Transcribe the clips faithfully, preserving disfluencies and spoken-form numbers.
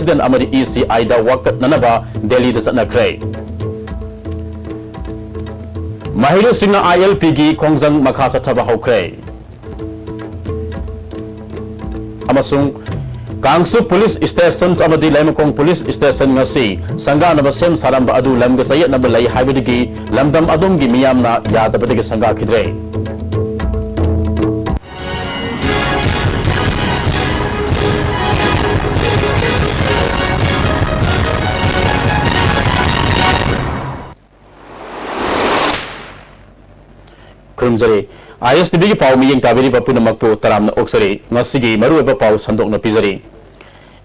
President ꯑꯃꯗꯤ E C I ꯗ ꯋꯥꯀꯠꯅꯅꯕ ꯗꯦꯜꯂꯤꯗ ꯆꯠꯅꯈ꯭ꯔꯦ꯫ ꯃꯍꯩꯔꯣꯏꯁꯤꯡꯅ I L P ꯒꯤ ꯈꯣꯡꯖꯪ ꯃꯈꯥ ꯆꯠꯊꯕ ꯍꯧꯈ꯭ꯔꯦ꯫ ꯑꯃꯁꯨꯡ ꯀꯥꯡꯁꯨ police station ꯑꯃꯗꯤ ꯂꯩꯃꯈꯣꯡ police station ꯉꯁꯤ ꯁꯪꯒꯥꯅꯕ ꯁꯦꯝ ꯁꯥꯔꯝꯕ ꯑꯗꯨ ꯂꯝꯒ ꯆꯌꯦꯠꯅꯕ ꯂꯩ ꯍꯥꯏꯕꯗꯒꯤ ꯂꯝꯗꯝ ꯑꯗꯣꯝꯒꯤ ꯃꯤꯌꯥꯝꯅ ꯌꯥꯗꯕꯗꯒꯤ ꯁꯪꯒꯥꯈꯤꯗ꯭ꯔꯦ꯫ ꯈꯨꯔꯨꯝꯖꯔꯤ꯫ I S T V ꯒꯤ ꯄꯥꯎ ꯃꯤꯠꯌꯦꯡ ꯇꯥꯕꯤꯔꯤꯕ ꯄꯨꯝꯅꯃꯛꯄꯨ ꯇꯔꯥꯝꯅ ꯑꯣꯛꯆꯔꯤ꯫ ꯉꯁꯤꯒꯤ ꯃꯔꯨꯑꯣꯏꯕ ꯄꯥꯎ ꯁꯟꯗꯣꯛꯅ ꯄꯤꯖꯔꯤ꯫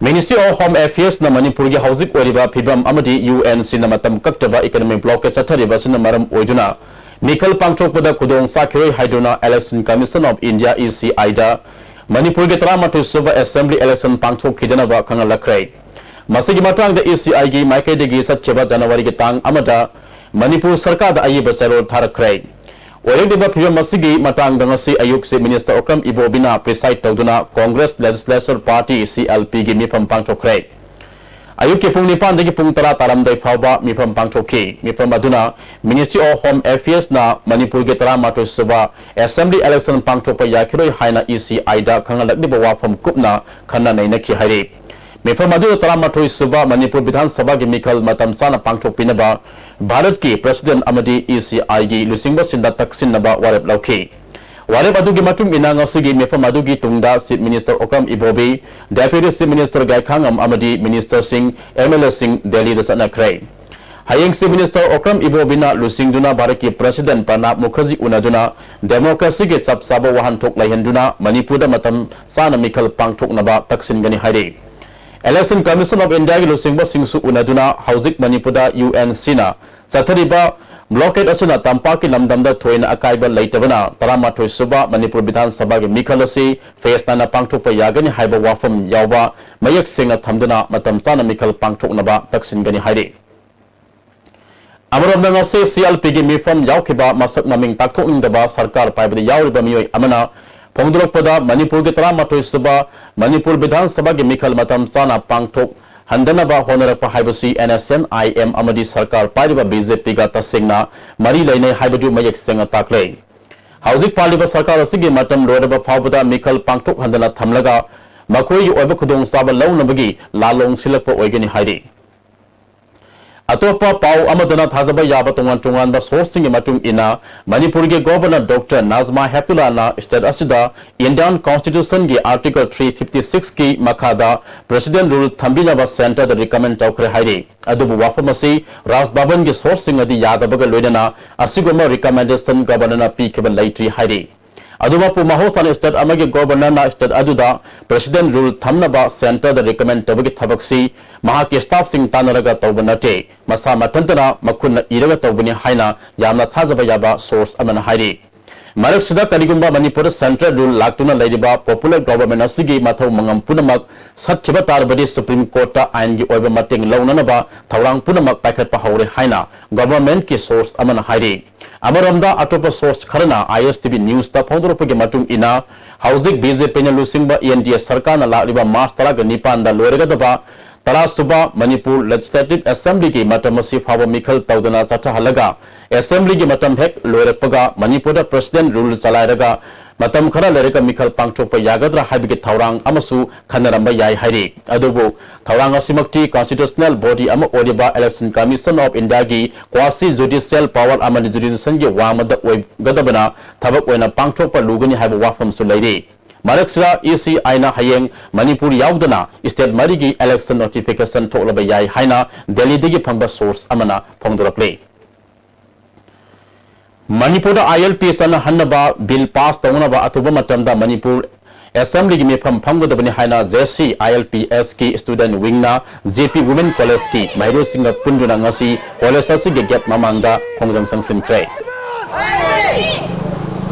Ministry of Home Affairs ꯅ ꯃꯅꯤꯄꯨꯔꯒꯤ ꯍꯧꯖꯤꯛ ꯑꯣꯏꯔꯤꯕ ꯐꯤꯕꯝ ꯑꯃꯗꯤ U N C ꯅ ꯃꯇꯝ ꯀꯛꯇꯕ economic blockade ꯆꯠꯊꯔꯤꯕ ꯑꯁꯤꯅ ꯃꯔꯝ ꯑꯣꯏꯗꯨꯅ ꯃꯤꯈꯜ ꯄꯥꯡꯊꯣꯛꯄꯗ ꯈꯨꯗꯣꯡ ꯆꯥꯈꯤꯔꯣꯏ ꯍꯥꯏꯗꯨꯅ Election Commission of India, E C I ꯗ ꯃꯅꯤꯄꯨꯔꯒꯤ ꯇꯔꯥꯃꯥꯊꯣꯏ ꯁꯨꯕ Assembly election ꯄꯥꯡꯊꯣꯛꯈꯤꯗꯅꯕ ꯈꯪꯍꯜꯂꯛꯈ꯭ꯔꯦ꯫ ꯃꯁꯤꯒꯤ ꯃꯇꯥꯡꯗ E C I ꯒꯤ ꯃꯥꯏꯀꯩꯗꯒꯤ ꯆꯠꯈꯤꯕ ꯖꯅꯋꯥꯔꯤꯒꯤ ꯇꯥꯡ ꯑꯃꯗ ꯃꯅꯤꯄꯨꯔ ꯁꯔꯀꯥꯔꯗ ꯑꯏꯕ ꯆꯦꯔꯣꯜ ꯊꯥꯔꯛꯈ꯭ꯔꯦ꯫ ꯑꯣꯏꯔꯛꯂꯤꯕ ꯐꯤꯕꯝ ꯑꯁꯤꯒꯤ ꯃꯇꯥꯡꯗ ꯉꯁꯤ ꯑꯌꯨꯛ Chief Minister ꯑꯣꯀ꯭ꯔꯝ ꯏꯕꯣꯕꯤꯅ preside ꯇꯧꯗꯨꯅ Congress Legislature Party, C L P ꯒꯤ ꯃꯤꯐꯝ ꯄꯥꯡꯊꯣꯛꯈ꯭ꯔꯦ꯫ ꯑꯌꯨꯛꯀꯤ ꯄꯨꯡ ꯅꯤꯄꯥꯟꯗꯒꯤ ꯄꯨꯡ ꯇꯔꯥ ꯇꯥꯔꯝꯗꯥꯏ ꯐꯥꯎꯕ ꯃꯤꯐꯝ ꯄꯥꯡꯊꯣꯛꯈꯤ꯫ ꯃꯤꯐꯝ ꯑꯗꯨꯅ Ministry of Home Affairs ꯅ ꯃꯅꯤꯄꯨꯔꯒꯤ ꯇꯔꯥꯃꯥꯊꯣꯏ ꯁꯨꯕ Assembly election ꯄꯥꯡꯊꯣꯛꯄ ꯌꯥꯈꯤꯔꯣꯏ ꯍꯥꯏꯅ E C I ꯗ ꯈꯪꯍꯜꯂꯛꯂꯤꯕ ꯋꯥꯐꯝ ꯀꯨꯞꯅ ꯈꯟꯅ ꯅꯩꯅꯈꯤ ꯍꯥꯏꯔꯤ꯫ ꯃꯤꯐꯝ ꯑꯗꯨꯗ ꯇꯔꯥꯃꯥꯊꯣꯏ ꯁꯨꯕ ꯃꯅꯤꯄꯨꯔ ꯕꯤꯙꯥꯟ ꯁꯚꯥꯒꯤ ꯃꯤꯈꯜ ꯃꯇꯝ ꯆꯥꯅ ꯄꯥꯡꯊꯣꯛꯄꯤꯅꯕ ꯚꯥꯔꯠꯀꯤ President ꯑꯃꯗꯤ E C I ꯒꯤ ꯂꯨꯆꯤꯡꯕꯁꯤꯡꯗ ꯇꯛꯁꯤꯟꯅꯕ ꯋꯥꯔꯦꯞ ꯂꯧꯈꯤ꯫ ꯋꯥꯔꯦꯞ ꯑꯗꯨꯒꯤ ꯃꯇꯨꯡ ꯏꯟꯅ ꯉꯁꯤꯒꯤ ꯃꯤꯐꯝ ꯑꯗꯨꯒꯤ ꯇꯨꯡꯗ Chief Minister ꯑꯣꯀ꯭ꯔꯝ ꯏꯕꯣꯕꯤ, Deputy Chief Minister ꯒꯥꯏꯈꯥꯉꯝ ꯑꯃꯗꯤ Minister ꯁꯤꯡ, M L A ꯁꯤꯡ ꯗꯦꯜꯂꯤꯗ ꯆꯠꯅꯈ꯭ꯔꯦ꯫ ꯍꯌꯦꯡ Chief Minister ꯑꯣꯀ꯭ꯔꯝ ꯏꯕꯣꯕꯤꯅ ꯂꯨꯆꯤꯡꯗꯨꯅ ꯚꯥꯔꯠꯀꯤ President ꯄ꯭ꯔꯅꯥꯕ ꯃꯨꯈꯔꯖꯤ ꯎꯅꯗꯨꯅ democracy ꯒꯤ ꯆꯞ ꯆꯥꯕ ꯋꯥꯍꯟꯊꯣꯛ ꯂꯩꯍꯟꯗꯨꯅ ꯃꯅꯤꯄꯨꯔꯗ ꯃꯇꯝ ꯆꯥꯅ ꯃꯤꯈꯜ ꯄꯥꯡꯊꯣꯛꯅꯕ ꯇꯛꯁꯤꯟꯒꯅꯤ ꯍꯥꯏꯔꯤ꯫ Election Commission of India ꯒꯤ ꯂꯨꯆꯤꯡꯕꯁꯤꯡꯁꯨ ꯎꯅꯗꯨꯅ ꯍꯧꯖꯤꯛ ꯃꯅꯤꯄꯨꯔꯗ U N C ꯅ ꯆꯠꯊꯔꯤꯕ blockade ꯑꯁꯤꯅ ꯇꯝꯄꯥꯛꯀꯤ ꯂꯝꯗꯝꯗ ꯊꯣꯏꯅ ꯑꯀꯥꯏꯕ ꯂꯩꯇꯕꯅ ꯇꯔꯥꯃꯥꯊꯣꯏ ꯁꯨꯕ ꯃꯅꯤꯄꯨꯔ ꯕꯤꯙꯥꯟ ꯁꯚꯥꯒꯤ ꯃꯤꯈꯜ ꯑꯁꯤ ꯐꯦꯁ ꯅꯥꯏꯅ ꯄꯥꯡꯊꯣꯛꯄ ꯌꯥꯒꯅꯤ ꯍꯥꯏꯕ ꯋꯥꯐꯝ ꯌꯥꯎꯕ ꯃꯌꯦꯛ ꯁꯦꯡꯅ ꯊꯝꯗꯨꯅ ꯃꯇꯝ ꯆꯥꯅ ꯃꯤꯈꯜ ꯄꯥꯡꯊꯣꯛꯅꯕ ꯇꯛꯁꯤꯟꯒꯅꯤ ꯍꯥꯏꯔꯤ꯫ ꯑꯃꯔꯣꯝꯗ ꯉꯁꯤ C L P ꯒꯤ ꯃꯤꯐꯝ ꯌꯥꯎꯈꯤꯕ ꯃꯁꯛ ꯃꯃꯤꯡ ꯇꯥꯛꯊꯣꯛꯅꯤꯡꯗꯕ ꯁꯔꯀꯥꯔ ꯄꯥꯏꯕꯗ ꯌꯥꯎꯔꯤꯕ ꯃꯤꯑꯣꯏ ꯑꯃꯅ ꯐꯣꯡꯗꯣꯔꯛꯄꯗ ꯃꯅꯤꯄꯨꯔꯒꯤ ꯇꯔꯥꯃꯥꯊꯣꯏ ꯁꯨꯕ ꯃꯅꯤꯄꯨꯔ ꯕꯤꯙꯥꯟ ꯁꯚꯥꯒꯤ ꯃꯤꯈꯜ ꯃꯇꯝ ꯆꯥꯅ ꯄꯥꯡꯊꯣꯛ ꯍꯟꯗꯅꯕ ꯍꯣꯠꯅꯔꯛꯄ ꯍꯥꯏꯕꯁꯤ NSCN-IM ꯑꯃꯗꯤ ꯁꯔꯀꯥꯔ ꯄꯥꯏꯔꯤꯕ BJP-ꯒ ꯇꯁꯦꯡꯅ ꯃꯔꯤ ꯂꯩꯅꯩ ꯍꯥꯏꯕꯗꯨ ꯃꯌꯦꯛ ꯁꯦꯡꯅ ꯇꯥꯛꯂꯦ꯫ ꯍꯧꯖꯤꯛ ꯄꯥꯜꯂꯤꯕ ꯁꯔꯀꯥꯔ ꯑꯁꯤꯒꯤ ꯃꯇꯝ ꯂꯣꯏꯔꯕ ꯐꯥꯎꯕꯗ ꯃꯤꯈꯜ ꯄꯥꯡꯊꯣꯛꯍꯟꯗꯅ ꯊꯝꯂꯒ ꯃꯈꯣꯏꯒꯤ ꯑꯣꯏꯕ ꯈꯨꯗꯣꯡꯆꯥꯕ ꯂꯧꯅꯕꯒꯤ ꯂꯥꯂꯣꯡ ꯁꯤꯜꯂꯛꯄ ꯑꯣꯏꯒꯅꯤ ꯍꯥꯏꯔꯤ꯫ ꯑꯇꯣꯞꯄ ꯄꯥꯎ ꯑꯃꯗꯅ ꯊꯥꯖꯕ ꯌꯥꯕ ꯇꯣꯉꯥꯟ ꯇꯣꯉꯥꯟꯕ source-ꯁꯤꯡꯒꯤ ꯃꯇꯨꯡ ꯏꯟꯅ, ꯃꯅꯤꯄꯨꯔꯒꯤ Governor Doctor ꯅꯥꯖꯃꯥ ꯍꯦꯞꯇꯨꯂꯥꯅ state ꯑꯁꯤꯗ Indian Constitution-ꯒꯤ Article three fifty six-ꯀꯤ ꯃꯈꯥꯗ President Rule ꯊꯝꯕꯤꯅꯕ centre-ꯗ recommend ꯇꯧꯈ꯭ꯔꯦ ꯍꯥꯏꯔꯤ꯫ ꯑꯗꯨꯕꯨ ꯋꯥꯐꯝ ꯑꯁꯤ ꯔꯥꯖ ꯚꯕꯟꯒꯤ source-ꯁꯤꯡꯅꯗꯤ ꯌꯥꯗꯕꯒ ꯂꯣꯏꯅꯅ ꯑꯁꯤꯒꯨꯝꯕ recommendation Governor-ꯅ ꯄꯤꯈꯤꯕ ꯂꯩꯇ꯭ꯔꯤ ꯍꯥꯏꯔꯤ꯫ ꯑꯗꯨꯃꯛꯄꯨ ꯃꯍꯧꯁꯥꯅ state ꯑꯃꯒꯤ Governor-ꯅ state ꯑꯗꯨꯗ President Rule ꯊꯝꯅꯕ centre-ꯗ recommend ꯇꯧꯕꯒꯤ ꯊꯕꯛꯁꯤ ꯃꯍꯥꯛꯀꯤ staff-ꯁꯤꯡ ꯇꯥꯟꯅꯔꯒ ꯇꯧꯕ ꯅꯠꯇꯦ, ꯃꯁꯥ ꯃꯊꯟꯇꯅ ꯃꯈꯨꯠꯅ ꯏꯔꯒ ꯇꯧꯕꯅꯤ ꯍꯥꯏꯅ ꯌꯥꯝꯅ ꯊꯥꯖꯕ ꯌꯥꯕ source ꯑꯃꯅ ꯍꯥꯏꯔꯤ꯫ ꯃꯔꯛꯁꯤꯗ ꯀꯔꯤꯒꯨꯝꯕ ꯃꯅꯤꯄꯨꯔꯗ central rule ꯂꯥꯛꯇꯨꯅ ꯂꯩꯔꯤꯕ popular government ꯑꯁꯤꯒꯤ ꯃꯊꯧ ꯃꯉꯝ ꯄꯨꯝꯅꯃꯛ ꯁꯠꯈꯤꯕ ꯇꯥꯔꯕꯗꯤ Supreme Court-ꯇ ꯑꯥꯏꯟꯒꯤ ꯑꯣꯏꯕ ꯃꯇꯦꯡ ꯂꯧꯅꯅꯕ ꯊꯧꯔꯥꯡ ꯄꯨꯝꯅꯃꯛ ꯄꯥꯏꯈꯠꯄ ꯍꯧꯔꯦ ꯍꯥꯏꯅ government-ꯀꯤ source ꯑꯃꯅ ꯍꯥꯏꯔꯤ꯫ ꯑꯃꯔꯣꯝꯗ, ꯑꯇꯣꯞꯄ source ꯈꯔꯅ ISTV News-ꯇ ꯐꯣꯡꯗꯣꯔꯛꯄꯒꯤ ꯃꯇꯨꯡ ꯏꯟꯅ, ꯍꯧꯖꯤꯛ BJP-ꯅ ꯂꯨꯆꯤꯡꯕ NDA ꯁꯔꯀꯥꯔꯅ ꯂꯥꯛꯂꯤꯕ March ꯇꯔꯥꯒ ꯅꯤꯄꯥꯟꯗ ꯂꯣꯏꯔꯒꯗꯕ ꯇꯔꯥꯁꯨꯕ ꯃꯅꯤꯄꯨꯔ Legislative Assembly-ꯒꯤ ꯃꯇꯝ ꯑꯁꯤ ꯐꯥꯎꯕ ꯃꯤꯈꯜ ꯇꯧꯗꯅ ꯆꯠꯊꯍꯜꯂꯒ, Assembly-ꯒꯤ ꯃꯇꯝ ꯍꯦꯛ ꯂꯣꯏꯔꯛꯄꯒ ꯃꯅꯤꯄꯨꯔꯗ President Rule ꯆꯂꯥꯏꯔꯒ ꯃꯇꯝ ꯈꯔ ꯂꯩꯔꯒ ꯃꯤꯈꯜ ꯄꯥꯡꯊꯣꯛꯄ ꯌꯥꯒꯗ꯭ꯔꯥ ꯍꯥꯏꯕꯒꯤ ꯊꯧꯔꯥꯡ ꯑꯃꯁꯨ ꯈꯟꯅꯔꯝꯕ ꯌꯥꯏ ꯍꯥꯏꯔꯤ꯫ ꯑꯗꯨꯕꯨ ꯊꯧꯔꯥꯡ ꯑꯁꯤꯃꯛꯇꯤ constitutional body ꯑꯃ ꯑꯣꯏꯔꯤꯕ Election Commission of India-ꯒꯤ quasi judicial power ꯑꯃꯗꯤ jurisdiction-ꯒꯤ ꯋꯥꯡꯃꯗ ꯑꯣꯏꯒꯗꯕꯅ ꯊꯕꯛ ꯑꯣꯏꯅ ꯄꯥꯡꯊꯣꯛꯄ ꯂꯨꯒꯅꯤ ꯍꯥꯏꯕ ꯋꯥꯐꯝꯁꯨ ꯂꯩꯔꯤ꯫ ꯃꯔꯛꯁꯤꯗ ECI-ꯅ ꯍꯌꯦꯡ ꯃꯅꯤꯄꯨꯔ ꯌꯥꯎꯗꯅ state ꯃꯔꯤꯒꯤ election notification ꯊꯣꯛꯂꯕ ꯌꯥꯏ ꯍꯥꯏꯅ ꯗꯦꯜꯂꯤꯗꯒꯤ ꯐꯪꯕ source ꯑꯃꯅ ꯐꯣꯡꯗꯣꯔꯛꯂꯤ꯫ ꯃꯅꯤꯄꯨꯔꯗ ILP ꯆꯠꯅꯍꯟꯅꯕ bill pass ꯇꯧꯅꯕ ꯑꯊꯨꯕ ꯃꯇꯝꯗ ꯃꯅꯤꯄꯨꯔ Assembly-ꯒꯤ ꯃꯤꯐꯝ ꯐꯝꯒꯗꯕꯅꯤ ꯍꯥꯏꯅ JC ILPS-ꯀꯤ student wing-ꯅ JP Women College-ꯀꯤ ꯃꯍꯩꯔꯣꯏꯁꯤꯡꯒ ꯄꯨꯟꯗꯨꯅ ꯉꯁꯤ college ꯑꯁꯤꯒꯤ gate ꯃꯃꯥꯡꯗ ꯈꯣꯡꯖꯪ ꯆꯪꯁꯤꯟꯈ꯭ꯔꯦ꯫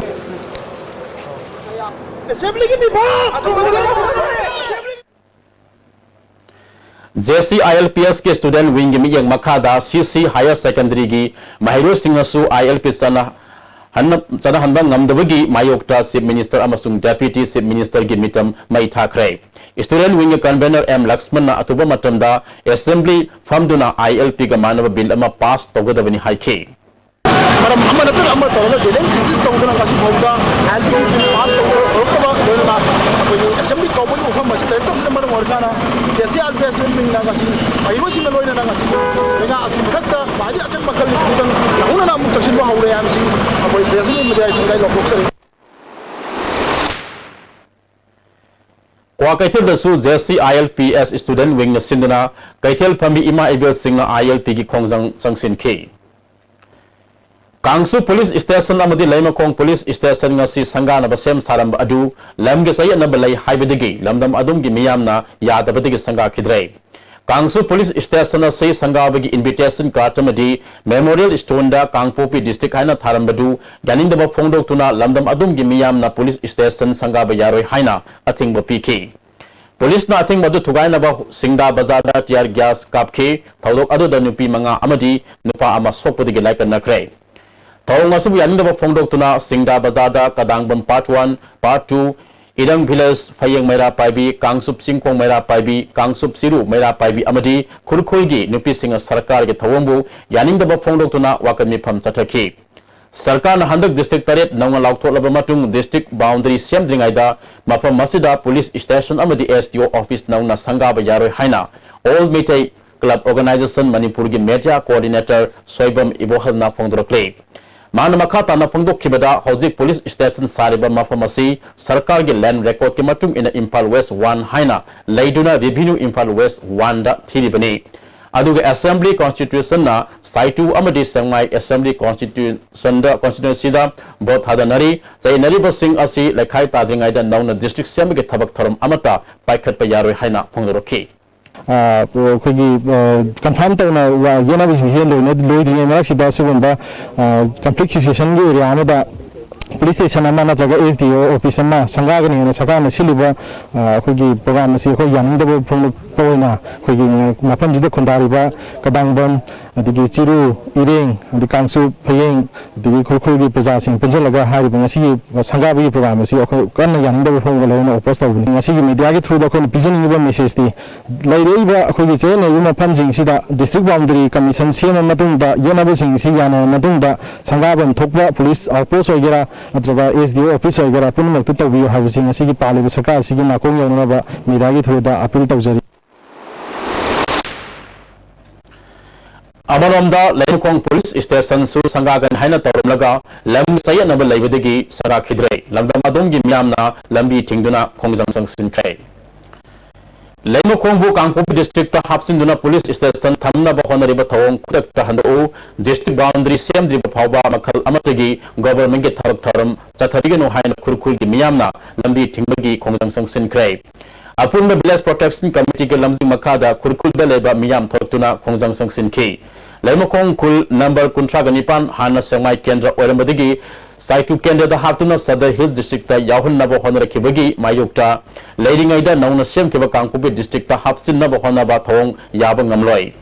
Assembly-ꯒꯤ ꯃꯤꯐꯝ! JC ILPS-ꯀꯤ student wing-ꯒꯤ ꯃꯤꯠꯌꯦꯡ ꯃꯈꯥꯗ CC Higher Secondary-ꯒꯤ ꯃꯍꯩꯔꯣꯏꯁꯤꯡꯅꯁꯨ ILP ꯆꯠꯅ-, ꯍꯟꯅ-, ꯆꯠꯅꯍꯟꯕ ꯉꯝꯗꯕꯒꯤ ꯃꯥꯌꯣꯛꯇ Chief Minister ꯑꯃꯁꯨꯡ Deputy Chief Minister-ꯒꯤ ꯃꯤꯇꯝ ꯃꯩ ꯊꯥꯈ꯭ꯔꯦ꯫ Student Wingꯒꯤ Convener ꯑꯦꯝ ꯂꯛꯁꯃꯟꯅ ꯑꯊꯨꯕ ꯃꯇꯝꯗ Assembly ꯐꯝꯗꯨꯅ ILPꯒ ꯃꯥꯟꯅꯕ Bill ꯑꯃ pass ꯇꯧꯒꯗꯕꯅꯤ ꯍꯥꯏꯈꯤ꯫ ꯃꯔꯝ ꯑꯃ ꯅꯠꯇ꯭ꯔꯒ ꯑꯃ ꯇꯧꯔꯒ ꯗꯦꯂꯦꯟ ꯀ꯭ꯔꯤꯇꯤꯁ ꯇꯧꯗꯨꯅ ꯉꯁꯤ ꯐꯥꯎꯗ ILPꯒꯤ Bill pass ꯇꯧꯔꯛꯇꯕ, ꯂꯣꯏꯅꯅ ꯑꯩꯈꯣꯏꯒꯤ Assembly ꯀꯧꯕꯒꯤ ꯋꯥꯐꯝ ꯑꯁꯤ ꯂꯩꯔꯛꯇꯕꯁꯤꯅ ꯃꯔꯝ ꯑꯣꯏꯔꯀꯥꯟꯗ J C I L P S student ꯋꯤꯡꯅ ꯉꯁꯤ ꯃꯍꯩꯔꯣꯏꯁꯤꯡꯒ ꯂꯣꯏꯅꯅ ꯉꯁꯤ ꯂꯩꯉꯥꯛ ꯑꯁꯤꯒꯤ ꯃꯊꯛꯇ ꯈ꯭ꯋꯥꯏꯗꯒꯤ ꯑꯀꯟꯕ ꯃꯈꯜꯒꯤ ꯈꯣꯡꯖꯪ ꯅꯧꯍꯧꯅꯅ ꯑꯃꯨꯛ ꯆꯪꯁꯤꯟꯕ ꯍꯧꯔꯦ ꯍꯥꯏꯕꯁꯤ ꯑꯩꯈꯣꯏ ꯄ꯭ꯔꯦꯁ ꯃꯤꯠ ꯃꯤꯗꯤꯌꯥꯒꯤ ꯈꯨꯠꯊꯥꯡꯗ ꯂꯥꯎꯊꯣꯛꯆꯔꯤ꯫ ꯀ꯭ꯋꯥꯀꯩꯊꯦꯜꯗꯁꯨ J C I L P S student ꯋꯤꯡꯅ ꯁꯤꯟꯗꯨꯅ ꯀꯩꯊꯦꯜ ꯐꯝꯕꯤ ꯏꯃꯥ ꯏꯕꯦꯜꯁꯤꯡꯅ ILPꯒꯤ ꯈꯣꯡꯖꯪ ꯆꯪꯁꯤꯟꯈꯤ꯫ ꯀꯥꯡꯁꯨ ꯄꯨꯂꯤꯁ ꯁ꯭ꯇꯦꯁꯟ ꯑꯃꯗꯤ ꯂꯩꯃꯈꯣꯡ ꯄꯨꯂꯤꯁ ꯁ꯭ꯇꯦꯁꯟ ꯉꯁꯤ ꯁꯪꯒꯥꯅꯕ ꯁꯦꯝ ꯁꯥꯔꯝꯕ ꯑꯗꯨ ꯂꯝꯒꯤ ꯆꯌꯦꯠꯅꯕ ꯂꯩ ꯍꯥꯏꯕꯗꯒꯤ ꯂꯝꯗꯝ ꯑꯗꯨꯝꯒꯤ ꯃꯤꯌꯥꯝꯅ ꯌꯥꯗꯕꯗꯒꯤ ꯁꯪꯒꯥꯈꯤꯗ꯭ꯔꯦ꯫ ꯀꯥꯡꯁꯨ ꯄꯨꯂꯤꯁ ꯁ꯭ꯇꯦꯁꯟ ꯑꯁꯤ ꯁꯪꯒꯥꯕꯒꯤ invitation card ꯑꯃꯗꯤ memorial stoneꯗ ꯀꯥꯡꯄꯣꯛꯄꯤ district ꯍꯥꯏꯅ ꯊꯥꯔꯝꯕꯗꯨ ꯌꯥꯅꯤꯡꯗꯕ ꯐꯣꯡꯗꯣꯛꯇꯨꯅ ꯂꯝꯗꯝ ꯑꯗꯨꯝꯒꯤ ꯃꯤꯌꯥꯝꯅ ꯄꯨꯂꯤꯁ ꯁ꯭ꯇꯦꯁꯟ ꯁꯪꯒꯥꯕ ꯌꯥꯔꯣꯏ ꯍꯥꯏꯅ ꯑꯊꯤꯡꯕ ꯄꯤꯈꯤ꯫ ꯄꯨꯂꯤꯁꯅ ꯑꯊꯤꯡꯕ ꯑꯗꯨ ꯊꯨꯒꯥꯏꯅꯕ ꯁꯤꯡꯗꯥ ꯕꯖꯥꯔꯗ tear gas ꯀꯥꯞꯈꯤ꯫ ꯊꯧꯗꯣꯛ ꯑꯗꯨꯗ ꯅꯨꯄꯤ ꯃꯉꯥ ꯑꯃꯗꯤ ꯅꯨꯄꯥ ꯑꯃ ꯁꯣꯛꯄꯗꯒꯤ ꯂꯥꯏꯀꯠꯅꯈ꯭ꯔꯦ꯫ ꯊꯧꯑꯣꯡ ꯑꯁꯤꯕꯨ ꯌꯥꯅꯤꯡꯗꯕ ꯐꯣꯡꯗꯣꯛꯇꯨꯅ ꯁꯤꯡꯗꯥ ꯕꯖꯥꯔꯗ ꯀꯗꯥꯡꯕꯝ Part One, Part Two, ꯏꯔꯪ Village, ꯐꯌꯦꯡ ꯃꯩꯔꯥ ꯄꯥꯏꯕꯤ, Kangchup ꯆꯤꯡꯈꯣꯡ ꯃꯩꯔꯥ ꯄꯥꯏꯕꯤ, Kangchup ꯆꯤꯔꯨ ꯃꯩꯔꯥ ꯄꯥꯏꯕꯤ ꯑꯃꯗꯤ ꯈꯨꯔꯈꯨꯜꯒꯤ ꯅꯨꯄꯤꯁꯤꯡꯅ ꯁꯔꯀꯥꯔꯒꯤ ꯊꯧꯑꯣꯡꯕꯨ ꯌꯥꯅꯤꯡꯗꯕ ꯐꯣꯡꯗꯣꯛꯇꯨꯅ ꯋꯥꯀꯠ ꯃꯤꯐꯝ ꯆꯠꯊꯈꯤ꯫ ꯁꯔꯀꯥꯔꯅ ꯍꯟꯗꯛ district ꯇꯔꯦꯠ ꯅꯧꯅ ꯂꯥꯎꯊꯣꯛꯂꯕ ꯃꯇꯨꯡ district boundary ꯁꯦꯝꯗ꯭ꯔꯤꯉꯩꯗ ꯃꯐꯝ ꯑꯁꯤꯗ police station ꯑꯃꯗꯤ S D O office ꯅꯧꯅ ꯁꯪꯒꯥꯕ ꯌꯥꯔꯣꯏ ꯍꯥꯏꯅ All Meitei Club Organisation ꯃꯅꯤꯄꯨꯔꯒꯤ media coordinator ꯁꯣꯏꯕꯝ ꯏꯕꯣꯍꯜꯅ ꯐꯣꯡꯗꯣꯔꯛꯂꯤ꯫ ꯃꯥꯅ ꯃꯈꯥ ꯇꯥꯅ ꯐꯣꯡꯗꯣꯛꯈꯤꯕꯗ, ꯍꯧꯖꯤꯛ police station ꯁꯥꯔꯤꯕ ꯃꯐꯝ ꯑꯁꯤ ꯁꯔꯀꯥꯔꯒꯤ land recordꯀꯤ ꯃꯇꯨꯡ ꯏꯟꯅ Imphal West One ꯍꯥꯏꯅ ꯂꯩꯗꯨꯅ revenue Imphal West Oneꯗ ꯊꯤꯔꯤꯕꯅꯤ꯫ ꯑꯗꯨꯒ Assembly Constitutionꯅ ꯁꯥꯏꯇꯨ ꯑꯃꯗꯤ ꯁꯦꯡꯃꯥꯏ Assembly Constitutionꯗ, constituencyꯗ vote ꯊꯥꯗꯅꯔꯤ꯫ ꯆꯌꯦꯠꯅꯔꯤꯕꯁꯤꯡ ꯑꯁꯤ ꯂꯩꯈꯥꯏ ꯇꯥꯗ꯭ꯔꯤꯉꯩꯗ ꯅꯧꯅ district ꯁꯦꯝꯕꯒꯤ ꯊꯕꯛ ꯊꯧꯔꯝ ꯑꯃꯠꯇ ꯄꯥꯏꯈꯠꯄ ꯌꯥꯔꯣꯏ ꯍꯥꯏꯅ ꯐꯣꯡꯗꯣꯔꯛꯈꯤ꯫ ꯑ, ꯑꯩꯈꯣꯏꯒꯤ, ꯑ, confirm ꯇꯧꯅ ꯋꯥ-, ꯌꯦꯠꯅꯕꯁꯤꯡꯁꯦ ꯂꯣꯏꯅ ꯂꯣꯏꯗ꯭ꯔꯤꯉꯩ ꯃꯔꯛꯁꯤꯗ ꯁꯤꯒꯨꯝꯕ, ꯑ, conflict situationꯒꯤ area ꯑꯃꯗ police station ꯑꯃ ꯅꯠꯇ꯭ꯔꯒ S D O office ꯑꯃ ꯁꯪꯒꯥꯒꯅꯤ ꯍꯥꯏꯅ ꯁꯔꯀꯥꯔꯅ ꯁꯤꯜꯂꯤꯕ, ꯑ, ꯑꯩꯈꯣꯏꯒꯤ program ꯑꯁꯤ ꯑꯩꯈꯣꯏ ꯌꯥꯅꯤꯡꯗꯕ ꯐꯣꯡꯗꯣꯛꯄ ꯑꯣꯏꯅ ꯑꯩꯈꯣꯏꯒꯤ ꯃꯐꯝꯁꯤꯗ ꯈꯨꯟꯗꯥꯔꯤꯕ ꯀꯗꯥꯡꯕꯝ, ꯑꯗꯒꯤ ꯆꯤꯔꯨ, ꯏꯔꯦꯡ, ꯑꯗꯒꯤ ꯀꯥꯡꯆꯨꯞ, ꯐꯌꯦꯡ, ꯑꯗꯒꯤ ꯈꯨꯔꯈꯨꯜꯒꯤ ꯄ꯭ꯔꯖꯥꯁꯤꯡ ꯄꯨꯟꯁꯤꯜꯂꯒ ꯍꯥꯏꯔꯤꯕ ꯉꯁꯤꯒꯤ ꯁꯪꯒꯥꯕꯒꯤ ꯄ꯭ꯔꯣꯒ꯭ꯔꯥꯝ ꯑꯁꯤ ꯑꯩꯈꯣꯏ ꯀꯟꯅ ꯌꯥꯅꯤꯡꯗꯕ ꯐꯣꯡꯕ ꯂꯣꯏꯅ ꯑꯣꯄꯣꯁ ꯇꯧꯕꯅꯤ꯫ ꯉꯁꯤꯒꯤ ꯃꯦꯗꯤꯌꯥꯒꯤ ꯊ꯭ꯔꯨꯗ ꯑꯩꯈꯣꯏꯅ ꯄꯤꯖꯅꯤꯡꯉꯤꯕ ꯃꯦꯁꯦꯖꯇꯤ, ꯂꯩꯔꯛꯏꯕ ꯑꯩꯈꯣꯏꯒꯤ ꯆꯌꯦꯠꯅꯔꯤꯕ ꯃꯐꯝꯁꯤꯡꯁꯤꯗ ꯗꯤꯁꯇ꯭ꯔꯤꯛ ꯕꯥꯎꯟꯗꯔꯤ ꯀꯃꯤꯁꯟ ꯁꯦꯝꯃ ꯃꯇꯨꯡꯗ, ꯌꯦꯠꯅꯕꯁꯤꯡ ꯑꯁꯤ ꯌꯥꯅꯔꯕ ꯃꯇꯨꯡꯗ, ꯁꯪꯒꯥꯕꯝ ꯊꯣꯛꯄ ꯄꯨꯂꯤꯁ ꯑꯥꯎꯠꯄꯣꯁ ꯑꯣꯏꯒꯦꯔꯥ ꯅꯠꯇ꯭ꯔꯒ ꯑꯦꯁ ꯗꯤ ꯑꯣ ꯑꯣꯐꯤꯁ ꯑꯣꯏꯒꯦꯔꯥ, ꯄꯨꯝꯅꯃꯛꯇ ꯇꯧꯕꯤꯌꯨ ꯍꯥꯏꯕꯁꯤ ꯉꯁꯤꯒꯤ ꯄꯥꯜꯂꯤꯕ ꯁꯔꯀꯥꯔ ꯑꯁꯤꯒꯤ ꯅꯥꯀꯣꯡ ꯌꯧꯅꯅꯕ ꯃꯦꯗꯤꯌꯥꯒꯤ ꯊ꯭ꯔꯨꯗ ꯑꯄꯤꯜ ꯇꯧꯖꯔꯤ꯫ ꯑꯃꯔꯣꯝꯗ, ꯂꯩꯃꯈꯣꯡ ꯄꯨꯂꯤꯁ ꯁ꯭ꯇꯦꯁꯟꯁꯨ ꯁꯪꯒꯥꯒꯅꯤ ꯍꯥꯏꯅ ꯇꯧꯔꯝꯂꯒ ꯂꯝ ꯆꯌꯦꯠꯅꯕ ꯂꯩꯕꯗꯒꯤ ꯁꯪꯒꯥꯈꯤꯗ꯭ꯔꯦ꯫ ꯂꯝꯗꯝ ꯑꯗꯣꯝꯒꯤ ꯃꯤꯌꯥꯝꯅ ꯂꯝꯕꯤ ꯊꯤꯡꯗꯨꯅ ꯈꯣꯡꯖꯪ ꯆꯪꯁꯤꯟꯈ꯭ꯔꯦ꯫ ꯂꯩꯃꯈꯣꯡꯕꯨ ꯀꯥꯡꯄꯣꯛꯄꯤ ꯗꯤꯁꯇ꯭ꯔꯤꯛꯇ ꯍꯥꯞꯆꯤꯟꯗꯨꯅ ꯄꯨꯂꯤꯁ ꯁ꯭ꯇꯦꯁꯟ ꯊꯝꯅꯕ ꯍꯣꯠꯅꯔꯤꯕ ꯊꯧꯑꯣꯡ ꯈꯨꯗꯛꯇ ꯍꯟꯗꯣꯛꯎ꯫ ꯗꯤꯁꯇ꯭ꯔꯤꯛ ꯕꯥꯎꯟꯗꯔꯤ ꯁꯦꯝꯗ꯭ꯔꯤꯕ ꯐꯥꯎꯕ ꯃꯈꯜ ꯑꯃꯠꯇꯒꯤ ꯒꯣꯚꯔꯟꯃꯦꯟꯠꯀꯤ ꯊꯕꯛ ꯊꯧꯔꯝ ꯆꯠꯊꯕꯤꯒꯅꯨ ꯍꯥꯏꯅ ꯈꯨꯔꯈꯨꯜꯒꯤ ꯃꯤꯌꯥꯝꯅ ꯂꯝꯕꯤ ꯊꯤꯡꯕꯒꯤ ꯈꯣꯡꯖꯪ ꯆꯪꯁꯤꯟꯈ꯭ꯔꯦ꯫ ꯑꯄꯨꯟꯕ ꯚꯤꯂꯦꯖ ꯄ꯭ꯔꯣꯇꯦꯛꯁꯟ ꯀꯃꯤꯇꯤꯒꯤ ꯂꯝꯖꯤꯡ ꯃꯈꯥꯗ ꯈꯨꯔꯈꯨꯜꯗ ꯂꯩꯕ ꯃꯤꯌꯥꯝ ꯊꯣꯛꯇꯨꯅ ꯈꯣꯡꯖꯪ ꯆꯪꯁꯤꯟꯈꯤ꯫ ꯂꯩꯃꯈꯣꯡ ꯈꯨꯜ ꯅꯝꯕꯔ ꯀꯨꯟꯊ꯭ꯔꯥꯒ ꯅꯤꯄꯥꯟ, ꯍꯥꯟꯅ ꯁꯦꯛꯃꯥꯏ ꯀꯦꯟꯗ꯭ꯔ ꯑꯣꯏꯔꯝꯕꯗꯒꯤ ꯁꯥꯏꯇꯨ ꯀꯦꯟꯗ꯭ꯔꯗ ꯍꯥꯞꯇꯨꯅ ꯁꯗꯔ ꯍꯤꯜꯁ ꯗꯤꯁꯇ꯭ꯔꯤꯛꯇ ꯌꯥꯎꯍꯟꯅꯕ ꯍꯣꯠꯅꯔꯛꯈꯤꯕꯒꯤ ꯃꯥꯌꯣꯛꯇ ꯂꯩꯔꯤꯉꯩꯗ ꯅꯧꯅ ꯁꯦꯝꯈꯤꯕ ꯀꯥꯡꯄꯣꯛꯄꯤ ꯗꯤꯁꯇ꯭ꯔꯤꯛꯇ ꯍꯥꯞꯆꯤꯟꯅꯕ ꯍꯣꯠꯅꯕ ꯊꯧꯑꯣꯡ ꯌꯥꯕ ꯉꯝꯂꯣꯏ꯫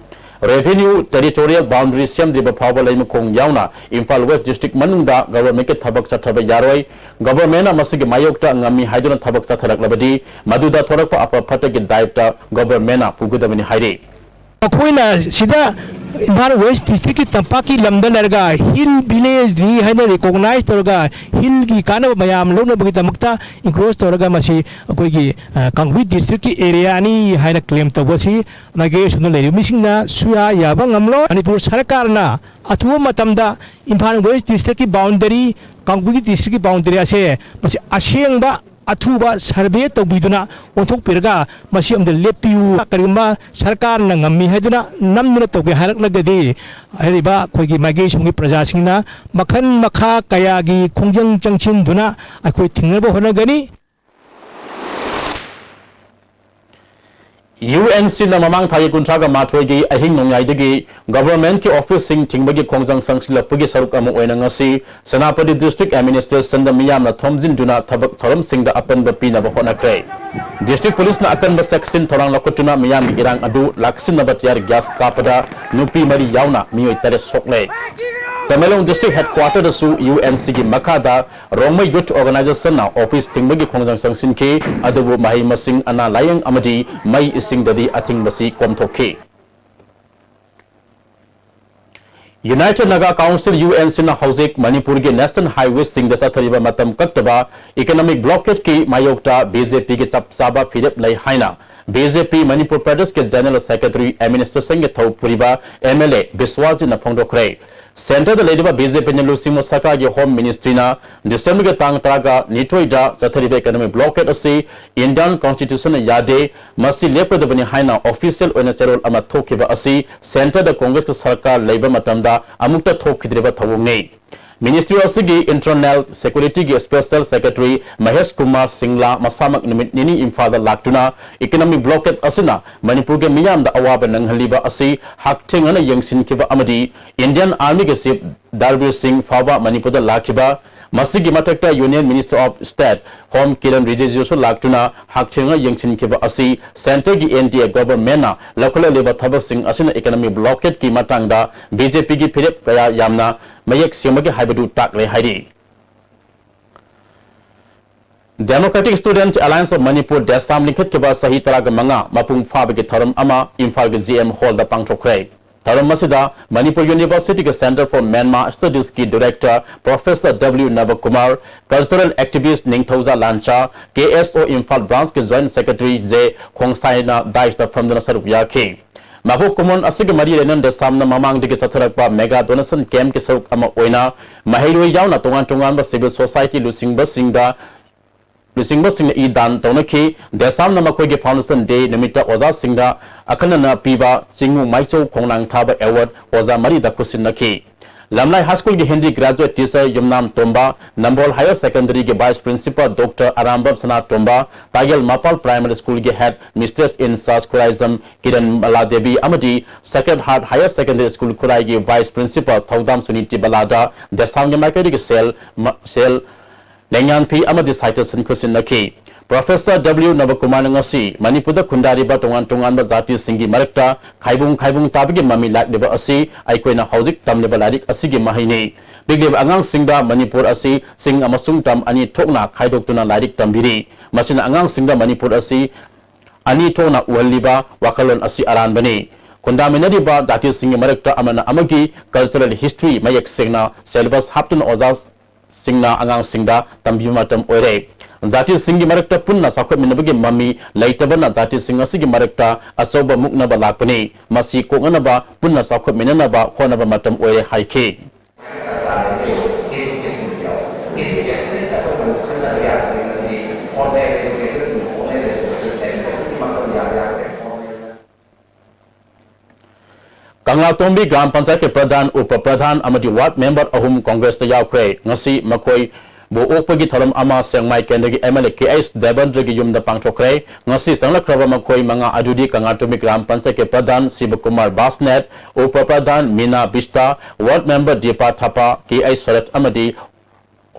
ꯔꯦꯚꯤꯅ꯭ꯌꯨ ꯇꯦꯔꯤꯇꯣꯔꯤꯌꯦꯜ ꯕꯥꯎꯟꯗꯔꯤ ꯁꯦꯝꯗ꯭ꯔꯤꯕ ꯐꯥꯎꯕ ꯂꯩꯃꯈꯣꯡ ꯌꯥꯎꯅ ꯏꯝꯐꯥꯜ ꯋꯦꯁ ꯗꯤꯁꯇ꯭ꯔꯤꯛ ꯃꯅꯨꯡꯗ ꯒꯚꯔꯟꯃꯦꯟꯠꯀꯤ ꯊꯕꯛ ꯆꯠꯊꯕ ꯌꯥꯔꯣꯏ꯫ ꯒꯚꯔꯟꯃꯦꯟꯠꯅ ꯃꯁꯤꯒꯤ ꯃꯥꯌꯣꯛꯇ ꯉꯝꯃꯤ ꯍꯥꯏꯗꯨꯅ ꯊꯕꯛ ꯆꯠꯊꯔꯛꯂꯕꯗꯤ ꯃꯗꯨꯗ ꯊꯣꯔꯛꯄ ꯑꯐ ꯐꯠꯇꯒꯤ ꯗꯥꯏꯇ ꯒꯚꯔꯟꯃꯦꯟꯠꯅ ꯄꯨꯒꯗꯕꯅꯤ ꯍꯥꯏꯔꯤ꯫ ꯑꯩꯈꯣꯏꯅ ꯁꯤꯗ ꯏꯝꯐꯥꯜ ꯋꯦꯁ ꯗꯤꯁꯇ꯭ꯔꯤꯛꯀꯤ ꯇꯝꯄꯥꯛꯀꯤ ꯂꯝꯗ ꯂꯩꯔꯒ ꯍꯤꯜ ꯚꯤꯂꯦꯖꯅꯤ ꯍꯥꯏꯅ ꯔꯤꯀꯣꯛꯅꯥꯏꯖ ꯇꯧꯔꯒ ꯍꯤꯜꯒꯤ ꯀꯥꯟꯅꯕ ꯃꯌꯥꯝ ꯂꯧꯅꯕꯒꯤꯗꯃꯛꯇ ꯏꯟꯀ꯭ꯔꯣꯆ ꯇꯧꯔꯒ ꯃꯁꯤ ꯑꯩꯈꯣꯏꯒꯤ, ꯑ, ꯀꯥꯡꯄꯣꯛꯄꯤ ꯗꯤꯁꯇ꯭ꯔꯤꯛꯀꯤ ꯑꯦꯔꯤꯌꯥꯅꯤ ꯍꯥꯏꯅ ꯀ꯭ꯂꯦꯝ ꯇꯧꯕ ꯑꯁꯤ ꯃꯥꯏꯀꯩ ꯑꯁꯣꯝꯗ ꯂꯩꯔꯤꯕ ꯃꯤꯁꯤꯡꯅ ꯁꯨꯌꯥ ꯌꯥꯕ ꯉꯝꯂꯣꯏ꯫ ꯃꯅꯤꯄꯨꯔ ꯁꯔꯀꯥꯔꯅ ꯑꯊꯨꯕ ꯃꯇꯝꯗ ꯏꯝꯐꯥꯜ ꯋꯦꯁ ꯗꯤꯁꯇ꯭ꯔꯤꯛꯀꯤ ꯕꯥꯎꯟꯗꯔꯤ, ꯀꯥꯡꯄꯣꯛꯄꯤ ꯗꯤꯁꯇ꯭ꯔꯤꯛꯀꯤ ꯕꯥꯎꯟꯗꯔꯤ ꯑꯁꯦ ꯃꯁꯤ ꯑꯁꯦꯡꯕ ꯑꯊꯨꯕ ꯁꯔꯚꯦ ꯇꯧꯕꯤꯗꯨꯅ ꯑꯣꯟꯊꯣꯛꯄꯤꯔꯒ ꯃꯁꯤ ꯑꯝꯇ ꯂꯦꯞꯄꯤꯌꯨ꯫ ꯀꯔꯤꯒꯨꯝꯕ ꯁꯔꯀꯥꯔꯅ ꯉꯝꯃꯤ ꯍꯥꯏꯗꯨꯅ ꯅꯝꯗꯨꯅ ꯇꯧꯒꯦ ꯍꯥꯏꯔꯛꯂꯒꯗꯤ ꯍꯥꯏꯔꯤꯕ ꯑꯩꯈꯣꯏꯒꯤ ꯃꯥꯏꯀꯩ ꯁꯣꯝꯒꯤ ꯄ꯭ꯔꯖꯥꯁꯤꯡꯅ ꯃꯈꯜ ꯃꯈꯥ ꯀꯌꯥꯒꯤ ꯈꯣꯡꯖꯪ ꯆꯪꯁꯤꯟꯗꯨꯅ ꯑꯩꯈꯣꯏ ꯊꯤꯡꯅꯕ ꯍꯣꯠꯅꯒꯅꯤ꯫ ꯌꯨ ꯑꯦꯟ ꯁꯤꯅ ꯃꯃꯥꯡ ꯊꯥꯒꯤ ꯀꯨꯟꯊ꯭ꯔꯥꯒ ꯃꯥꯊꯣꯏꯒꯤ ꯑꯍꯤꯡ ꯅꯣꯡꯌꯥꯏꯗꯒꯤ governmentꯀꯤ officeꯁꯤꯡ ꯊꯤꯡꯕꯒꯤ ꯈꯣꯡꯖꯪ ꯆꯪꯁꯤꯜꯂꯛꯄꯒꯤ ꯁꯔꯨꯛ ꯑꯃ ꯑꯣꯏꯅ ꯉꯁꯤ ꯁꯦꯅꯥꯄꯇꯤ district administrationꯗ ꯃꯤꯌꯥꯝꯅ ꯊꯣꯝꯖꯤꯟꯗꯨꯅ ꯊꯕꯛ ꯊꯧꯔꯝꯁꯤꯡꯗ ꯑꯄꯟꯕ ꯄꯤꯅꯕ ꯍꯣꯠꯅꯈ꯭ꯔꯦ꯫ District policeꯅ ꯑꯀꯟꯕ ꯆꯦꯛꯁꯤꯟ ꯊꯧꯔꯥꯡ ꯂꯧꯈꯠꯇꯨꯅ ꯃꯤꯌꯥꯝꯒꯤ ꯏꯔꯥꯡ ꯑꯗꯨ ꯂꯥꯛꯁꯤꯟꯅꯕ tear gas ꯀꯥꯞꯄꯗ ꯅꯨꯄꯤ ꯃꯔꯤ ꯌꯥꯎꯅ ꯃꯤꯑꯣꯏ ꯇꯔꯦꯠ ꯁꯣꯛꯂꯦ꯫ ꯇꯃꯦꯡꯂꯣꯡ district headquarterꯗꯁꯨ ꯌꯨ ꯑꯦꯟ ꯁꯤꯒꯤ ꯃꯈꯥꯗ ꯔꯣꯡꯃꯩ Youth Organizationꯅ office ꯊꯤꯡꯕꯒꯤ ꯈꯣꯡꯖꯪ ꯆꯪꯁꯤꯟꯈꯤ, ꯑꯗꯨꯕꯨ ꯃꯍꯩ ꯃꯁꯤꯡ, ꯑꯅꯥ ꯂꯥꯌꯦꯡ ꯑꯃꯗꯤ ꯃꯩ ꯏꯁꯤꯡꯗꯗꯤ ꯑꯊꯤꯡꯕꯁꯤ ꯀꯣꯝꯊꯣꯛꯈꯤ꯫ United Naga Council, U N ꯁꯤꯅ ꯍꯧꯖꯤꯛ ꯃꯅꯤꯄꯨꯔꯒꯤ national highwayꯁꯤꯡꯗ ꯆꯠꯊꯔꯤꯕ ꯃꯇꯝ ꯀꯛꯇꯕ economic blockadeꯀꯤ ꯃꯥꯌꯣꯛꯇ ꯕꯤ ꯖꯦ ꯄꯤꯒꯤ ꯆꯞ ꯆꯥꯕ ꯐꯤꯔꯦꯞ ꯂꯩ ꯍꯥꯏꯅ ꯕꯤ ꯖꯦ ꯄꯤ ꯃꯅꯤꯄꯨꯔ ꯄ꯭ꯔꯗꯦꯁꯀꯤ General Secretary, administrationꯒꯤ ꯊꯧ ꯄꯨꯔꯤꯕ ꯑꯦꯝ ꯑꯦꯜ ꯑꯦ ꯕꯤꯁ꯭ꯋꯥꯖꯤꯠꯅ ꯐꯣꯡꯗꯣꯛꯈ꯭ꯔꯦ꯫ Centreꯗ ꯂꯩꯔꯤꯕ ꯕꯤ ꯖꯦ ꯄꯤꯅ ꯂꯨꯆꯤꯡꯕ ꯁꯔꯀꯥꯔꯒꯤ Home Ministryꯅ Decemberꯒꯤ ꯇꯥꯡ ꯇꯔꯥꯒ ꯅꯤꯊꯣꯏꯗ ꯆꯠꯊꯔꯤꯕ economic blockade ꯑꯁꯤ Indian Constitutionꯅ ꯌꯥꯗꯦ, ꯃꯁꯤ ꯂꯦꯞꯀꯗꯕꯅꯤ ꯍꯥꯏꯅ official ꯑꯣꯏꯅ ꯆꯦꯔꯣꯜ ꯑꯃ ꯊꯣꯛꯈꯤꯕ ꯑꯁꯤ Centreꯗ Congressꯀꯤ ꯁꯔꯀꯥꯔ ꯂꯩꯕ ꯃꯇꯝꯗ ꯑꯃꯨꯛꯇ ꯊꯣꯛꯈꯤꯗ꯭ꯔꯤꯕ ꯊꯧꯑꯣꯡꯅꯤ꯫ Ministry ꯑꯁꯤꯒꯤ Internal Securityꯒꯤ Special Secretary Mahesh Kumar ꯁꯤꯡꯂꯥ ꯃꯁꯥꯃꯛ ꯅꯨꯃꯤꯠ ꯅꯤꯅꯤ ꯏꯝꯐꯥꯜꯗ ꯂꯥꯛꯇꯨꯅ economic blockade ꯑꯁꯤꯅ ꯃꯅꯤꯄꯨꯔꯒꯤ ꯃꯤꯌꯥꯝꯗ ꯑꯋꯥꯕ ꯅꯪꯍꯜꯂꯤꯕ ꯑꯁꯤ ꯍꯛꯊꯦꯡꯅꯅ ꯌꯦꯡꯁꯤꯟꯈꯤꯕ ꯑꯃꯗꯤ Indian Armyꯒꯤ Chief ꯗꯥꯔꯕꯤꯔ ꯁꯤꯡ ꯐꯥꯎꯕ ꯃꯅꯤꯄꯨꯔꯗ ꯂꯥꯛꯈꯤꯕ, ꯃꯁꯤꯒꯤ ꯃꯊꯛꯇ Union Minister of State Home Kiran ꯔꯤꯖꯤꯖꯨꯁꯨ ꯂꯥꯛꯇꯨꯅ ꯍꯛꯊꯦꯡꯅ ꯌꯦꯡꯁꯤꯟꯈꯤꯕ ꯑꯁꯤ Centreꯒꯤ N D A governmentꯅ ꯂꯧꯈꯠꯂꯛꯂꯤꯕ ꯊꯕꯛꯁꯤꯡ ꯑꯁꯤꯅ economic blockadeꯀꯤ ꯃꯇꯥꯡꯗ ꯕꯤ ꯖꯦ ꯄꯤꯒꯤ ꯐꯤꯔꯦꯞ ꯀꯌꯥ ꯌꯥꯝꯅ ꯃꯌꯦꯛ ꯁꯦꯡꯕꯒꯦ ꯍꯥꯏꯕꯗꯨ ꯇꯥꯛꯂꯦ ꯍꯥꯏꯔꯤ꯫ Democratic Student Alliance of Manipur, ꯗꯦꯁꯥꯝ ꯂꯤꯡꯈꯠꯈꯤꯕ ꯆꯍꯤ ꯇꯔꯥꯒ ꯃꯉꯥ ꯃꯄꯨꯡ ꯐꯥꯕꯒꯤ ꯊꯧꯔꯝ ꯑꯃ ꯏꯝꯐꯥꯜꯒꯤ ꯖꯤ ꯑꯦꯝ ꯍꯣꯜꯗ ꯄꯥꯡꯊꯣꯛꯈ꯭ꯔꯦ꯫ ꯊꯧꯔꯝ ꯑꯁꯤꯗ Manipur Universityꯒꯤ Centre for Myanmar Studiesꯀꯤ Director Professor W ꯅꯕꯀꯨꯃꯥꯔ, cultural activist ꯅꯤꯡꯊꯧꯖꯥ ꯂꯥꯟꯆꯥ, K S O Imphal branchꯀꯤ Joint Secretary ꯖꯦ ꯈꯣꯡꯁꯥꯏꯅ dais ꯇ ꯐꯝꯗꯨꯅ ꯁꯔꯨꯛ ꯌꯥꯈꯤ꯫ ꯃꯥꯕꯣꯛ ꯀꯨꯝꯑꯣꯟ ꯑꯁꯤꯒꯤ ꯃꯔꯤ ꯂꯩꯅꯅ ꯗꯦꯁꯥꯝꯅ ꯃꯃꯥꯡꯗꯒꯤ ꯆꯠꯊꯔꯛꯄ mega donation campꯀꯤ ꯁꯔꯨꯛ ꯑꯃ ꯑꯣꯏꯅ ꯃꯍꯩꯔꯣꯏ ꯌꯥꯎꯅ ꯇꯣꯉꯥꯟ ꯇꯣꯉꯥꯟꯕ civil society ꯂꯨꯆꯤꯡꯕꯁꯤꯡꯗ ꯂꯨꯆꯤꯡꯕꯁꯤꯡꯅ ꯏ ꯗꯥꯟ ꯇꯧꯅꯈꯤ꯫ ꯗꯦꯁꯥꯝꯅ ꯃꯈꯣꯏꯒꯤ Foundation Day ꯅꯨꯃꯤꯠꯇ ꯑꯣꯖꯥꯁꯤꯡꯗ ꯑꯈꯟꯅꯅ ꯄꯤꯕ ꯆꯤꯡꯉꯨ ꯃꯥꯏꯆꯧ ꯈꯣꯡꯅꯥꯡ ꯊꯥꯕ award ꯑꯣꯖꯥ ꯃꯔꯤꯗ ꯈꯨꯠꯁꯤꯟꯅꯈꯤ꯫ ꯂꯝꯂꯥꯏ High School ꯒꯤ Hindi graduate teacher ꯌꯨꯝꯅꯥꯝ ꯇꯣꯝꯕ, ꯅꯝꯕꯣꯜ Higher Secondary ꯒꯤ Vice Principal Doctor ꯑꯔꯥꯝꯕꯝ ꯁꯅꯥꯇꯣꯝꯕ, ꯇꯥꯒꯦꯜ ꯃꯄꯥꯜ Primary School ꯒꯤ Head Mistress in Charge Khuraijam Kiran ꯃꯂꯥꯗꯦꯕꯤ ꯑꯃꯗꯤ Sacred Heart Higher Secondary School ꯈꯨꯔꯥꯏꯒꯤ Vice Principal ꯊꯧꯗꯥꯝ ꯁꯨꯅꯤꯇꯤ ꯕꯂꯥꯗ ꯗꯦꯁꯥꯝꯒꯤ ꯃꯥꯏꯀꯩꯗꯒꯤ ꯁꯦꯜ, ꯃ-, ꯁꯦꯜ, ꯂꯦꯡꯌꯥꯟ ꯐꯤ ꯑꯃꯗꯤ citation ꯈꯨꯠꯁꯤꯟꯅꯈꯤ꯫ Professor W ꯅꯕꯀꯨꯃꯥꯔꯅ ꯉꯁꯤ ꯃꯅꯤꯄꯨꯔꯗ ꯈꯨꯟꯗꯥꯔꯤꯕ ꯇꯣꯉꯥꯟ ꯇꯣꯉꯥꯟꯕ ꯖꯥꯇꯤꯁꯤꯡꯒꯤ ꯃꯔꯛꯇ ꯈꯥꯏꯕꯨꯡ ꯈꯥꯏꯕꯨꯡ ꯇꯥꯕꯒꯤ ꯃꯃꯤ ꯂꯥꯛꯂꯤꯕ ꯑꯁꯤ ꯑꯩꯈꯣꯏꯅ ꯍꯧꯖꯤꯛ ꯇꯝꯂꯤꯕ ꯂꯥꯏꯔꯤꯛ ꯑꯁꯤꯒꯤ ꯃꯍꯩꯅꯤ꯫ ꯄꯤꯛꯂꯤꯕ ꯑꯉꯥꯡꯁꯤꯡꯗ ꯃꯅꯤꯄꯨꯔ ꯑꯁꯤ ꯆꯤꯡ ꯑꯃꯁꯨꯡ ꯇꯝ ꯑꯅꯤ ꯊꯣꯛꯅ ꯈꯥꯏꯗꯣꯛꯇꯨꯅ ꯂꯥꯏꯔꯤꯛ ꯇꯝꯕꯤꯔꯤ꯫ ꯃꯁꯤꯅ ꯑꯉꯥꯡꯁꯤꯡꯗ ꯃꯅꯤꯄꯨꯔ ꯑꯁꯤ ꯑꯅꯤ ꯊꯣꯛꯅ ꯎꯍꯜꯂꯤꯕ ꯋꯥꯈꯜꯂꯣꯟ ꯑꯁꯤ ꯑꯔꯥꯟꯕꯅꯤ꯫ ꯈꯨꯟꯗꯥꯃꯤꯟꯅꯔꯤꯕ ꯖꯥꯇꯤꯁꯤꯡꯒꯤ ꯃꯔꯛꯇ ꯑꯃꯅ ꯑꯃꯒꯤ cultural history ꯃꯌꯦꯛ ꯁꯦꯡꯅ syllabus ꯍꯥꯞꯇꯨꯅ ꯑꯣꯖꯥ ꯁꯤꯡꯅ ꯑꯉꯥꯡꯁꯤꯡꯗ ꯇꯝꯕꯤꯕ ꯃꯇꯝ ꯑꯣꯏꯔꯦ꯫ ꯖꯥꯇꯤꯁꯤꯡꯒꯤ ꯃꯔꯛꯇ ꯄꯨꯟꯅ ꯆꯥꯎꯈꯠꯃꯤꯟꯅꯕꯒꯤ ꯃꯃꯤ ꯂꯩꯇꯕꯅ ꯖꯥꯇꯤꯁꯤꯡ ꯑꯁꯤꯒꯤ ꯃꯔꯛꯇ ꯑꯆꯧꯕ ꯃꯨꯛꯅꯕ ꯂꯥꯛꯄꯅꯤ꯫ ꯃꯁꯤ ꯀꯣꯛꯅꯅꯕ ꯄꯨꯟꯅ ꯆꯥꯎꯈꯠꯃꯤꯟꯅꯅꯕ ꯍꯣꯠꯅꯕ ꯃꯇꯝ ꯑꯣꯏꯔꯦ ꯍꯥꯏꯈꯤ꯫ ꯀꯪꯂꯥꯇꯣꯡꯕꯤ ꯒ꯭ꯔꯥꯝ ꯄꯟꯆꯥꯌꯠꯀꯤ ꯄ꯭ꯔꯙꯥꯟ, ꯎꯄ ꯄ꯭ꯔꯙꯥꯟ ꯑꯃꯗꯤ ward member ꯑꯍꯨꯝ ꯀꯣꯡꯒ꯭ꯔꯦꯁꯇ ꯌꯥꯎꯈ꯭ꯔꯦ꯫ ꯉꯁꯤ ꯃꯈꯣꯏꯕꯨ ꯑꯣꯛꯄꯒꯤ ꯊꯧꯔꯝ ꯑꯃ ꯁꯦꯡꯃꯥꯏ ꯀꯦꯟꯗ꯭ꯔꯒꯤ MLA ꯀꯦ ꯑꯩꯆ ꯗꯦꯕꯦꯟꯗ꯭ꯔꯒꯤ ꯌꯨꯝꯗ ꯄꯥꯡꯊꯣꯛꯈ꯭ꯔꯦ꯫ ꯉꯁꯤ ꯆꯪꯂꯛꯈ꯭ꯔꯕ ꯃꯈꯣꯏ ꯃꯉꯥ ꯑꯗꯨꯗꯤ ꯀꯪꯂꯥꯇꯣꯡꯕꯤ ꯒ꯭ꯔꯥꯝ ꯄꯟꯆꯥꯌꯠꯀꯤ ꯄ꯭ꯔꯙꯥꯟ ꯁꯤꯕꯀꯨꯃꯥꯔ ꯕꯥꯁꯅꯦꯠ, ꯎꯄ ꯄ꯭ꯔꯙꯥꯟ ꯃꯤꯅꯥ ꯕꯤꯁꯇꯥ, ward member ꯗꯤꯄꯥ ꯊꯥꯄꯥ, ꯀꯦ ꯑꯩꯆ ꯁꯣꯔꯦꯠ ꯑꯃꯗꯤ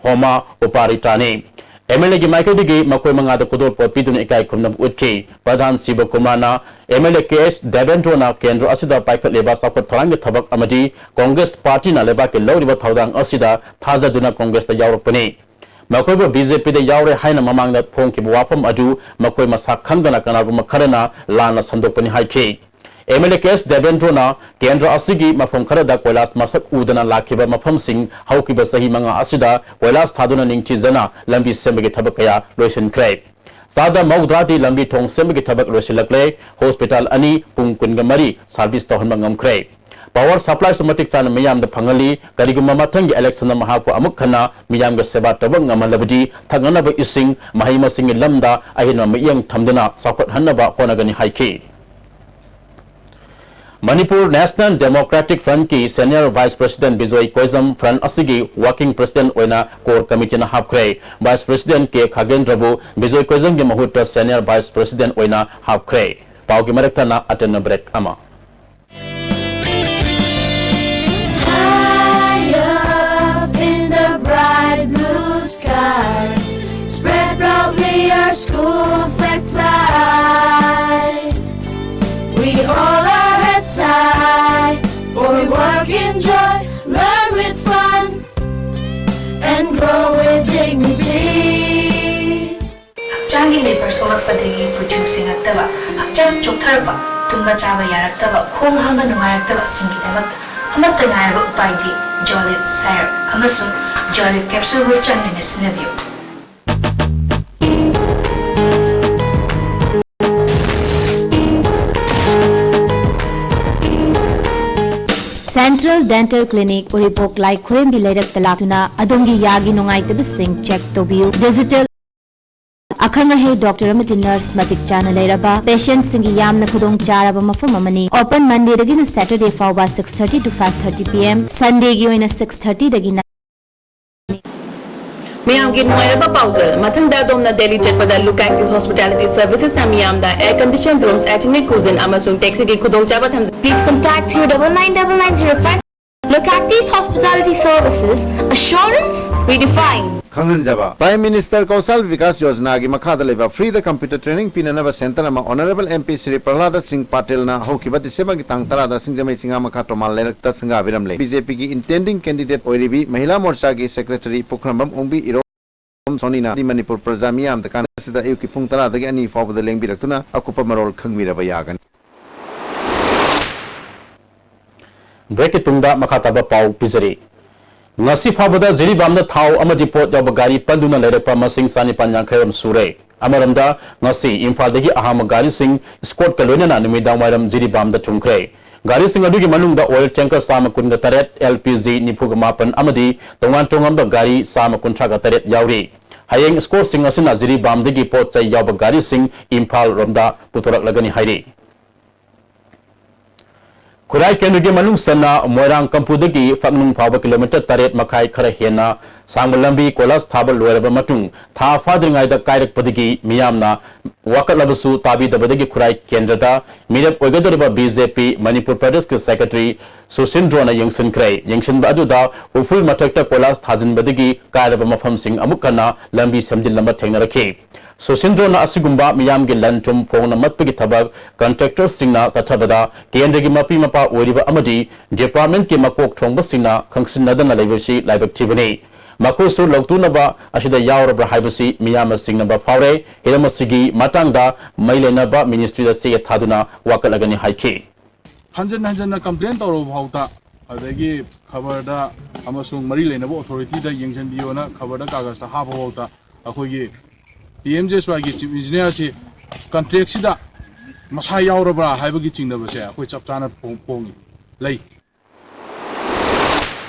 ꯍꯣꯃꯥ ꯎꯄꯥꯔꯤꯇꯥꯅꯤ꯫ MLAꯒꯤ ꯃꯥꯏꯀꯩꯗꯒꯤ ꯃꯈꯣꯏ ꯃꯉꯥꯗ ꯈꯨꯗꯣꯜꯄꯣꯠ ꯄꯤꯗꯨꯅ ꯏꯀꯥꯏ ꯈꯨꯝꯅꯕ ꯎꯠꯈꯤ꯫ ꯄ꯭ꯔꯙꯥꯟ ꯁꯤꯕꯀꯨꯃꯥꯔꯅ MLA ꯀꯦ ꯑꯩꯆ ꯗꯦꯕꯦꯟꯗ꯭ꯔꯣꯅ ꯀꯦꯟꯗ꯭ꯔ ꯑꯁꯤꯗ ꯄꯥꯏꯈꯠꯂꯤꯕ ꯆꯥꯎꯈꯠ ꯊꯧꯔꯥꯡꯒꯤ ꯊꯕꯛ ꯑꯃꯗꯤ ꯀꯣꯡꯒ꯭ꯔꯦꯁ ꯄꯥꯔꯇꯤꯅ ꯂꯩꯕꯥꯛꯀꯤ ꯂꯧꯔꯤꯕ ꯊꯧꯗꯥꯡ ꯑꯁꯤꯗ ꯊꯥꯖꯗꯨꯅ ꯀꯣꯡꯒ꯭ꯔꯦꯁꯇ ꯌꯥꯎꯔꯛꯄꯅꯤ꯫ ꯃꯈꯣꯏꯕꯨ ꯕꯤꯖꯦꯄꯤꯗ ꯌꯥꯎꯔꯦ ꯍꯥꯏꯅ ꯃꯃꯥꯡꯗ ꯐꯣꯡꯈꯤꯕ ꯋꯥꯐꯝ ꯑꯗꯨ ꯃꯈꯣꯏ ꯃꯁꯥ ꯈꯪꯗꯅ ꯀꯅꯥꯒꯨꯝꯕ ꯈꯔꯅ ꯂꯥꯟꯅ ꯁꯟꯗꯣꯛꯄꯅꯤ ꯍꯥꯏꯈꯤ꯫ MLA ꯀꯦ ꯑꯦꯁ ꯗꯦꯕꯦꯟꯗ꯭ꯔꯣꯅ ꯀꯦꯟꯗ꯭ꯔ ꯑꯁꯤꯒꯤ ꯃꯐꯝ ꯈꯔꯗ ꯀꯣꯏꯂꯥꯁ ꯃꯁꯛ ꯎꯗꯅ ꯂꯥꯛꯈꯤꯕ ꯃꯐꯝꯁꯤꯡ ꯍꯧꯈꯤꯕ ꯆꯍꯤ ꯃꯉꯥ ꯑꯁꯤꯗ ꯀꯣꯏꯂꯥꯁ ꯊꯥꯗꯨꯅ ꯅꯤꯡꯊꯤꯖꯅ ꯂꯝꯕꯤ ꯁꯦꯝꯕꯒꯤ ꯊꯕꯛ ꯀꯌꯥ ꯂꯣꯏꯁꯤꯟꯈ꯭ꯔꯦ꯫ ꯆꯥꯗ ꯃꯧꯗ꯭ꯔꯥꯗꯤ ꯂꯝꯕꯤ ꯊꯣꯡ ꯁꯦꯝꯕꯒꯤ ꯊꯕꯛ ꯂꯣꯏꯁꯤꯜꯂꯛꯂꯦ꯫ ꯍꯣꯁꯄꯤꯇꯥꯜ ꯑꯅꯤ ꯄꯨꯡ ꯀꯨꯟꯒ ꯃꯔꯤ service ꯇꯧꯍꯟꯕ ꯉꯝꯈ꯭ꯔꯦ꯫ Power supplyꯁꯨ ꯃꯇꯤꯛ ꯆꯥꯅ ꯃꯤꯌꯥꯝꯗ ꯐꯪꯍꯜꯂꯤ꯫ ꯀꯔꯤꯒꯨꯝꯕ ꯃꯊꯪꯒꯤ electionꯗ ꯃꯍꯥꯛꯄꯨ ꯑꯃꯨꯛ ꯍꯟꯅ ꯃꯤꯌꯥꯝꯒ ꯁꯦꯕꯥ ꯇꯧꯕ ꯉꯝꯍꯜꯂꯕꯗꯤ ꯊꯛꯅꯅꯕ ꯏꯁꯤꯡ, ꯃꯍꯩ ꯃꯁꯤꯡꯒꯤ ꯂꯝꯗ ꯑꯍꯦꯟꯕ ꯃꯤꯠꯌꯦꯡ ꯊꯝꯗꯨꯅ ꯆꯥꯎꯈꯠꯍꯟꯅꯕ ꯍꯣꯠꯅꯒꯅꯤ ꯍꯥꯏꯈꯤ꯫ ꯃꯅꯤꯄꯨꯔ ꯅꯦꯁꯅꯦꯜ ꯗꯦꯃꯣꯀ꯭ꯔꯦꯇꯤꯛ ꯐ꯭ꯔꯟꯠꯀꯤ senior vice president Bijoy Koijam front ꯑꯁꯤꯒꯤ ꯋꯥꯔꯀꯤꯡ ꯄ꯭ꯔꯁꯤꯗꯦꯟꯠ ꯑꯣꯏꯅ ꯀꯣꯔ ꯀꯃꯤꯇꯤꯅ ꯍꯥꯞꯈ꯭ꯔꯦ꯫ ꯚꯥꯏꯁ ꯄ꯭ꯔꯁꯤꯗꯦꯟꯠ ꯀꯦ ꯈꯥꯒꯦꯟꯗ꯭ꯔꯕꯨ ꯕꯤꯖꯣꯏ ꯀꯣꯏꯖꯝꯒꯤ ꯃꯍꯨꯠꯇ ꯁꯦꯅꯤꯌꯔ ꯚꯥꯏꯁ ꯄ꯭ꯔꯁꯤꯗꯦꯟꯠ ꯑꯣꯏꯅ ꯍꯥꯞꯈ꯭ꯔꯦ꯫ ꯄꯥꯎꯒꯤ ꯃꯔꯛ ꯊꯠꯅ ꯑꯇꯦꯟꯕ ꯕ꯭ꯔꯦꯛ ꯑꯃ꯫ High up in the bright blue sky, spread proudly our school flag fly. We hold our heads high, for we work in joy, learn with fun, and grow with dignity. ꯍꯛꯆꯥꯡꯒꯤ ꯂꯩꯄꯔ ꯁꯣꯛꯂꯛꯄꯗꯒꯤ ꯀꯨꯆꯨ ꯁꯦꯡꯉꯛꯇꯕ, ꯍꯛꯆꯥꯡ ꯆꯣꯛꯊꯔꯛꯄ, ꯇꯨꯝꯕ ꯆꯥꯕ ꯌꯥꯔꯛꯇꯕ, ꯈꯣꯡ ꯍꯥꯝꯕ ꯅꯨꯡꯉꯥꯏꯔꯛꯇꯕꯁꯤꯡꯒꯤꯗꯃꯛꯇ ꯑꯃꯠꯇ ꯉꯥꯏꯔꯕ ꯎꯄꯥꯏꯗꯤ ꯖꯣꯂꯤꯞ ꯁꯥꯏꯔꯞ ꯑꯃꯁꯨꯡ ꯖꯣꯂꯤꯞ ꯀꯦꯞꯁꯨꯜꯕꯨ ꯆꯥꯡ ꯅꯥꯏꯅ ꯁꯤꯖꯤꯟꯅꯕꯤꯌꯨ꯫ Central Dental Clinic, ꯎꯔꯤꯄꯣꯛ ꯂꯥꯏ ꯈꯨꯔꯦꯝꯕꯤ ꯂꯩꯔꯛꯇ ꯂꯥꯛꯇꯨꯅ ꯑꯗꯣꯝꯒꯤ ꯌꯥꯒꯤ ꯅꯨꯡꯉꯥꯏꯇꯕꯁꯤꯡ ꯆꯦꯛ ꯇꯧꯕꯤꯌꯨ꯫ ꯗꯤꯖꯤꯇꯦꯜ ꯑꯈꯪ ꯑꯍꯩ ꯗꯣꯛꯇꯔ ꯑꯃꯗꯤ ꯅꯔꯁ ꯃꯇꯤꯛ ꯆꯥꯅ ꯂꯩꯔꯕ, ꯄꯦꯁꯦꯟꯠꯁꯤꯡꯒꯤ ꯌꯥꯝꯅ ꯈꯨꯗꯣꯡ ꯆꯥꯔꯕ ꯃꯐꯝ ꯑꯃꯅꯤ꯫ ꯑꯣꯄꯟ ꯃꯟꯗꯦꯗꯒꯤꯅ ꯁꯦꯇꯔꯗꯦ ꯐꯥꯎꯕ six thirty to five thirty P M, ꯁꯟꯗꯦꯒꯤ ꯑꯣꯏꯅ six thirty ꯗꯒꯤꯅ ꯃꯌꯥꯝꯒꯤ ꯅꯨꯡꯉꯥꯏꯔꯕ ꯄꯥꯎꯖꯦꯜ꯫ ꯃꯊꯪꯗ ꯑꯗꯣꯝꯅ ꯗꯦꯜꯂꯤ ꯆꯠꯄꯗ Look Active Hospitality Servicesꯅ ꯃꯤꯌꯥꯝꯗ air conditioned rooms, ethnic cuisine ꯑꯃꯁꯨꯡ taxiꯒꯤ ꯈꯨꯗꯣꯡꯆꯥꯕ ꯊꯝꯖꯩ꯫ Please contact three double nine double nine zero five. Look Active Hospitality Services, assurance redefined. ꯈꯪꯍꯟꯖꯕ, Prime Minister Kaushal Vikas Yojanaꯒꯤ ꯃꯈꯥꯗ ꯂꯩꯕ freeꯗ computer training ꯄꯤꯅꯅꯕ centre ꯑꯃ Honourable M P Shri Prahlada Singh Patelꯅ ꯍꯧꯈꯤꯕ ꯗꯤꯁꯦꯝꯕꯔꯒꯤ ꯇꯥꯡ ꯇꯔꯥꯗ ꯁꯤꯡꯖꯃꯩ ꯆꯤꯉꯥꯃꯈꯥ ꯇꯣꯃꯥꯜ ꯂꯩꯔꯛꯇ ꯁꯪꯒꯥꯕꯤꯔꯝꯂꯦ꯫ BJPꯒꯤ intending candidate ꯑꯣꯏꯔꯤꯕꯤ ꯃꯍꯤꯂꯥ ꯃꯣꯔꯆꯥꯒꯤ secretary ꯄꯨꯈ꯭ꯔꯝꯕꯝ ꯑꯣꯡꯕꯤ ꯏꯔꯣꯝ ꯁꯣꯅꯤꯅ ꯃꯅꯤꯄꯨꯔ ꯄ꯭ꯔꯖꯥ ꯃꯤꯌꯥꯝꯗ ꯀꯥꯟꯅꯕꯁꯤꯗ ꯑꯌꯨꯛꯀꯤ ꯄꯨꯡ ꯇꯔꯥꯗꯒꯤ ꯑꯅꯤ ꯐꯥꯎꯕꯗ ꯂꯦꯡꯕꯤꯔꯛꯇꯨꯅ ꯑꯀꯨꯞꯄ ꯃꯔꯣꯜ ꯈꯪꯕꯤꯔꯕ ꯌꯥꯒꯅꯤ꯫ ꯕ꯭ꯔꯦꯛꯀꯤ ꯇꯨꯡꯗ ꯃꯈꯥ ꯇꯥꯕ ꯄꯥꯎ ꯄꯤꯖꯔꯤ꯫ ꯉꯁꯤ ꯐꯥꯎꯕꯗ ꯖꯤꯔꯤꯕꯥꯝꯗ ꯊꯥꯎ ꯑꯃꯗꯤ ꯄꯣꯠ ꯌꯥꯎꯕ ꯒꯥꯔꯤ ꯄꯟꯗꯨꯅ ꯂꯩꯔꯛꯄ ꯃꯁꯤꯡ ꯆꯥꯅꯤꯄꯥꯟ ꯌꯥꯡꯈꯩ ꯑꯃ ꯁꯨꯔꯦ꯫ ꯑꯃꯔꯣꯝꯗ, ꯉꯁꯤ ꯏꯝꯐꯥꯜꯗꯒꯤ ꯑꯍꯥꯟꯕ ꯒꯥꯔꯤꯁꯤꯡ escortꯀ ꯂꯣꯏꯅꯅ ꯅꯨꯃꯤꯗꯥꯡ ꯋꯥꯏꯔꯝ ꯖꯤꯔꯤꯕꯥꯝꯗ ꯊꯨꯡꯈ꯭ꯔꯦ꯫ ꯒꯥꯔꯤꯁꯤꯡ ꯑꯗꯨꯒꯤ ꯃꯅꯨꯡꯗ oil tanker ꯆꯥꯝꯃ ꯀꯨꯟꯒ ꯇꯔꯦꯠ, L P G ꯅꯤꯐꯨꯒ ꯃꯥꯄꯟ ꯑꯃꯗꯤ ꯇꯣꯉꯥꯟ ꯇꯣꯉꯥꯟꯕ ꯒꯥꯔꯤ ꯆꯥꯝꯃ ꯀꯨꯟꯊ꯭ꯔꯥꯒ ꯇꯔꯦꯠ ꯌꯥꯎꯔꯤ꯫ ꯍꯌꯦꯡ escortꯁꯤꯡ ꯑꯁꯤꯅ ꯖꯤꯔꯤꯕꯥꯝꯗꯒꯤ ꯄꯣꯠ ꯆꯩ ꯌꯥꯎꯕ ꯒꯥꯔꯤꯁꯤꯡ ꯏꯝꯐꯥꯜ ꯔꯣꯝꯗ ꯄꯨꯊꯣꯔꯛꯂꯒꯅꯤ ꯍꯥꯏꯔꯤ꯫ ꯈꯨꯔꯥꯏ ꯀꯦꯟꯗ꯭ꯔꯒꯤ ꯃꯅꯨꯡ ꯆꯟꯅ ꯃꯣꯏꯔꯥꯡ ꯀꯝꯄꯨꯗꯒꯤ ꯐꯛꯅꯨꯡ ꯐꯥꯎꯕ ꯀꯤꯂꯣꯃꯤꯇꯔ ꯇꯔꯦꯠ ꯃꯈꯥꯏ ꯈꯔ ꯍꯦꯟꯅ ꯁꯥꯡꯕ ꯂꯝꯕꯤ ꯀꯣꯏꯂꯥꯁ ꯊꯥꯕ ꯂꯣꯏꯔꯕ ꯃꯇꯨꯡ, ꯊꯥ ꯐꯥꯗ꯭ꯔꯤꯉꯩꯗ ꯀꯥꯏꯔꯛꯄꯗꯒꯤ ꯃꯤꯌꯥꯝꯅ ꯋꯥꯀꯠꯂꯕꯁꯨ ꯇꯥꯕꯤꯗꯕꯗꯒꯤ ꯈꯨꯔꯥꯏ ꯀꯦꯟꯗ꯭ꯔꯗ ꯃꯤꯔꯦꯞ ꯑꯣꯏꯒꯗꯧꯔꯤꯕ ꯕꯤ ꯖꯦ ꯄꯤ ꯃꯅꯤꯄꯨꯔ ꯄ꯭ꯔꯗꯦꯁꯀꯤ ꯁꯦꯀ꯭ꯔꯦꯇꯔꯤ ꯁꯨꯁꯤꯟꯗ꯭ꯔꯣꯅ ꯌꯦꯡꯁꯤꯟꯈ꯭ꯔꯦ꯫ ꯌꯦꯡꯁꯤꯟꯕ ꯑꯗꯨꯗ ꯎꯐꯨꯜ ꯃꯊꯛꯇ ꯀꯣꯏꯂꯥꯁ ꯊꯥꯖꯤꯟꯕꯗꯒꯤ ꯀꯥꯏꯔꯕ ꯃꯐꯝꯁꯤꯡ ꯑꯃꯨꯛ ꯍꯟꯅ ꯂꯝꯕꯤ ꯁꯦꯝꯖꯤꯟꯅꯕ ꯊꯦꯡꯅꯔꯛꯈꯤ꯫ ꯁꯨꯁꯤꯟꯗ꯭ꯔꯣꯅ ꯑꯁꯤꯒꯨꯝꯕ ꯃꯤꯌꯥꯝꯒꯤ ꯂꯟ ꯊꯨꯝ ꯐꯣꯡꯅ ꯃꯠꯄꯒꯤ ꯊꯕꯛ ꯀꯟꯇ꯭ꯔꯦꯛꯇꯔꯁꯤꯡꯅ ꯆꯠꯊꯕꯗ ꯀꯦꯟꯗ꯭ꯔꯒꯤ ꯃꯄꯤ ꯃꯄꯥ ꯑꯣꯏꯔꯤꯕ ꯑꯃꯗꯤ ꯗꯤꯄꯥꯔꯠꯃꯦꯟꯠꯀꯤ ꯃꯀꯣꯛ ꯊꯣꯡꯕꯁꯤꯡꯅ ꯈꯪꯁꯤꯟꯅꯗꯅ ꯂꯩꯕꯁꯤ ꯂꯥꯏꯕꯛ ꯊꯤꯕꯅꯤ꯫ ꯃꯈꯣꯏꯁꯨ ꯂꯧꯇꯨꯅꯕ ꯑꯁꯤꯗ ꯌꯥꯎꯔꯕ꯭ꯔꯥ ꯍꯥꯏꯕꯁꯤ ꯃꯤꯌꯥꯝꯅ ꯆꯤꯡꯅꯕ ꯐꯥꯎꯔꯦ꯫ ꯍꯤꯔꯝ ꯑꯁꯤꯒꯤ ꯃꯇꯥꯡꯗ ꯃꯔꯤ ꯂꯩꯅꯕ ꯃꯤꯅꯤꯁꯇ꯭ꯔꯤꯗ ꯆꯦ ꯊꯥꯗꯨꯅ ꯋꯥꯀꯠꯂꯒꯅꯤ ꯍꯥꯏꯈꯤ꯫ ꯍꯟꯖꯟ ꯍꯟꯖꯟꯅ ꯀꯝꯄ꯭ꯂꯦꯟ ꯇꯧꯔꯕ ꯐꯥꯎꯗ, ꯑꯗꯒꯤ ꯈꯕꯔꯗ ꯑꯃꯁꯨꯡ ꯃꯔꯤ ꯂꯩꯅꯕ ꯑꯣꯊꯣꯔꯤꯇꯤꯗ ꯌꯦꯡꯁꯤꯟꯕꯤꯌꯣꯅ ꯈꯕꯔꯗ ꯀꯥꯒꯖꯇ ꯍꯥꯞꯄ ꯐꯥꯎꯗ ꯑꯩꯈꯣꯏꯒꯤ ꯄꯤ ꯑꯦꯝ ꯖꯦ ꯑꯦꯁ ꯋꯥꯏꯒꯤ ꯆꯤꯐ ꯏꯟꯖꯤꯅꯤꯌꯥꯔꯁꯤ ꯀꯟꯇ꯭ꯔꯦꯛꯁꯤꯗ ꯃꯁꯥ ꯌꯥꯎꯔꯕ꯭ꯔꯥ ꯍꯥꯏꯕꯒꯤ ꯆꯤꯡꯅꯕꯁꯦ ꯑꯩꯈꯣꯏ ꯆꯞ ꯆꯥꯅ ꯐꯣꯡ- ꯐꯣꯡꯉꯤ ꯂꯩ꯫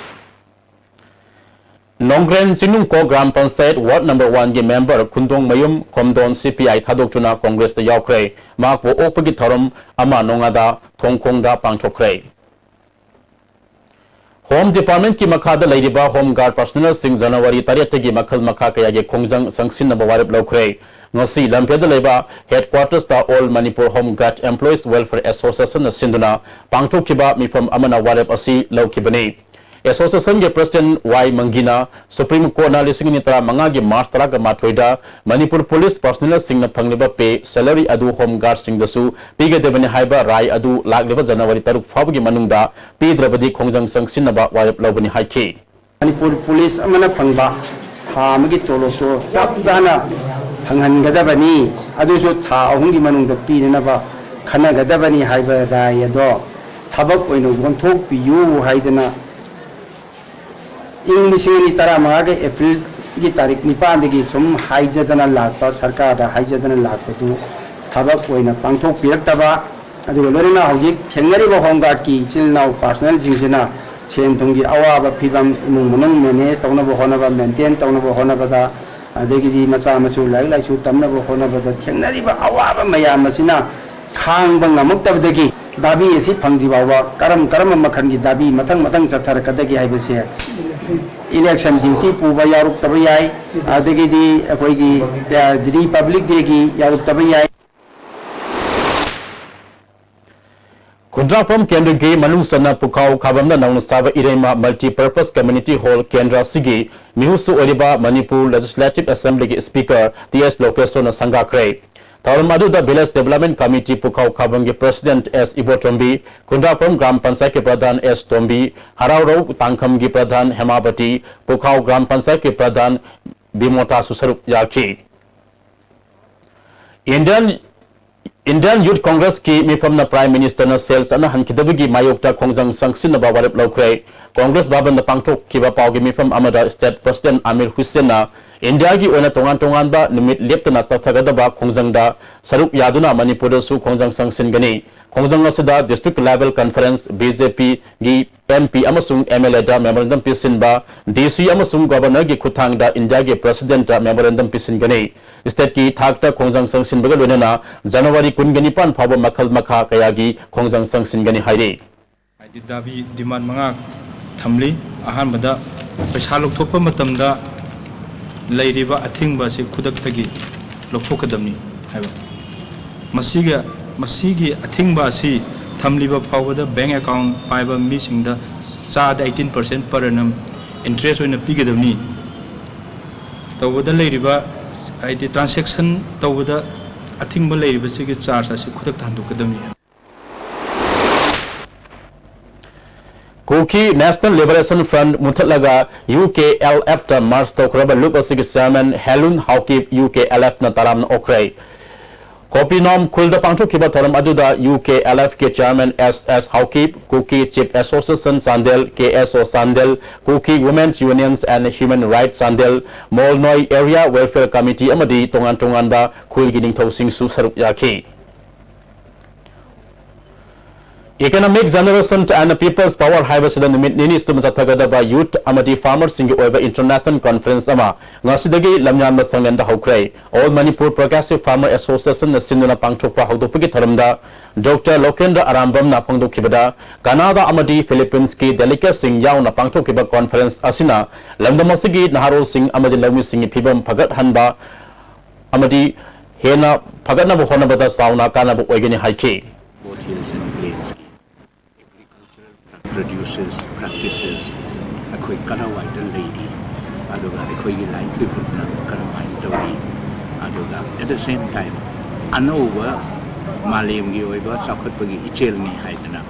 ꯅꯣꯡꯒ꯭ꯔꯦꯟ ꯆꯤꯡꯅꯨꯡꯈꯣꯛ ꯒ꯭ꯔꯥꯝ ꯄꯟꯆꯥꯌꯠ ꯋꯥꯔꯗ ꯅꯝꯕꯔ ꯋꯥꯟꯒꯤ ꯃꯦꯝꯕꯔ ꯈꯨꯟꯗꯣꯡꯃꯌꯨꯝ ꯈꯣꯝꯗꯣꯟ ꯁꯤ ꯄꯤ ꯑꯥꯏ ꯊꯥꯗꯣꯛꯇꯨꯅ ꯀꯣꯡꯒ꯭ꯔꯦꯁꯇ ꯌꯥꯎꯈ꯭ꯔꯦ꯫ ꯃꯍꯥꯛꯄꯨ ꯑꯣꯛꯄꯒꯤ ꯊꯧꯔꯝ ꯑꯃ ꯅꯣꯡꯉꯥꯗ ꯊꯣꯡꯈꯣꯡꯗ ꯄꯥꯡꯊꯣꯛꯈ꯭ꯔꯦ꯫ ꯍꯣꯝ ꯗꯤꯄꯥꯔꯠꯃꯦꯟꯠꯀꯤ ꯃꯈꯥꯗ ꯂꯩꯔꯤꯕ ꯍꯣꯝ ꯒꯥꯔꯗ ꯄꯔꯁꯣꯅꯦꯜꯁꯤꯡ ꯖꯅꯋꯥꯔꯤ ꯇꯔꯦꯠꯇꯒꯤ ꯃꯈꯜ ꯃꯈꯥ ꯀꯌꯥꯒꯤ ꯈꯣꯡꯖꯪ ꯆꯪꯁꯤꯟꯅꯕ ꯋꯥꯔꯦꯞ ꯂꯧꯈ꯭ꯔꯦ꯫ ꯉꯁꯤ ꯂꯝꯐꯦꯜꯗ ꯂꯩꯕ ꯍꯦꯗꯀ꯭ꯋꯥꯇꯔꯁꯇ all Manipur home guard employees welfare ꯑꯦꯁꯣꯁꯤꯌꯦꯁꯟꯅ ꯁꯤꯟꯗꯨꯅ ꯄꯥꯡꯊꯣꯛꯈꯤꯕ ꯃꯤꯐꯝ ꯑꯃꯅ ꯋꯥꯔꯦꯞ ꯑꯁꯤ ꯂꯧꯈꯤꯕꯅꯤ꯫ ꯑꯦꯁꯣꯁꯤꯌꯦꯁꯟꯒꯤ ꯄ꯭ꯔꯁꯤꯗꯦꯟꯠ ꯋꯥꯏ ꯃꯪꯒꯤꯅ ꯁꯨꯄ꯭ꯔꯤꯝ ꯀꯣꯔꯠꯅ ꯂꯤꯁꯤꯡ ꯑꯅꯤ ꯇꯔꯥꯃꯉꯥꯒꯤ ꯃꯥꯔꯆ ꯇꯔꯥꯒ ꯃꯥꯊꯣꯏꯗ ꯃꯅꯤꯄꯨꯔ ꯄꯨꯂꯤꯁ ꯄꯔꯁꯣꯅꯦꯜꯁꯤꯡꯅ ꯐꯪꯂꯤꯕ ꯄꯦ ꯁꯦꯂꯔꯤ ꯑꯗꯨ ꯍꯣꯝ ꯒꯥꯔꯗꯁꯤꯡꯗꯁꯨ ꯄꯤꯒꯗꯕꯅꯤ ꯍꯥꯏꯕ ꯔꯥꯏ ꯑꯗꯨ ꯂꯥꯛꯂꯤꯕ ꯖꯅꯋꯥꯔꯤ ꯇꯔꯨꯛ ꯐꯥꯎꯕꯒꯤ ꯃꯅꯨꯡꯗ ꯄꯤꯗ꯭ꯔꯕꯗꯤ ꯈꯣꯡꯖꯪ ꯆꯪꯁꯤꯟꯅꯕ ꯋꯥꯔꯦꯞ ꯂꯧꯒꯅꯤ ꯍꯥꯏꯈꯤ꯫ ꯃꯅꯤꯄꯨꯔ ꯄꯨꯂꯤꯁ ꯑꯃꯅ ꯐꯪꯕ ꯊꯥ ꯑꯃꯒꯤ ꯇꯣꯂꯣꯞꯇꯣ ꯆꯞ ꯆꯥꯅ ꯐꯪꯍꯟꯒꯗꯕꯅꯤ, ꯑꯗꯨꯁꯨ ꯊꯥ ꯑꯍꯨꯝꯒꯤ ꯃꯅꯨꯡꯗ ꯄꯤꯅꯅꯕ ꯈꯟꯅꯒꯗꯕꯅꯤ ꯍꯥꯏꯕ ꯔꯥꯏ ꯑꯗꯣ ꯊꯕꯛ ꯑꯣꯏꯅ ꯑꯣꯟꯊꯣꯛꯄꯤꯌꯨ ꯍꯥꯏꯗꯅ ꯏꯪ ꯂꯤꯁꯤꯡ ꯑꯅꯤ ꯇꯔꯥꯃꯉꯥꯒꯤ ꯑꯦꯄ꯭ꯔꯤꯜꯒꯤ ꯇꯥꯔꯤꯛ ꯅꯤꯄꯥꯟꯗꯒꯤ ꯁꯨꯝ ꯍꯥꯏꯖꯗꯅ ꯂꯥꯛꯄ, ꯁꯔꯀꯥꯔꯗ ꯍꯥꯏꯖꯗꯅ ꯂꯥꯛꯄꯗꯨ ꯊꯕꯛ ꯑꯣꯏꯅ ꯄꯥꯡꯊꯣꯛꯄꯤꯔꯛꯇꯕ, ꯑꯗꯨꯒ ꯂꯣꯏꯅꯅ ꯍꯧꯖꯤꯛ ꯊꯦꯡꯅꯔꯤꯕ ꯍꯣꯝ ꯒꯥꯔꯗꯀꯤ ꯏꯆꯤꯜ ꯏꯅꯥꯎ ꯄꯥꯔꯁꯣꯅꯦꯜꯁꯤꯡꯁꯤꯅ ꯁꯦꯟ ꯊꯨꯝꯒꯤ ꯑꯋꯥꯕ ꯐꯤꯕꯝ, ꯏꯃꯨꯡ ꯃꯅꯨꯡ ꯃꯦꯅꯦꯖ ꯇꯧꯅꯕ ꯍꯣꯠꯅꯕ, ꯃꯦꯟꯇꯦꯟ ꯇꯧꯅꯕ ꯍꯣꯠꯅꯕꯗ, ꯑꯗꯒꯤꯗꯤ ꯃꯆꯥ ꯃꯁꯨ ꯂꯥꯏꯔꯤꯛ ꯂꯥꯏꯁꯨ ꯇꯝꯅꯕ ꯍꯣꯠꯅꯕꯗ ꯊꯦꯡꯅꯔꯤꯕ ꯑꯋꯥꯕ ꯃꯌꯥꯝ ꯑꯁꯤꯅ ꯈꯥꯡꯕ ꯉꯝꯃꯛꯇꯕꯗꯒꯤ ꯗꯥꯕꯤ ꯑꯁꯤ ꯐꯪꯗ꯭ꯔꯤ ꯐꯥꯎꯕ ꯀꯔꯝ ꯀꯔꯝꯕ ꯃꯈꯜꯒꯤ ꯗꯥꯕꯤ ꯃꯊꯪ ꯃꯊꯪ ꯆꯠꯊꯔꯛꯀꯗꯒꯦ ꯍꯥꯏꯕꯁꯦ, election duty ꯄꯨꯕ ꯌꯥꯎꯔꯛꯇꯕ ꯌꯥꯏ, ꯑꯗꯒꯤꯗꯤ ꯑꯩꯈꯣꯏꯒꯤ, ꯑ, Republic Dayꯒꯤ ꯌꯥꯎꯔꯛꯇꯕ ꯌꯥꯏ꯫ ꯈꯨꯟꯗ꯭ꯔꯥꯛꯄꯝ ꯀꯦꯟꯗ꯭ꯔꯒꯤ ꯃꯅꯨꯡ ꯆꯟꯅ ꯄꯨꯈꯥꯎ ꯈꯥꯕꯝꯗ ꯅꯧꯅ ꯁꯥꯕ ꯏꯔꯩꯃ Multipurpose Community Hall ꯀꯦꯟꯗ꯭ꯔ ꯑꯁꯤꯒꯤ ꯃꯤꯍꯨꯠꯁꯨ ꯑꯣꯏꯔꯤꯕ ꯃꯅꯤꯄꯨꯔ Legislative Assemblyꯒꯤ Speaker ꯇꯤ ꯑꯦꯁ ꯂꯣꯀꯦꯁꯣꯔꯅ ꯁꯪꯒꯥꯈ꯭ꯔꯦ꯫ ꯊꯧꯔꯝ ꯑꯗꯨꯗ Village Development Committee ꯄꯨꯈꯥꯎ ꯈꯥꯕꯝꯒꯤ President ꯑꯦꯁ ꯏꯕꯣꯇꯣꯝꯕꯤ, ꯈꯨꯟꯗ꯭ꯔꯥꯛꯄꯝ ꯒ꯭ꯔꯥꯝ ꯄꯟꯆꯥꯌꯠꯀꯤ ꯄ꯭ꯔꯙꯥꯟ ꯑꯦꯁ ꯇꯣꯝꯕꯤ, ꯍꯔꯥꯎꯔꯧ ꯇꯥꯡꯈꯝꯒꯤ ꯄ꯭ꯔꯙꯥꯟ ꯍꯦꯃꯥꯕꯇꯤ, ꯄꯨꯈꯥꯎ ꯒ꯭ꯔꯥꯝ ꯄꯟꯆꯥꯌꯠꯀꯤ ꯄ꯭ꯔꯙꯥꯟ ꯕꯤꯃꯣꯇꯥꯁꯨ ꯁꯔꯨꯛ ꯌꯥꯈꯤ꯫ Indian Indian Youth Congressꯀꯤ ꯃꯤꯐꯝꯅ Prime Ministerꯅ ꯁꯦꯜ ꯆꯠꯅꯍꯟꯈꯤꯗꯕꯒꯤ ꯃꯥꯌꯣꯛꯇ ꯈꯣꯡꯖꯪ ꯆꯪꯁꯤꯟꯅꯕ ꯋꯥꯔꯦꯞ ꯂꯧꯈ꯭ꯔꯦ꯫ Congress ꯚꯕꯟꯗ ꯄꯥꯡꯊꯣꯛꯈꯤꯕ ꯄꯥꯎꯒꯤ ꯃꯤꯐꯝ ꯑꯃꯗ State President ꯑꯃꯤꯔ ꯍꯨꯁꯦꯟꯅ ꯏꯟꯗꯤꯌꯥꯒꯤ ꯑꯣꯏꯅ ꯇꯣꯉꯥꯟ ꯇꯣꯉꯥꯟꯕ ꯅꯨꯃꯤꯠ ꯂꯦꯞꯇꯅ ꯆꯠꯊꯒꯗꯕ ꯈꯣꯡꯖꯪꯗ ꯁꯔꯨꯛ ꯌꯥꯗꯨꯅ ꯃꯅꯤꯄꯨꯔꯗꯁꯨ ꯈꯣꯡꯖꯪ ꯆꯪꯁꯤꯟꯒꯅꯤ꯫ ꯈꯣꯡꯖꯪ ꯑꯁꯤꯗ District Level Conference, BJPꯒꯤ MP ꯑꯃꯁꯨꯡ MLAꯗ memorandum ꯄꯤꯁꯤꯟꯕ, DC ꯑꯃꯁꯨꯡ Governorꯒꯤ ꯈꯨꯠꯊꯥꯡꯗ ꯏꯟꯗꯤꯌꯥꯒꯤ Presidentꯇ memorandum ꯄꯤꯁꯤꯟꯒꯅꯤ꯫ Stateꯀꯤ ꯊꯥꯛꯇ ꯈꯣꯡꯖꯪ ꯆꯪꯁꯤꯟꯕꯒ ꯂꯣꯏꯅꯅ January ꯀꯨꯟꯒ ꯅꯤꯄꯥꯟ ꯐꯥꯎꯕ ꯃꯈꯜ ꯃꯈꯥ ꯀꯌꯥꯒꯤ ꯈꯣꯡꯖꯪ ꯆꯪꯁꯤꯟꯒꯅꯤ ꯍꯥꯏꯔꯤ꯫ ꯍꯥꯏꯗꯤ ꯗꯥꯕꯤ demand ꯃꯉꯥ ꯊꯝꯂꯤ꯫ ꯑꯍꯥꯟꯕꯗ, ꯄꯩꯁꯥ ꯂꯧꯊꯣꯛꯄ ꯃꯇꯝꯗ ꯂꯩꯔꯤꯕ ꯑꯊꯤꯡꯕ ꯑꯁꯤ ꯈꯨꯗꯛꯇꯒꯤ ꯂꯧꯊꯣꯛꯀꯗꯕꯅꯤ ꯍꯥꯏꯕ꯫ ꯃꯁꯤꯒ, ꯃꯁꯤꯒꯤ ꯑꯊꯤꯡꯕ ꯑꯁꯤ ꯊꯝꯂꯤꯕ ꯐꯥꯎꯕꯗ bank account ꯄꯥꯏꯕ ꯃꯤꯁꯤꯡꯗ ꯆꯥꯗ eighteen percent per annum interest ꯑꯣꯏꯅ ꯄꯤꯒꯗꯕꯅꯤ꯫ ꯇꯧꯕꯗ ꯂꯩꯔꯤꯕ, ꯍꯥꯏꯗꯤ transaction ꯇꯧꯕꯗ ꯑꯊꯤꯡꯕ ꯂꯩꯔꯤꯕꯁꯤꯒꯤ charge ꯑꯁꯤ ꯈꯨꯗꯛꯇ ꯍꯟꯗꯣꯛꯀꯗꯕꯅꯤ꯫ Kuki National Liberation Front ꯃꯨꯊꯠꯂꯒ UKLFꯇ merge ꯇꯧꯈ꯭ꯔꯕ ꯂꯨꯞ ꯑꯁꯤꯒꯤ chairman ꯍꯦꯂꯨꯟ ꯍꯥꯎꯀꯤꯞ UKLFꯅ ꯇꯔꯥꯝꯅ ꯑꯣꯛꯈ꯭ꯔꯦ꯫ ꯀꯣꯄꯤꯅꯣꯝ ꯈꯨꯜꯗ ꯄꯥꯡꯊꯣꯛꯈꯤꯕ ꯊꯧꯔꯝ ꯑꯗꯨꯗ UKLFꯀꯤ chairman S S Haokip, Kuki Chief Association Chandel, KSO Chandel, Kuki Women's Unions and Human Rights Chandel, Molnoi Area Welfare Committee ꯑꯃꯗꯤ ꯇꯣꯉꯥꯟ ꯇꯣꯉꯥꯟꯕ ꯈꯨꯜꯒꯤ ꯅꯤꯡꯊꯧꯁꯤꯡꯁꯨ ꯁꯔꯨꯛ ꯌꯥꯈꯤ꯫ Economic Generation and People's Power ꯍꯥꯏꯕꯁꯤꯗ ꯅꯨꯃꯤꯠ ꯅꯤꯅꯤ ꯆꯨꯞꯅ ꯆꯠꯊꯒꯗꯕ youth ꯑꯃꯗꯤ farmerꯁꯤꯡꯒꯤ ꯑꯣꯏꯕ international conference ꯑꯃ ꯉꯁꯤꯗꯒꯤ ꯂꯝꯌꯥꯟꯕ ꯁꯪꯂꯦꯟꯗ ꯍꯧꯈ꯭ꯔꯦ꯫ All Manipur Progressive Farmer Associationꯅ ꯁꯤꯟꯗꯨꯅ ꯄꯥꯡꯊꯣꯛꯄ ꯍꯧꯗꯣꯛꯄꯒꯤ ꯊꯧꯔꯝꯗ Doctor ꯂꯣꯀꯦꯟꯗ꯭ꯔ ꯑꯔꯥꯝꯕꯝꯅ ꯐꯣꯡꯗꯣꯛꯈꯤꯕꯗ, ꯀꯅꯥꯗꯥ ꯑꯃꯗꯤ ꯐꯤꯂꯤꯄꯤꯟꯁꯀꯤ delegateꯁꯤꯡ ꯌꯥꯎꯅ ꯄꯥꯡꯊꯣꯛꯈꯤꯕ conference ꯑꯁꯤꯅ ꯂꯝꯗꯝ ꯑꯁꯤꯒꯤ ꯅꯍꯥꯔꯣꯜꯁꯤꯡ ꯑꯃꯗꯤ ꯂꯧꯃꯤꯁꯤꯡꯒꯤ ꯐꯤꯕꯝ ꯐꯒꯠꯍꯟꯕ ꯑꯃꯗꯤ ꯍꯦꯟꯅ ꯐꯒꯠꯅꯕ ꯍꯣꯠꯅꯕꯗ ꯆꯥꯎꯅ ꯀꯥꯟꯅꯕ ꯑꯣꯏꯒꯅꯤ ꯍꯥꯏꯈꯤ꯫ Both hills and plains agricultural producers, practices ꯑꯩꯈꯣꯏ ꯀꯔꯝꯍꯥꯏꯅ ꯂꯩꯔꯤ, ꯑꯗꯨꯒ ꯑꯩꯈꯣꯏꯒꯤ livelihoodꯅ ꯀꯔꯝꯍꯥꯏꯅ ꯇꯧꯔꯤ, ꯑꯗꯨꯒ at the same time ꯑꯅꯧꯕ ꯃꯥꯂꯦꯝꯒꯤ ꯑꯣꯏꯕ ꯆꯥꯎꯈꯠꯄꯒꯤ ꯏꯆꯦꯜꯅꯤ ꯍꯥꯏꯗꯅ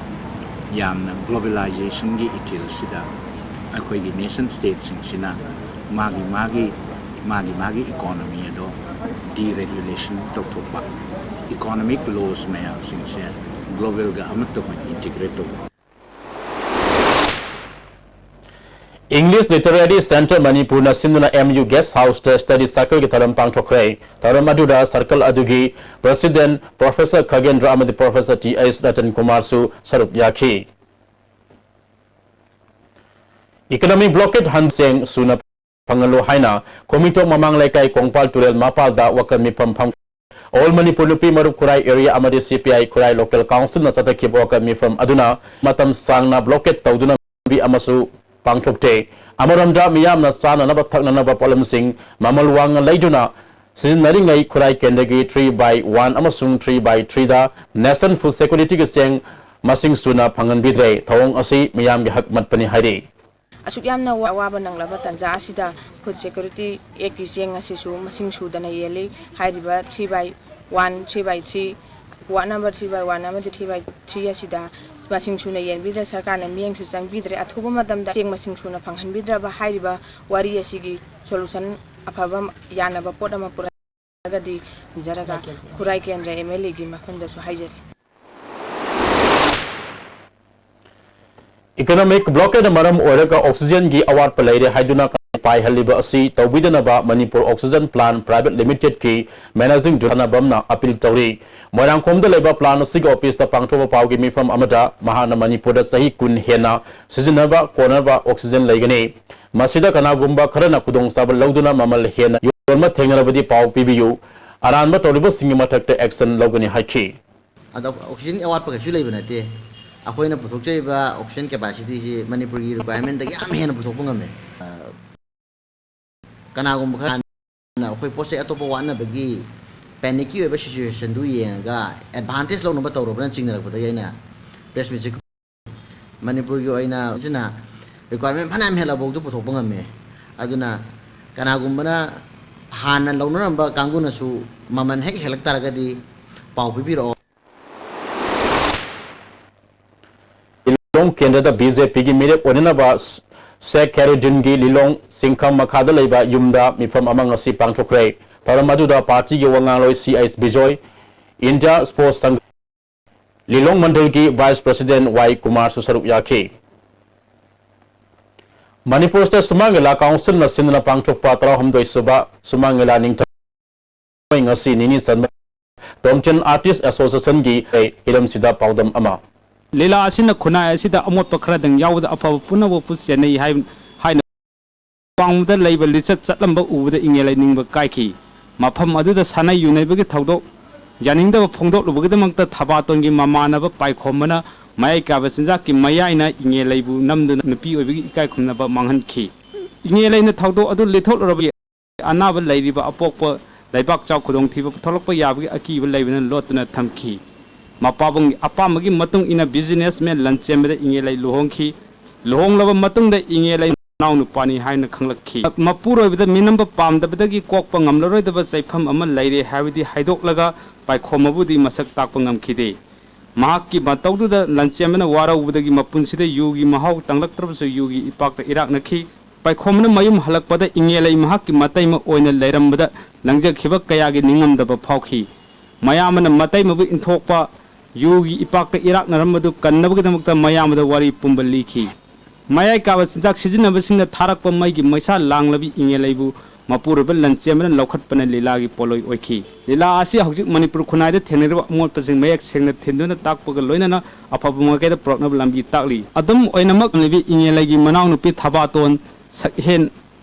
ꯌꯥꯝꯅ globalizationꯒꯤ ꯏꯊꯤꯜꯁꯤꯗ ꯑꯩꯈꯣꯏꯒꯤ nation stateꯁꯤꯡꯁꯤꯅ ꯃꯥꯒꯤ ꯃꯥꯒꯤ ꯃꯥꯒꯤ ꯃꯥꯒꯤ economy ꯑꯗꯣ deregulation ꯇꯧꯊꯣꯛꯄ, economic laws ꯃꯌꯥꯝꯁꯤꯡꯁꯦ globalꯒ ꯑꯃꯠꯇ ꯑꯣꯏꯅ integrate ꯇꯧꯕ꯫ English Literary Centre ꯃꯅꯤꯄꯨꯔꯅ ꯁꯤꯟꯗꯨꯅ M U Guest Houseꯇ study circleꯒꯤ ꯊꯧꯔꯝ ꯄꯥꯡꯊꯣꯛꯈ꯭ꯔꯦ꯫ ꯊꯧꯔꯝ ꯑꯗꯨꯗ circle ꯑꯗꯨꯒꯤ president Professor ꯈꯒꯦꯟꯗ꯭ꯔ ꯑꯃꯗꯤ Professor T H ꯔꯇꯟ ꯀꯨꯃꯥꯔꯁꯨ ꯁꯔꯨꯛ ꯌꯥꯈꯤ꯫ Economic blockade ꯍꯟ ꯆꯦꯡ ꯁꯨꯅ ꯐꯪꯍꯜꯂꯨ ꯍꯥꯏꯅ ꯈꯣꯃꯤꯊꯣꯛ ꯃꯃꯥꯡ ꯂꯩꯀꯥꯏ ꯀꯣꯡꯄꯥꯜ ꯇꯨꯔꯦꯜ ꯃꯄꯥꯜꯗ ꯋꯥꯀꯠ ꯃꯤꯐꯝ ꯐꯝ-, All Manipur ꯅꯨꯄꯤ ꯃꯔꯨꯞ ꯈꯨꯔꯥꯏ area ꯑꯃꯗꯤ C P I Khurai local councilꯅ ꯆꯠꯊꯈꯤꯕ ꯋꯥꯀꯠ ꯃꯤꯐꯝ ꯑꯗꯨꯅ ꯃꯇꯝ ꯁꯥꯡꯅ blockade ꯇꯧꯗꯨꯅ ꯂꯝꯕꯤ ꯑꯃꯁꯨ ꯄꯥꯡꯊꯣꯛꯇꯦ꯫ ꯑꯃꯔꯣꯝꯗ ꯃꯤꯌꯥꯝꯅ ꯆꯥꯅꯅꯕ ꯊꯛꯅꯅꯕ ꯄꯣꯠꯂꯝꯁꯤꯡ ꯃꯃꯜ ꯋꯥꯡꯅ ꯂꯩꯗꯨꯅ ꯁꯤꯖꯤꯟꯅꯔꯤꯉꯩ ꯈꯨꯔꯥꯏ ꯀꯦꯟꯗ꯭ꯔꯒꯤ three by one ꯑꯃꯁꯨꯡ three by threeꯗ National Food Securityꯒꯤ ꯆꯦꯡ ꯃꯁꯤꯡ ꯁꯨꯅ ꯐꯪꯍꯟꯕꯤꯗ꯭ꯔꯦ꯫ ꯊꯧꯑꯣꯡ ꯑꯁꯤ ꯃꯤꯌꯥꯝꯒꯤ ꯍꯛ ꯃꯠꯄꯅꯤ ꯍꯥꯏꯔꯤ꯫ ꯑꯁꯨꯛ ꯌꯥꯝꯅ ꯋꯥ-, ꯑꯋꯥꯕ ꯅꯪꯂꯕ ꯇꯥꯟꯖꯥ ꯑꯁꯤꯗ Food Security Actꯀꯤ ꯆꯦꯡ ꯑꯁꯤꯁꯨ ꯃꯁꯤꯡ ꯁꯨꯗꯅ ꯌꯦꯜꯂꯤ꯫ ꯍꯥꯏꯔꯤꯕ three by one, three by three, ward number three by one ꯑꯃꯗꯤ three by three ꯑꯁꯤꯗ ꯃꯁꯤꯡ ꯁꯨꯅ ꯌꯦꯟꯕꯤꯗ꯭ꯔꯦ, ꯁꯔꯀꯥꯔꯅ ꯃꯤꯠꯌꯦꯡꯁꯨ ꯆꯪꯕꯤꯗ꯭ꯔꯦ꯫ ꯑꯊꯨꯕ ꯃꯇꯝꯗ ꯆꯦꯡ ꯃꯁꯤꯡ ꯁꯨꯅ ꯐꯪꯍꯟꯕꯤꯗ꯭ꯔꯕ ꯍꯥꯏꯔꯤꯕ ꯋꯥꯔꯤ ꯑꯁꯤꯒꯤ solution ꯑꯐꯕ ꯌꯥꯅꯕ ꯄꯣꯠ ꯑꯃ ꯄꯨꯔꯛꯑꯒꯗꯤ ꯈꯟꯖꯔꯒ ꯈꯨꯔꯥꯏ ꯀꯦꯟꯗ꯭ꯔ M L Aꯒꯤ ꯃꯐꯝꯗꯁꯨ ꯍꯥꯏꯖꯔꯤ꯫ Economic blockadeꯅ ꯃꯔꯝ ꯑꯣꯏꯔꯒ oxygenꯒꯤ ꯑꯋꯥꯠꯄ ꯂꯩꯔꯦ ꯍꯥꯏꯗꯨꯅ ꯄꯥꯏꯍꯜꯂꯤꯕ ꯑꯁꯤ ꯇꯧꯕꯤꯗꯅꯕ ꯃꯅꯤꯄꯨꯔ ꯑꯣꯛꯁꯤꯖꯦꯟ ꯄ꯭ꯂꯥꯟ ꯄ꯭ꯔꯥꯏꯚꯦꯠ ꯂꯤꯃꯤꯇꯦꯗꯀꯤ ꯃꯦꯅꯦꯖꯤꯡ ꯗꯤꯔꯦꯛꯇꯔ ꯁꯅꯥꯕꯝꯅ ꯑꯄꯤꯜ ꯇꯧꯔꯤ꯫ ꯃꯣꯏꯔꯥꯡꯈꯣꯝꯗ ꯂꯩꯕ ꯄ꯭ꯂꯥꯟ ꯑꯁꯤꯒꯤ ꯑꯣꯐꯤꯁꯇ ꯄꯥꯡꯊꯣꯛꯄ ꯄꯥꯎꯒꯤ ꯃꯤꯐꯝ ꯑꯃꯗ ꯃꯍꯥꯛꯅ ꯃꯅꯤꯄꯨꯔꯗ ꯆꯍꯤ ꯀꯨꯟ ꯍꯦꯟꯅ ꯁꯤꯖꯤꯟꯅꯕ ꯀꯣꯟꯅꯕ ꯑꯣꯛꯁꯤꯖꯦꯟ ꯂꯩꯒꯅꯤ꯫ ꯃꯁꯤꯗ ꯀꯅꯥꯒꯨꯝꯕ ꯈꯔꯅ ꯈꯨꯗꯣꯡꯆꯥꯕ ꯂꯧꯗꯨꯅ ꯃꯃꯜ ꯍꯦꯟꯅ ꯌꯣꯟꯕ ꯊꯦꯡꯅꯔꯕꯗꯤ ꯄꯥꯎ ꯄꯤꯕꯤꯌꯨ꯫ ꯑꯔꯥꯟꯕ ꯇꯧꯔꯤꯕꯁꯤꯡꯒꯤ ꯃꯊꯛꯇ action ꯂꯧꯒꯅꯤ ꯍꯥꯏꯈꯤ꯫ ꯑꯗꯣ ꯑꯣꯛꯁꯤꯖꯟꯒꯤ ꯑꯋꯥꯠꯄ ꯀꯩꯁꯨ ꯂꯩꯕ ꯅꯠꯇꯦ꯫ ꯑꯩꯈꯣꯏꯅ ꯄꯨꯊꯣꯛꯆꯔꯤꯕ ꯑꯣꯛꯁꯤꯖꯟ capacityꯁꯤ ꯃꯅꯤꯄꯨꯔꯒꯤ requirementꯇꯒꯤ ꯌꯥꯝ ꯍꯦꯟꯅ ꯄꯨꯊꯣꯛꯄ ꯉꯝꯃꯦ꯫ ꯑ, ꯀꯅꯥꯒꯨꯝꯕ ꯈꯔꯅ ꯑꯩꯈꯣꯏ ꯄꯣꯠ ꯆꯩ ꯑꯇꯣꯞꯄ ꯋꯥꯠꯅꯕꯒꯤ panicꯀꯤ ꯑꯣꯏꯕ situationꯗꯨ ꯌꯦꯡꯉꯒ advantage ꯂꯧꯅꯕ ꯇꯧꯔꯕ꯭ꯔꯅ ꯆꯤꯡꯅꯔꯛꯄꯗꯒꯤ ꯑꯩꯅ press meetꯁꯦ ꯃꯅꯤꯄꯨꯔꯒꯤ ꯑꯣꯏꯅ ꯁꯤꯅ requirement ꯐꯅꯌꯥꯝ ꯍꯦꯜꯂꯐꯥꯎꯗ ꯄꯨꯊꯣꯛꯄ ꯉꯝꯃꯦ꯫ ꯑꯗꯨꯅ ꯀꯅꯥꯒꯨꯝꯕꯅ ꯍꯥꯟꯅ ꯂꯧꯅꯔꯝꯕ ꯀꯥꯡꯕꯨꯅꯁꯨ ꯃꯃꯜ ꯍꯦꯛ ꯍꯦꯜꯂꯛ ꯇꯥꯔꯒꯗꯤ ꯄꯥꯎ ꯄꯤꯕꯤꯔꯛꯑꯣ꯫ ꯂꯤꯂꯣꯡ ꯀꯦꯟꯗ꯭ꯔꯗ BJPꯒꯤ ꯃꯤꯔꯦꯞ ꯑꯣꯏꯅꯅꯕ ꯁꯦꯈ ꯈꯦꯔꯨꯗꯤꯟꯒꯤ ꯂꯤꯂꯣꯡ ꯆꯤꯡꯈꯝ ꯃꯈꯥꯗ ꯂꯩꯕ ꯌꯨꯝꯗ ꯃꯤꯐꯝ ꯑꯃ ꯉꯁꯤ ꯄꯥꯡꯊꯣꯛꯈ꯭ꯔꯦ꯫ ꯊꯧꯔꯝ ꯑꯗꯨꯗ ꯄꯥꯔꯇꯤꯒꯤ ꯋꯥ ꯉꯥꯡꯂꯣꯏ ꯁꯤ ꯑꯩꯆ ꯕꯤꯖꯣꯏ, ꯏꯟꯗꯤꯌꯥ ꯁ꯭ꯄꯣꯔꯠꯁ ꯁꯪ ꯂꯤꯂꯣꯡ ꯃꯟꯗꯜꯒꯤ ꯚꯥꯏꯁ ꯄ꯭ꯔꯁꯤꯗꯦꯟꯠ ꯋꯥꯏ ꯀꯨꯃꯥꯔꯁꯨ ꯁꯔꯨꯛ ꯌꯥꯈꯤ꯫ ꯃꯅꯤꯄꯨꯔ ꯁ꯭ꯇꯦꯠ ꯁꯨꯃꯥꯡ ꯂꯤꯂꯥ ꯀꯥꯎꯟꯁꯤꯜꯅ ꯁꯤꯟꯗꯨꯅ ꯄꯥꯡꯊꯣꯛꯄ ꯇꯔꯥꯍꯨꯝꯗꯣꯏ ꯁꯨꯕ ꯁꯨꯃꯥꯡ ꯂꯤꯂꯥ ꯅꯤꯡꯊꯧ ꯉꯁꯤ ꯅꯤꯅꯤ ꯆꯟꯕ ꯇꯣꯝꯊꯤꯟ ꯑꯥꯔꯇꯤꯁ ꯑꯦꯁꯣꯁꯤꯌꯦꯁꯟꯒꯤ ꯍꯤꯔꯝꯁꯤꯗ ꯄꯥꯎꯗꯝ ꯑꯃ꯫ ꯂꯤꯂꯥ ꯑꯁꯤꯅ ꯈꯨꯟꯅꯥꯏ ꯑꯁꯤꯗ ꯑꯃꯣꯠꯄ ꯈꯔꯗꯪ ꯌꯥꯎꯕꯗ ꯑꯐꯕ ꯄꯨꯝꯅꯃꯛꯄꯨ ꯆꯦꯟꯅꯩ ꯍꯥꯏ-, ꯍꯥꯏꯅ ꯄꯥꯡꯕꯗ ꯂꯩꯕ ꯂꯤꯆꯠ ꯆꯠꯂꯝꯕ ꯎꯕꯗ ꯏꯪꯉꯦ ꯂꯩꯅꯤꯡꯕ ꯀꯥꯏꯈꯤ꯫ ꯃꯐꯝ ꯑꯗꯨꯗ ꯁꯥꯟꯅ ꯌꯨꯅꯩꯕꯒꯤ ꯊꯧꯗꯣꯛ ꯌꯥꯅꯤꯡꯗꯕ ꯐꯣꯡꯗꯣꯛꯂꯨꯕꯒꯤꯗꯃꯛꯇ ꯊꯕꯥꯇꯣꯟꯒꯤ ꯃꯃꯥꯟꯅꯕ ꯄꯥꯏꯈꯣꯝꯕꯅ ꯃꯌꯥꯏ ꯀꯥꯕ ꯆꯤꯟꯖꯥꯛꯀꯤ ꯃꯌꯥꯏꯅ ꯏꯉꯦꯂꯩꯕꯨ ꯅꯝꯗꯨꯅ ꯅꯨꯄꯤ ꯑꯣꯏꯕꯒꯤ ꯏꯀꯥꯏ ꯈꯨꯝꯅꯕ ꯃꯥꯡꯍꯟꯈꯤ꯫ ꯏꯉꯦꯂꯩꯅ ꯊꯧꯗꯣꯛ ꯑꯗꯨ ꯂꯤꯊꯣꯛꯂꯨꯔꯕ ꯑꯅꯥꯕ ꯂꯩꯔꯤꯕ ꯑꯄꯣꯛꯄ ꯂꯩꯕꯥꯛ ꯆꯥꯎ ꯈꯨꯗꯣꯡꯊꯤꯕ ꯊꯣꯛꯂꯛꯄ ꯌꯥꯕꯒꯤ ꯑꯀꯤꯕ ꯂꯩꯕꯅ ꯂꯣꯠꯇꯨꯅ ꯊꯝꯈꯤ꯫ ꯃꯄꯥꯕꯨꯡꯒꯤ ꯑꯄꯥꯝꯕꯒꯤ ꯃꯇꯨꯡ ꯏꯟꯅ businessman ꯂꯟꯆꯦꯟꯕꯗ ꯏꯉꯦꯂꯩ ꯂꯨꯍꯣꯡꯈꯤ꯫ ꯂꯨꯍꯣꯡꯂꯕ ꯃꯇꯨꯡꯗ ꯏꯉꯦꯂꯩ ꯃꯅꯥꯎꯅꯨꯄꯥꯅꯤ ꯍꯥꯏꯅ ꯈꯪꯂꯛꯈꯤ꯫ ꯃꯄꯨꯔꯣꯏꯕꯗ ꯃꯤꯅꯝꯕ ꯄꯥꯝꯗꯕꯗꯒꯤ ꯀꯣꯛꯄ ꯉꯝꯂꯔꯣꯏꯗꯕ ꯆꯩꯐꯝ ꯑꯃ ꯂꯩꯔꯦ ꯍꯥꯏꯕꯗꯤ ꯍꯥꯏꯗꯣꯛꯂꯒ ꯄꯥꯏꯈꯣꯝꯕꯕꯨꯗꯤ ꯃꯁꯛ ꯇꯥꯛꯄ ꯉꯝꯈꯤꯗꯦ꯫ ꯃꯍꯥꯛꯀꯤ ꯃꯇꯧꯗꯨꯗ ꯂꯟꯆꯦꯟꯕꯅ ꯋꯥꯔꯧꯕꯗꯒꯤ ꯃꯄꯨꯟꯁꯤꯗ ꯌꯨꯒꯤ ꯃꯍꯥꯎ ꯇꯪꯂꯛꯇ꯭ꯔꯕꯁꯨ ꯌꯨꯒꯤ ꯏꯄꯥꯛꯇ ꯏꯔꯥꯛꯅꯈꯤ꯫ ꯄꯥꯏꯈꯣꯝꯕꯅ ꯃꯌꯨꯝ ꯍꯜꯂꯛꯄꯗ ꯏꯉꯦꯂꯩ ꯃꯍꯥꯛꯀꯤ ꯃꯇꯩꯃ ꯑꯣꯏꯅ ꯂꯩꯔꯝꯕꯗ ꯂꯪꯖꯈꯤꯕ ꯀꯌꯥꯒꯤ ꯅꯤꯡꯉꯝꯗꯕ ꯐꯥꯎꯈꯤ꯫ ꯃꯌꯥꯝꯕꯅ ꯃꯇꯩꯃꯕꯨ ꯏꯟꯊꯣꯛꯄ, ꯌꯨꯒꯤ ꯏꯄꯥꯛꯇ ꯏꯔꯥꯛꯅꯔꯝꯕꯗꯨ ꯀꯟꯅꯕꯒꯤꯗꯃꯛꯇ ꯃꯌꯥꯝꯕꯗ ꯋꯥꯔꯤ ꯄꯨꯝꯕ ꯂꯤꯈꯤ꯫ ꯃꯌꯥꯏ ꯀꯥꯕ ꯆꯤꯟꯖꯥꯛ ꯁꯤꯖꯤꯟꯅꯕꯁꯤꯡꯅ ꯊꯥꯔꯛꯄ ꯃꯩꯒꯤ ꯃꯩꯁꯥ ꯂꯥꯡꯂꯕꯤ ꯏꯉꯦꯜ ꯑꯩꯕꯨ ꯃꯄꯨꯔꯣꯏꯕ ꯂꯟꯆꯦꯟꯕꯅ ꯂꯧꯈꯠꯄꯅ ꯂꯤꯂꯥꯒꯤ ꯄꯣꯠꯂꯣꯏ ꯑꯣꯏꯈꯤ꯫ ꯂꯤꯂꯥ ꯑꯁꯤ ꯍꯧꯖꯤꯛ ꯃꯅꯤꯄꯨꯔ ꯈꯨꯟꯅꯥꯏꯗ ꯊꯦꯡꯅꯔꯤꯕ ꯑꯃꯣꯠꯄꯁꯤꯡ ꯃꯌꯦꯛ ꯁꯦꯡꯅ ꯊꯤꯟꯗꯨꯅ ꯇꯥꯛꯄꯒ ꯂꯣꯏꯅꯅ ꯑꯐꯕ ꯃꯥꯏꯀꯩꯗ ꯄꯨꯔꯛꯅꯕ ꯂꯝꯕꯤ ꯇꯥꯛꯂꯤ꯫ ꯑꯗꯨꯝ ꯑꯣꯏꯅꯃꯛ, ꯂꯩꯕꯤ ꯏꯉꯦꯜ ꯑꯩꯒꯤ ꯃꯅꯥꯎꯅꯨꯄꯤ ꯊꯕꯥꯇꯣꯟ, ꯁꯛꯍꯦꯟ-,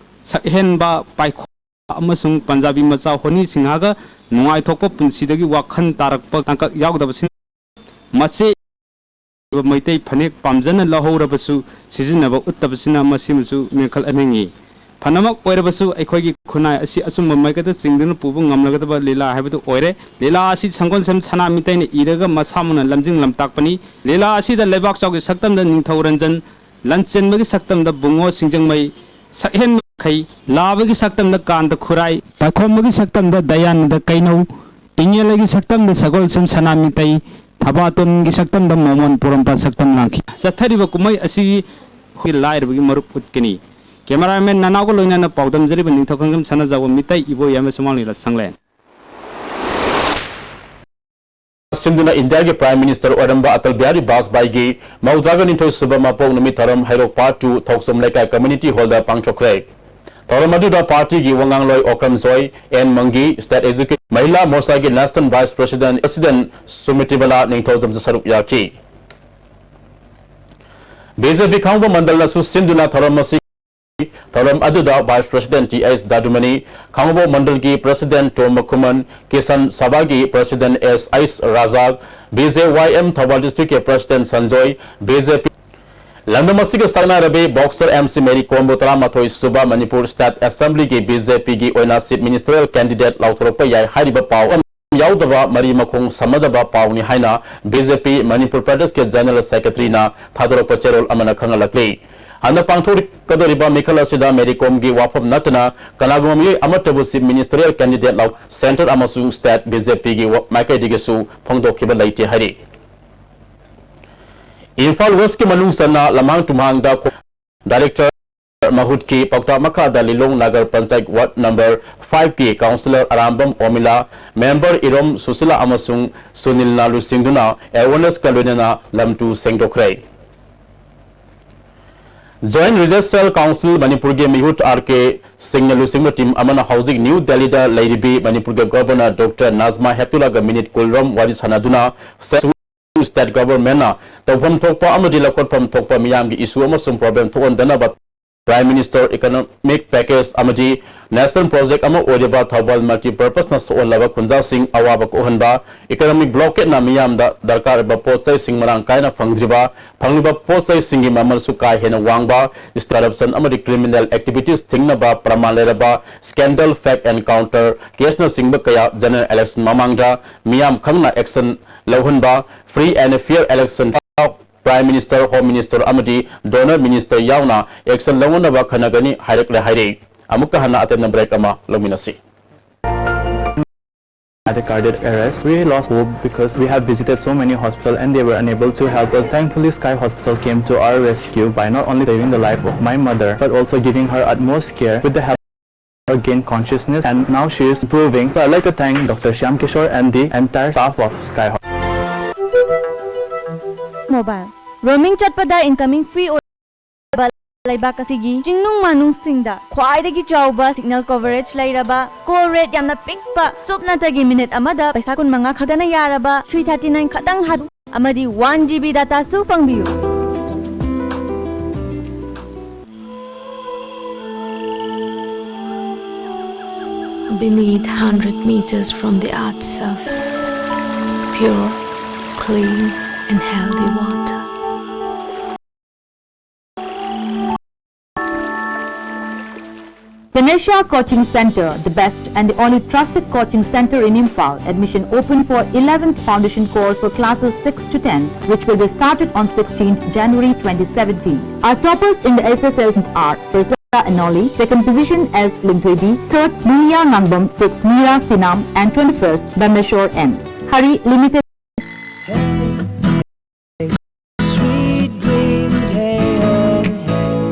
ꯁꯛꯍꯦꯟꯕ ꯄꯥꯏꯈꯣ ꯑꯃꯁꯨꯡ ꯄꯟꯖꯥꯕꯤ ꯃꯆꯥ ꯍꯣꯅꯤ ꯁꯤꯡꯍꯒ ꯅꯨꯡꯉꯥꯏꯊꯣꯛꯄ ꯄꯨꯟꯁꯤꯗꯒꯤ ꯋꯥꯈꯜ ꯇꯥꯔꯛꯄ ꯇꯥꯡꯀꯛ ꯌꯥꯎꯗꯕꯁꯤꯡ, ꯃꯁꯤ ꯃꯩꯇꯩ ꯐꯅꯦꯛ ꯄꯥꯝꯖꯅ ꯂꯧꯍꯧꯔꯕꯁꯨ ꯁꯤꯖꯤꯟꯅꯕ ꯎꯠꯇꯕꯁꯤꯅ ꯃꯁꯤꯃꯁꯨ ꯃꯦꯟꯈꯠꯍꯟꯅꯤꯡꯏ꯫ ꯐꯅꯃꯛ ꯑꯣꯏꯔꯕꯁꯨ, ꯑꯩꯈꯣꯏꯒꯤ ꯈꯨꯟꯅꯥꯏ ꯑꯁꯤ ꯑꯆꯨꯝꯕ ꯃꯥꯏꯀꯩꯗ ꯆꯤꯡꯗꯨꯅ ꯄꯨꯕ ꯉꯝꯂꯒꯗꯕ ꯂꯤꯂꯥ ꯍꯥꯏꯕꯗꯨ ꯑꯣꯏꯔꯦ꯫ ꯂꯤꯂꯥ ꯑꯁꯤ ꯁꯪꯒꯣꯜꯁꯦꯝ ꯁꯅꯥꯃꯤꯇꯩꯅ ꯏꯔꯒ ꯃꯁꯥꯃꯛꯅ ꯂꯝꯖꯤꯡ ꯂꯝꯇꯥꯛꯄꯅꯤ꯫ ꯂꯤꯂꯥ ꯑꯁꯤꯗ ꯂꯩꯕꯥꯛ ꯆꯥꯎꯒꯤ ꯁꯛꯇꯝꯗ ꯅꯤꯡꯊꯧ ꯔꯟꯖꯟ, ꯂꯟꯆꯦꯟꯕꯒꯤ ꯁꯛꯇꯝꯗ ꯕꯨꯡꯉꯣ ꯁꯤꯡꯖꯃꯩ, ꯁꯛꯍꯦꯟꯕ ꯈꯩ, ꯂꯥꯕꯒꯤ ꯁꯛꯇꯝꯗ ꯀꯥꯟꯇ ꯈꯨꯔꯥꯏ, ꯄꯥꯏꯈꯣꯝꯕꯒꯤ ꯁꯛꯇꯝꯗ ꯗꯌꯥꯅꯟꯗ ꯀꯩꯅꯧ, ꯏꯉꯦꯂꯩꯒꯤ ꯁꯛꯇꯝꯗ ꯁꯒꯣꯜꯁꯦꯝ ꯁꯅꯥꯃꯤꯇꯩ, ꯊꯕꯥꯇꯣꯟꯒꯤ ꯁꯛꯇꯝꯗ ꯃꯣꯃꯣꯟ ꯄꯣꯔꯣꯝꯄꯥꯠ ꯁꯛꯇꯝ ꯂꯥꯡꯈꯤ꯫ ꯆꯠꯊꯔꯤꯕ ꯀꯨꯝꯍꯩ ꯑꯁꯤꯒꯤ ꯑꯩꯈꯣꯏ ꯂꯥꯏꯔꯕꯒꯤ ꯃꯔꯨꯞ ꯎꯠꯀꯅꯤ꯫ ꯀꯦꯃꯦꯔꯥꯃꯦꯟ ꯅꯅꯥꯎꯒ ꯂꯣꯏꯅꯅ ꯄꯥꯎꯗꯝꯖꯔꯤꯕ ꯅꯤꯡꯊꯧ ꯈꯪꯖꯝ ꯁꯅꯥꯖꯥꯎꯕ ꯃꯤꯇꯩ ꯏꯕꯣ ꯌꯥꯏꯃ ꯁꯨꯃꯥꯡ ꯂꯤꯂꯥ ꯁꯪꯂꯦꯟ꯫ ꯁꯤꯟꯗꯨꯅ ꯏꯟꯗꯤꯌꯥꯒꯤ Prime Minister ꯑꯣꯏꯔꯝꯕ ꯑꯇꯜ ꯕꯤꯍꯥꯔꯤ ꯕꯥꯖꯄꯥꯏꯒꯤ ꯃꯧꯗ꯭ꯔꯥꯒ ꯅꯤꯊꯣꯏ ꯁꯨꯕ ꯃꯄꯣꯛ ꯅꯨꯃꯤꯠ ꯊꯧꯔꯝ ꯍꯩꯔꯣꯛ Part Two ꯊꯣꯛꯆꯣꯝ ꯂꯩꯀꯥꯏ Community Hall ꯗ ꯄꯥꯡꯊꯣꯛꯈ꯭ꯔꯦ꯫ ꯊꯧꯔꯝ ꯑꯗꯨꯗ party ꯒꯤ ꯋꯥꯉꯥꯡꯂꯣꯏ Okram Joy, N Mangi, State Executive, Mahila ꯃꯣꯔꯆꯥꯒꯤ National Vice President, President Sumitribala ꯅꯤꯡꯊꯧꯖꯝꯁꯨ ꯁꯔꯨꯛ ꯌꯥꯈꯤ꯫ ꯕꯤ ꯖꯦ ꯄꯤ ꯈꯥꯡꯕꯣꯛ ꯃꯟꯗꯜꯅꯁꯨ ꯁꯤꯟꯗꯨꯅ ꯊꯧꯔꯝ ꯑꯁꯤ ꯊꯧꯔꯝ ꯑꯗꯨꯗ Vice President ꯇꯤ ꯑꯩꯆ ꯗꯥꯗꯨꯃꯅꯤ, ꯈꯥꯡꯉꯕꯣꯛ ꯃꯟꯗꯜꯒꯤ President ꯇꯣꯝ ꯃꯈꯨꯃꯟ, ꯀꯤꯁꯟ ꯁꯚꯥꯒꯤ President S H Raja, B J Y M Thoubal District ꯀꯤ President Sanjoy, B J P Lamdam ꯑꯁꯤꯒ ꯁꯛꯅꯥꯏꯔꯕꯤ boxer ꯑꯦꯝ ꯁꯤ ꯃꯦꯔꯤ ꯀꯣꯝꯕꯨ ꯇꯔꯥꯃꯥꯊꯣꯏ ꯁꯨꯕ ꯃꯅꯤꯄꯨꯔ State Assembly ꯒꯤ ꯕꯤ ꯖꯦ ꯄꯤ ꯒꯤ ꯑꯣꯏꯅ Chief Ministerial candidate ꯂꯥꯎꯊꯣꯔꯛꯄ ꯌꯥꯏ ꯍꯥꯏꯔꯤꯕ ꯄꯥꯎ ꯌꯥꯎꯗꯕ ꯃꯔꯤ ꯃꯈꯣꯡ ꯁꯝꯅꯗꯕ ꯄꯥꯎꯅꯤ ꯍꯥꯏꯅ ꯕꯤ ꯖꯦ ꯄꯤ ꯃꯅꯤꯄꯨꯔ ꯄ꯭ꯔꯗꯦꯁꯀꯤ General Secretary ꯅ ꯊꯥꯗꯣꯔꯛꯄ ꯆꯦꯔꯣꯜ ꯑꯃꯅ ꯈꯪꯍꯜꯂꯛꯂꯤ꯫ ꯍꯟꯗꯛ ꯄꯥꯡꯊꯣꯛꯀꯗꯧꯔꯤꯕ ꯃꯤꯈꯜ ꯑꯁꯤꯗ ꯃꯦꯔꯤ ꯀꯣꯝꯒꯤ ꯋꯥꯐꯝ ꯅꯠꯇꯅ ꯀꯅꯥꯒꯨꯝꯕ ꯃꯤꯑꯣꯏ ꯑꯃꯠꯇꯕꯨ Chief Ministerial candidate ꯂꯥꯎ Centre ꯑꯃꯁꯨꯡ State ꯕꯤ ꯖꯦ ꯄꯤ ꯒꯤ ꯃꯥꯏꯀꯩꯗꯒꯤꯁꯨ ꯐꯣꯡꯗꯣꯛꯈꯤꯕ ꯂꯩꯇꯦ ꯍꯥꯏꯔꯤ꯫ ꯏꯝꯐꯥꯜ West ꯀꯤ ꯃꯅꯨꯡ ꯆꯟꯅ ꯂꯝꯍꯥꯡ ꯇꯨꯝꯍꯥꯡꯗ Director ꯃꯍꯨꯠꯀꯤ ꯄꯥꯎꯇꯥꯛ ꯃꯈꯥꯗ ꯂꯤꯂꯣꯡ Nagar panchayat Ward Number Five ꯀꯤ Councillor ꯑꯔꯥꯝꯕꯝ ꯑꯣꯃꯤꯂꯥ, Member ꯏꯔꯣꯝ ꯁꯨꯁꯤꯂꯥ ꯑꯃꯁꯨꯡ ꯁꯨꯅꯤꯜꯅ ꯂꯨꯆꯤꯡꯗꯨꯅ awareness ꯀ ꯂꯣꯏꯅꯅ ꯂꯝ ꯇꯨ ꯁꯦꯡꯗꯣꯛꯈ꯭ꯔꯦ꯫ Joint Redressal Council ꯃꯅꯤꯄꯨꯔꯒꯤ ꯃꯤꯍꯨꯠ ꯑꯥꯔ ꯀꯦ ꯁꯤꯡꯅ ꯂꯨꯆꯤꯡꯕ ꯇꯤꯝ ꯑꯃꯅ ꯍꯧꯖꯤꯛ ꯅ꯭ꯌꯨ ꯗꯦꯜꯂꯤꯗ ꯂꯩꯔꯤꯕꯤ ꯃꯅꯤꯄꯨꯔꯒꯤ ꯒꯚꯔꯅꯔ ꯗꯣꯛꯇꯔ ꯅꯥꯖꯃꯥ ꯍꯦꯞꯇꯨꯂꯥꯒ ꯃꯤꯅꯤꯠ ꯀꯨꯟꯔꯣꯝ ꯋꯥꯔꯤ ꯁꯥꯟꯅꯗꯨꯅ ꯁ꯭ꯇꯦꯠ ꯒꯚꯔꯟꯃꯦꯟꯠꯅ ꯇꯧꯐꯝ ꯊꯣꯛꯄ ꯑꯃꯗꯤ ꯂꯧꯈꯠꯐꯝ ꯊꯣꯛꯄ ꯃꯤꯌꯥꯝꯒꯤ ꯏꯁꯨ ꯑꯃꯁꯨꯡ ꯄ꯭ꯔꯣꯕ꯭ꯂꯦꯝ ꯊꯣꯛꯍꯟꯗꯅꯕ Prime Minister Economic Package ꯑꯃꯗꯤ ꯅꯦꯁꯅꯦꯜ ꯄ꯭ꯔꯣꯖꯦꯛ ꯑꯃ ꯑꯣꯏꯔꯤꯕ ꯊꯧꯕꯥꯜ ꯃꯜꯇꯤꯄꯔꯄꯁꯅ ꯁꯣꯛꯍꯜꯂꯕ ꯈꯨꯟꯖꯥꯁꯤꯡ ꯑꯋꯥꯕ ꯀꯣꯛꯍꯟꯕ, ꯏꯀꯣꯅꯣꯃꯤꯛ ꯕ꯭ꯂꯣꯀꯦꯠꯅ ꯃꯤꯌꯥꯝꯗ ꯗꯔꯀꯥꯔ ꯑꯣꯏꯕ ꯄꯣꯠ ꯆꯩꯁꯤꯡ ꯃꯔꯥꯡ ꯀꯥꯏꯅ ꯐꯪꯗ꯭ꯔꯤꯕ, ꯐꯪꯂꯤꯕ ꯄꯣꯠ ꯆꯩꯁꯤꯡꯒꯤ ꯃꯃꯜꯁꯨ ꯀꯥ ꯍꯦꯟꯅ ꯋꯥꯡꯕ, ꯀꯔꯞꯁꯟ ꯑꯃꯗꯤ ꯀ꯭ꯔꯤꯃꯤꯅꯦꯜ ꯑꯦꯛꯇꯤꯚꯤꯇꯤꯁ ꯊꯤꯡꯅꯕ ꯄ꯭ꯔꯃꯥꯟ ꯂꯩꯔꯕ ꯁ꯭ꯀꯦꯟꯗꯜ, ꯐꯦꯛ ꯑꯦꯟꯀꯥꯎꯟꯇꯔ ꯀꯦꯁꯅꯆꯤꯡꯕ ꯀꯌꯥ ꯖꯦꯅꯔꯦꯜ ꯏꯂꯦꯛꯁꯟ ꯃꯃꯥꯡꯗ ꯃꯤꯌꯥꯝ ꯈꯪꯅ ꯑꯦꯛꯁꯟ ꯂꯧꯍꯟꯕ, free and fair election, Prime Minister, Home Minister ꯑꯃꯗꯤ ꯗꯣꯅꯔ ꯃꯤꯅꯤꯁꯇꯔ ꯌꯥꯎꯅ ꯑꯦꯛꯁꯟ ꯂꯧꯅꯅꯕ ꯈꯟꯅꯒꯅꯤ ꯍꯥꯏꯔꯛꯂꯦ ꯍꯥꯏꯔꯤ꯫ ꯑꯃꯨꯛꯀ ꯍꯟꯅ ꯑꯇꯦꯟꯕ ꯕ꯭ꯔꯦꯛ ꯑꯃ ꯂꯧꯃꯤꯟꯅꯁꯤ꯫ Had a cardiac arrest. We lost hope because we have visited so many hospitals and they were unable to help us. Thankfully, Sky Hospital came to our rescue by not only saving the life of my mother but also giving her utmost care with the help her gain consciousness and now she is improving. So I'd like to thank Doctor Shyam Kishore and the entire staff of Sky Hospital. Mobile roaming ꯆꯠꯄꯗ incoming free ꯑꯣꯏꯕ ꯂꯩꯕꯥꯛ ꯑꯁꯤꯒꯤ ꯆꯤꯡꯅꯨꯡ ꯃꯥꯅꯨꯡꯁꯤꯡꯗ ꯈ꯭ꯋꯥꯏꯗꯒꯤ ꯆꯥꯎꯕ signal coverage ꯂꯩꯔꯕ, call rate ꯌꯥꯝꯅ ꯄꯤꯛꯄ, ꯁꯨꯞꯅꯇꯒꯤ ꯃꯤꯅꯤꯠ ꯑꯃꯗ ꯄꯩꯁꯥ ꯀꯨꯟꯃꯉꯥ ꯈꯛꯇꯅ ꯌꯥꯔꯕ three thirty nine ꯈꯛꯇꯪ ꯍꯥꯞ ꯑꯃꯗꯤ one G B data ꯁꯨ ꯐꯪꯕꯤꯌꯨ꯫ Beneath hundred meters from the earth's surface, pure, clean, and healthy water. Tanisha Coaching Center, the best and the only trusted coaching center in Imphal. Admission open for eleventh foundation course for classes six to ten, which will be started on sixteenth January twenty seventeen. Our toppers in the S S L C are first Anoli, second position S Lingthoibi, third Niya Nangbam, sixth Nira Sinam, and twenty-first Bameshwar N. Hari Limited. Sweet dreams, hey, hey, hey.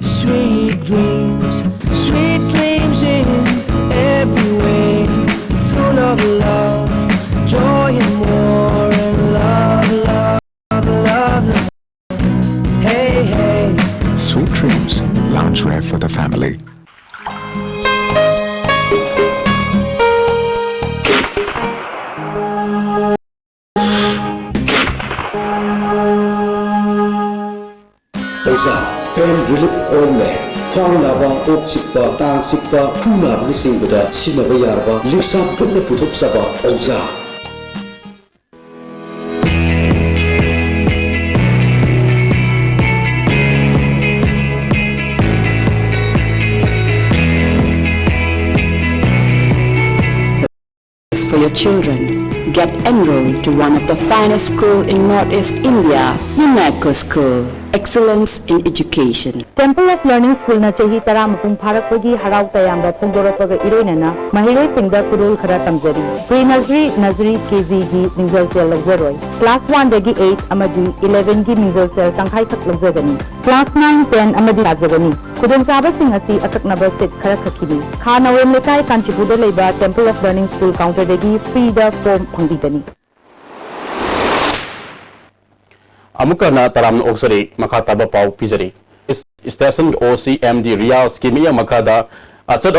Sweet dreams, sweet dreams in every way. Full of love, joy and war and love, love, love, love. Swear for the family. ꯑꯣꯖꯥ, pain relief ointment, ꯈ꯭ꯋꯥꯡ ꯅꯥꯕ, ꯀꯣꯛ ꯆꯤꯛꯄ, ꯇꯥꯡ ꯆꯤꯛꯄ, ꯈꯨ ꯅꯥꯕꯅꯆꯤꯡꯕꯗ ꯁꯤꯖꯤꯟꯅꯕ ꯌꯥꯔꯕ ꯂꯤꯞꯁꯥ ꯈꯨꯠꯅ ꯄꯨꯊꯣꯛꯆꯕ ꯑꯣꯖꯥ꯫ For your children. Get enrolled to one of the finest school in Northeast India, UNESCO School. Excellence in Education. Temple of Learning Schoolꯅ ꯆꯍꯤ ꯇꯔꯥ ꯃꯄꯨꯡ ꯐꯥꯔꯛꯄꯒꯤ ꯍꯔꯥꯎ ꯇꯌꯥꯝꯕ ꯐꯣꯡꯗꯣꯔꯛꯄꯒ ꯏꯔꯣꯏꯅꯅ ꯃꯍꯩꯔꯣꯏꯁꯤꯡꯗ ꯈꯨꯗꯣꯜ ꯈꯔ ꯇꯝꯖꯔꯤ꯫ Pre nursery, nursery, KGꯒꯤ ꯃꯤꯡꯖꯦꯜꯁꯦꯜ ꯂꯧꯖꯔꯣꯏ꯫ Class oneꯗꯒꯤ eight ꯑꯃꯗꯤ elevenꯒꯤ ꯃꯤꯡꯖꯦꯜꯁꯦꯜ ꯇꯪꯈꯥꯏꯈꯛ ꯂꯧꯖꯒꯅꯤ꯫ Class nine, ten ꯑꯃꯗꯤ ꯇꯥꯖꯒꯅꯤ꯫ ꯈꯨꯗꯣꯡꯆꯥꯕꯁꯤꯡ ꯑꯁꯤ ꯑꯀꯛꯅꯕ seat ꯈꯔꯈꯛꯀꯤꯅꯤ꯫ ꯈꯥ ꯅꯥꯎꯔꯦꯝ ꯂꯩꯀꯥꯏ, ꯀꯥꯟꯆꯤꯄꯨꯔꯗ ꯂꯩꯕ Temple of Learning School counterꯗꯒꯤ freeꯗ form ꯐꯪꯕꯤꯒꯅꯤ꯫ ꯑꯃꯨꯛꯀ ꯍꯟꯅ ꯇꯔꯥꯝꯅ ꯑꯣꯛꯆꯔꯤ꯫ ꯃꯈꯥ ꯇꯥꯕ ꯄꯥꯎ ꯄꯤꯖꯔꯤ꯫ ꯏꯁ-, stationꯒꯤ OC MD ꯔꯤꯌꯥꯖꯀꯤ ꯃꯤꯠꯌꯦꯡ ꯃꯈꯥꯗ ꯑꯆꯠ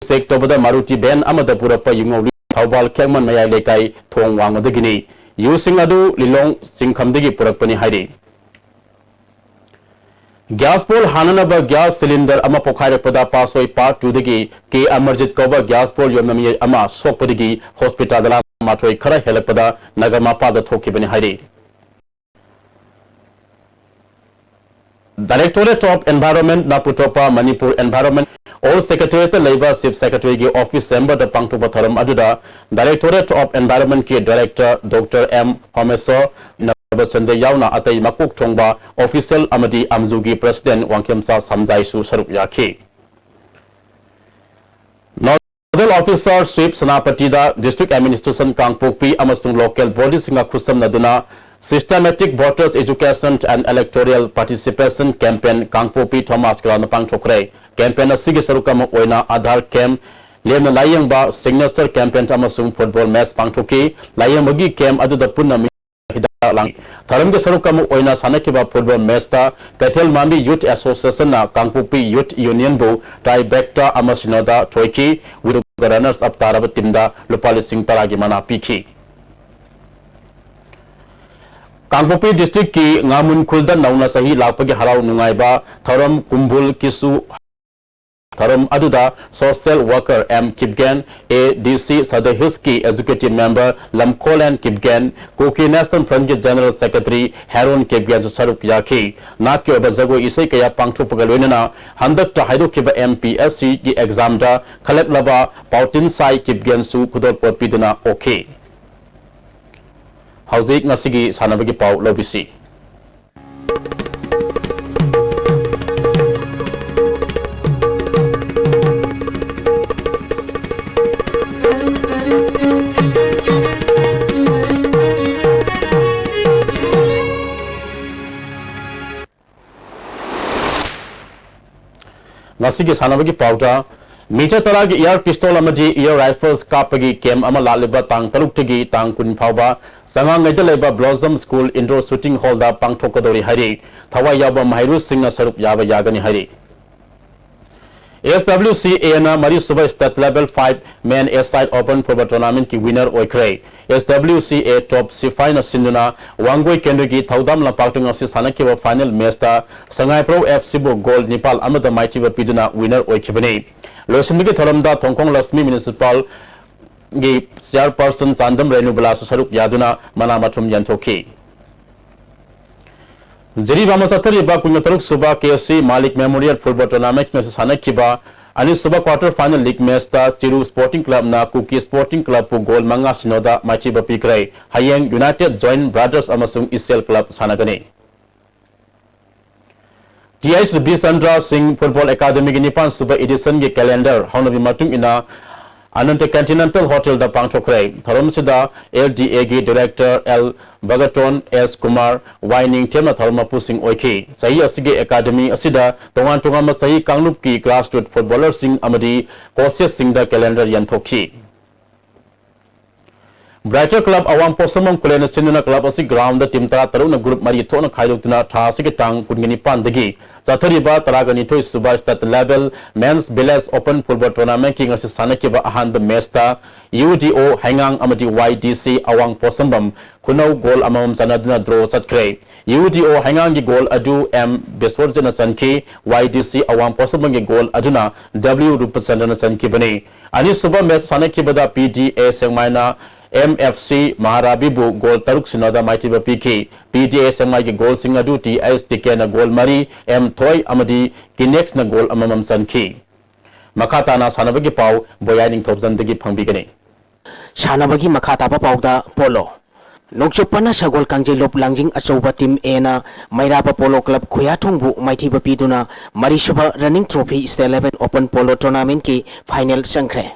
check ꯇꯧꯕꯗ Maruti van ꯑꯃꯗ ꯄꯨꯔꯛꯄ ꯌꯨꯉꯧꯂꯤ ꯊꯧꯕꯥꯜ ꯈꯦꯛꯃꯟ ꯃꯌꯥꯏ ꯂꯩꯀꯥꯏ ꯊꯣꯡ ꯋꯥꯡꯃꯗꯒꯤꯅꯤ꯫ ꯌꯨꯁꯤꯡ ꯑꯗꯨ ꯂꯤꯂꯣꯡ ꯆꯤꯡꯈꯝꯗꯒꯤ ꯄꯨꯔꯛꯄꯅꯤ ꯍꯥꯏꯔꯤ꯫ Gas ꯄꯣꯠ ꯍꯥꯟꯅꯅꯕ gas cylinder ꯑꯃ ꯄꯣꯈꯥꯏꯔꯛꯄꯗ ꯄꯥꯠꯁꯣꯏ Part twoꯗꯒꯤ ꯀꯦ ꯑꯃꯔꯖꯤꯠ ꯀꯧꯕ gas ꯄꯣꯠ ꯌꯣꯟꯕ ꯃꯤꯑꯣꯏ ꯑꯃ ꯁꯣꯛꯄꯗꯒꯤ hospitalꯗ ꯂꯥꯡ ꯃꯥꯊꯣꯏ ꯈꯔ ꯍꯦꯜꯂꯛꯄꯗ ꯅꯥꯒꯥꯃꯄꯥꯜꯗ ꯊꯣꯛꯈꯤꯕꯅꯤ ꯍꯥꯏꯔꯤ꯫ Directorate of Environmentꯅ ꯄꯨꯊꯣꯛꯄ ꯃꯅꯤꯄꯨꯔ Environment Old Secretariatꯇ ꯂꯩꯕ Chief Secretaryꯒꯤ office chamberꯗ ꯄꯥꯡꯊꯣꯛꯄ ꯊꯧꯔꯝ ꯑꯗꯨꯗ Directorate of Environmentꯀꯤ Director Doctor M ꯍꯣꯃꯦꯁꯣꯔ ꯅꯕꯁꯟꯗꯦ ꯌꯥꯎꯅ ꯑꯇꯩ ꯃꯀꯣꯛ ꯊꯣꯡꯕ official ꯑꯃꯗꯤ ꯑꯝꯖꯨꯒꯤ President ꯋꯥꯡꯈꯦꯝꯆꯥ ꯁꯝꯖꯥꯏꯁꯨ ꯁꯔꯨꯛ ꯌꯥꯈꯤ꯫ Nodal Officer Sweep ꯁꯦꯅꯥꯄꯇꯤꯗ District Administration ꯀꯥꯡꯄꯣꯛꯄꯤ ꯑꯃꯁꯨꯡ local bodyꯁꯤꯡꯒ ꯈꯨꯠꯁꯝꯅꯗꯨꯅ Systematic Voters Education and Electoral Participation Campaign ꯀꯥꯡꯄꯣꯛꯄꯤ ꯊꯣꯃꯥꯁ ꯒ꯭ꯔꯥꯎꯟꯗ ꯄꯥꯡꯊꯣꯛꯈ꯭ꯔꯦ꯫ Campaign ꯑꯁꯤꯒꯤ ꯁꯔꯨꯛ ꯑꯃ ꯑꯣꯏꯅ Aadhaar camp, ꯂꯦꯝꯅ ꯂꯥꯏꯌꯦꯡꯕ, signature campaign ꯑꯃꯁꯨꯡ football match ꯄꯥꯡꯊꯣꯛꯈꯤ꯫ ꯂꯥꯏꯌꯦꯡꯕꯒꯤ camp ꯑꯗꯨꯗ ꯄꯨꯟꯅ ꯍꯤꯗꯥꯛ ꯂꯥꯡ-, ꯊꯧꯔꯝꯒꯤ ꯁꯔꯨꯛ ꯑꯃ ꯑꯣꯏꯅ ꯁꯥꯟꯅꯈꯤꯕ football matchꯇ ꯀꯩꯊꯦꯜ ꯃꯥꯟꯕꯤ Youth Associationꯅ ꯀꯥꯡꯄꯣꯛꯄꯤ Youth Unionꯕꯨ tie breakꯇ ꯑꯃ ꯁꯤꯅꯣꯗ ꯊꯣꯏꯈꯤ꯫ ꯑꯗꯨꯒ runners up ꯇꯥꯔꯕ teamꯗ ꯂꯨꯄꯥ ꯂꯤꯁꯤꯡ ꯇꯔꯥꯒꯤ ꯃꯅꯥ ꯄꯤꯈꯤ꯫ ꯀꯥꯡꯄꯣꯛꯄꯤ districtꯀꯤ ꯉꯥꯃꯨꯟ ꯈꯨꯜꯗ ꯅꯧꯅ ꯆꯍꯤ ꯂꯥꯛꯄꯒꯤ ꯍꯔꯥꯎ ꯅꯨꯡꯉꯥꯏꯕ ꯊꯧꯔꯝ ꯀꯨꯝꯕꯨꯜ ꯀꯤꯁꯨ ꯊꯧꯔꯝ ꯑꯗꯨꯗ social worker ꯑꯦꯝ ꯀꯤꯞꯒꯦꯟ, ꯑꯦ ꯗꯤ ꯁꯤ Sadar Hillsꯀꯤ executive member ꯂꯝꯈꯣꯂꯦꯟ ꯀꯤꯞꯒꯦꯟ, ꯀꯨꯀꯤ National Frontꯀꯤ general secretary ꯍꯦꯔꯣꯟ ꯀꯤꯞꯒꯦꯟꯁꯨ ꯁꯔꯨꯛ ꯌꯥꯈꯤ꯫ ꯅꯥꯠꯀꯤ ꯑꯣꯏꯕ ꯖꯒꯣꯏ ꯏꯁꯩ ꯀꯌꯥ ꯄꯥꯡꯊꯣꯛꯄꯒ ꯂꯣꯏꯅꯅ ꯍꯟꯗꯛꯇ ꯍꯥꯏꯗꯣꯛꯈꯤꯕ M P S Cꯒꯤ examꯗ ꯈꯜꯂꯛꯂꯕ ꯄꯥꯎꯇꯤꯟ ꯁꯥꯏ ꯀꯤꯞꯒꯦꯟꯁꯨ ꯈꯨꯗꯣꯜꯄꯣꯠ ꯄꯤꯗꯨꯅ ꯑꯣꯛꯈꯤ꯫ ꯍꯧꯖꯤꯛ ꯉꯁꯤꯒꯤ ꯁꯥꯟꯅꯕꯒꯤ ꯄꯥꯎ ꯂꯧꯕꯤꯁꯤ꯫ ꯉꯁꯤꯒꯤ ꯁꯥꯟꯅꯕꯒꯤ ꯄꯥꯎꯗ, meter ꯇꯔꯥꯒꯤ air pistol ꯑꯃꯗꯤ air rifles ꯀꯥꯞꯄꯒꯤ camp ꯑꯃ ꯂꯥꯛꯂꯤꯕ ꯇꯥꯡ ꯇꯔꯨꯛꯇꯒꯤ ꯇꯥꯡ ꯀꯨꯟ ꯐꯥꯎꯕ ꯆꯉꯥꯡꯉꯩꯗ ꯂꯩꯕ Blossom School Indoor Shooting Hallꯗ ꯄꯥꯡꯊꯣꯛꯀꯗꯧꯔꯤ ꯍꯥꯏꯔꯤ꯫ ꯊꯋꯥꯏ ꯌꯥꯎꯕ ꯃꯍꯩꯔꯣꯏꯁꯤꯡꯅ ꯁꯔꯨꯛ ꯌꯥꯕ ꯌꯥꯒꯅꯤ ꯍꯥꯏꯔꯤ꯫ S W C Aꯅ ꯃꯔꯤꯁꯨꯕ State Level five Men A-side Open Football Tournamentꯀꯤ winner ꯑꯣꯏꯈ꯭ꯔꯦ꯫ S W C A Top ꯁꯤꯐꯥꯏꯅ ꯁꯤꯟꯗꯨꯅ ꯋꯥꯡꯒꯣꯏ ꯀꯦꯟꯗ꯭ꯔꯒꯤ ꯊꯧꯗꯥꯝ ꯂꯝꯄꯥꯛꯇ ꯉꯁꯤ ꯁꯥꯟꯅꯈꯤꯕ final matchꯇ ꯁꯉꯥꯏꯄ꯭ꯔꯧ F Cꯕꯨ goal ꯅꯤꯄꯥꯜ ꯑꯃꯗ ꯃꯥꯏꯊꯤꯕ ꯄꯤꯗꯨꯅ winner ꯑꯣꯏꯈꯤꯕꯅꯤ꯫ ꯂꯣꯏꯁꯤꯟꯕꯒꯤ ꯊꯧꯔꯝꯗ ꯊꯣꯡꯈꯣꯡ ꯂꯛꯁꯃꯤ Municipalꯒꯤ chairperson ꯆꯥꯟꯗꯝ ꯔꯦꯅꯨꯕꯂꯥꯁꯨ ꯁꯔꯨꯛ ꯌꯥꯗꯨꯅ ꯃꯅꯥ ꯃꯊꯨꯝ ꯌꯦꯟꯊꯣꯛꯈꯤ꯫ ꯖꯤꯔꯤꯕꯥꯝꯗ ꯆꯠꯊꯔꯤꯕ ꯀꯨꯟꯇꯔꯨꯛ ꯁꯨꯕ K C Malik Memorial Football Tournament ꯉꯁꯤ ꯁꯥꯟꯅꯈꯤꯕ ꯑꯅꯤꯁꯨꯕ quarter final league matchꯇ ꯆꯤꯔꯨ Sporting Clubꯅ ꯀꯨꯀꯤ Sporting Clubꯄꯨ goal ꯃꯉꯥ ꯁꯤꯅꯣꯗ ꯃꯥꯏꯊꯤꯕ ꯄꯤꯈ꯭ꯔꯦ꯫ ꯍꯌꯦꯡ United Joint Brothers ꯑꯃꯁꯨꯡ Isel Club ꯁꯥꯟꯅꯒꯅꯤ꯫ T H Bichandra Singh Football Academyꯒꯤ ꯅꯤꯄꯥꯟ ꯁꯨꯕ editionꯒꯤ calendar ꯍꯧꯅꯕꯤ ꯃꯇꯨꯡ ꯏꯟꯅ Ananta Continental Hotelꯗ ꯄꯥꯡꯊꯣꯛꯈ꯭ꯔꯦ꯫ ꯊꯧꯔꯝ ꯑꯁꯤꯗ L D Aꯒꯤ director L Bagaton, S Kumar, Y ꯅꯤꯡꯊꯦꯝꯅ ꯊꯧꯔꯝ ꯃꯄꯨꯁꯤꯡ ꯑꯣꯏꯈꯤ꯫ ꯆꯍꯤ ꯑꯁꯤꯒꯤ academy ꯑꯁꯤꯗ ꯇꯣꯉꯥꯟ ꯇꯣꯉꯥꯟꯕ ꯆꯍꯤ ꯀꯥꯡꯂꯨꯞꯀꯤ grassroot footballerꯁꯤꯡ ꯑꯃꯗꯤ coachesꯁꯤꯡꯗ calendar ꯌꯦꯟꯊꯣꯛꯈꯤ꯫ Brighter Club ꯑꯋꯥꯡ ꯄꯣꯠꯁꯪꯕꯝ ꯈꯨꯂꯦꯟꯅ ꯁꯤꯟꯗꯨꯅ club ꯑꯁꯤ ground team ꯇꯔꯥ ꯇꯔꯨꯛꯅ group ꯃꯔꯤ ꯊꯣꯛꯅ ꯈꯥꯏꯗꯣꯛꯇꯨꯅ ꯊꯥ ꯑꯁꯤꯒꯤ ꯇꯥꯡ ꯀꯨꯟꯒ ꯅꯤꯄꯥꯟꯗꯒꯤ ꯆꯠꯊꯔꯤꯕ ꯇꯔꯥꯒ ꯅꯤꯊꯣꯏ ꯁꯨꯕ state level men's village open football tournamentꯀꯤ ꯉꯁꯤ ꯁꯥꯟꯅꯈꯤꯕ ꯑꯍꯥꯟꯕ matchꯇ UDO ꯍꯩꯉꯥꯡ ꯑꯃꯗꯤ YDC ꯑꯋꯥꯡ ꯄꯣꯠꯁꯪꯕꯝ ꯈꯨꯅꯧ goal ꯑꯃꯃꯝ ꯆꯟꯅꯗꯨꯅ draw ꯆꯠꯈ꯭ꯔꯦ꯫ UDO ꯍꯩꯉꯥꯡꯒꯤ goal ꯑꯗꯨ M ꯕꯤꯁ꯭ꯋꯖꯤꯠꯅ ꯆꯟꯈꯤ꯫ YDC ꯑꯋꯥꯡ ꯄꯣꯠꯁꯪꯕꯝꯒꯤ goal ꯑꯗꯨꯅ W ꯔꯨꯄꯆꯟꯗ꯭ꯔꯅ ꯆꯟꯈꯤꯕꯅꯤ꯫ ꯑꯅꯤꯁꯨꯕ match ꯁꯥꯟꯅꯈꯤꯕꯗ PDA ꯁꯦꯛꯃꯥꯏꯅ MFC ꯃꯍꯥꯔꯥꯕꯤꯕꯨ goal ꯇꯔꯨꯛ ꯁꯤꯅꯣꯗ ꯃꯥꯏꯊꯤꯕ ꯄꯤꯈꯤ꯫ PDA ꯁꯦꯛꯃꯥꯏꯒꯤ goalꯁꯤꯡ ꯑꯗꯨ TSTKꯅ goal ꯃꯔꯤ, M ꯊꯣꯏ ꯑꯃꯗꯤ ꯀꯤꯅꯦꯛꯁꯅ goal ꯑꯃꯃꯝ ꯆꯟꯈꯤ꯫ ꯃꯈꯥ ꯇꯥꯅ ꯁꯥꯟꯅꯕꯒꯤ ꯄꯥꯎ ꯕꯣꯌꯥꯏ ꯅꯤꯡꯊꯧꯖꯝꯗꯒꯤ ꯐꯪꯕꯤꯒꯅꯤ꯫ ꯁꯥꯟꯅꯕꯒꯤ ꯃꯈꯥ ꯇꯥꯕ ꯄꯥꯎꯗ ꯄꯣꯂꯣ꯫ ꯅꯣꯡꯆꯨꯞ ꯄꯅꯥ ꯁꯒꯣꯜ ꯀꯥꯡꯖꯩꯂꯨꯞ ꯂꯥꯡꯖꯤꯡ ꯑꯆꯧꯕ team Aꯅ ꯃꯩꯔꯥꯕ ꯄꯣꯂꯣ club ꯈꯨꯌꯥꯊꯣꯡꯕꯨ ꯃꯥꯏꯊꯤꯕ ꯄꯤꯗꯨꯅ ꯃꯔꯤꯁꯨꯕ running trophy state level open polo tournamentꯀꯤ final ꯆꯪꯈ꯭ꯔꯦ꯫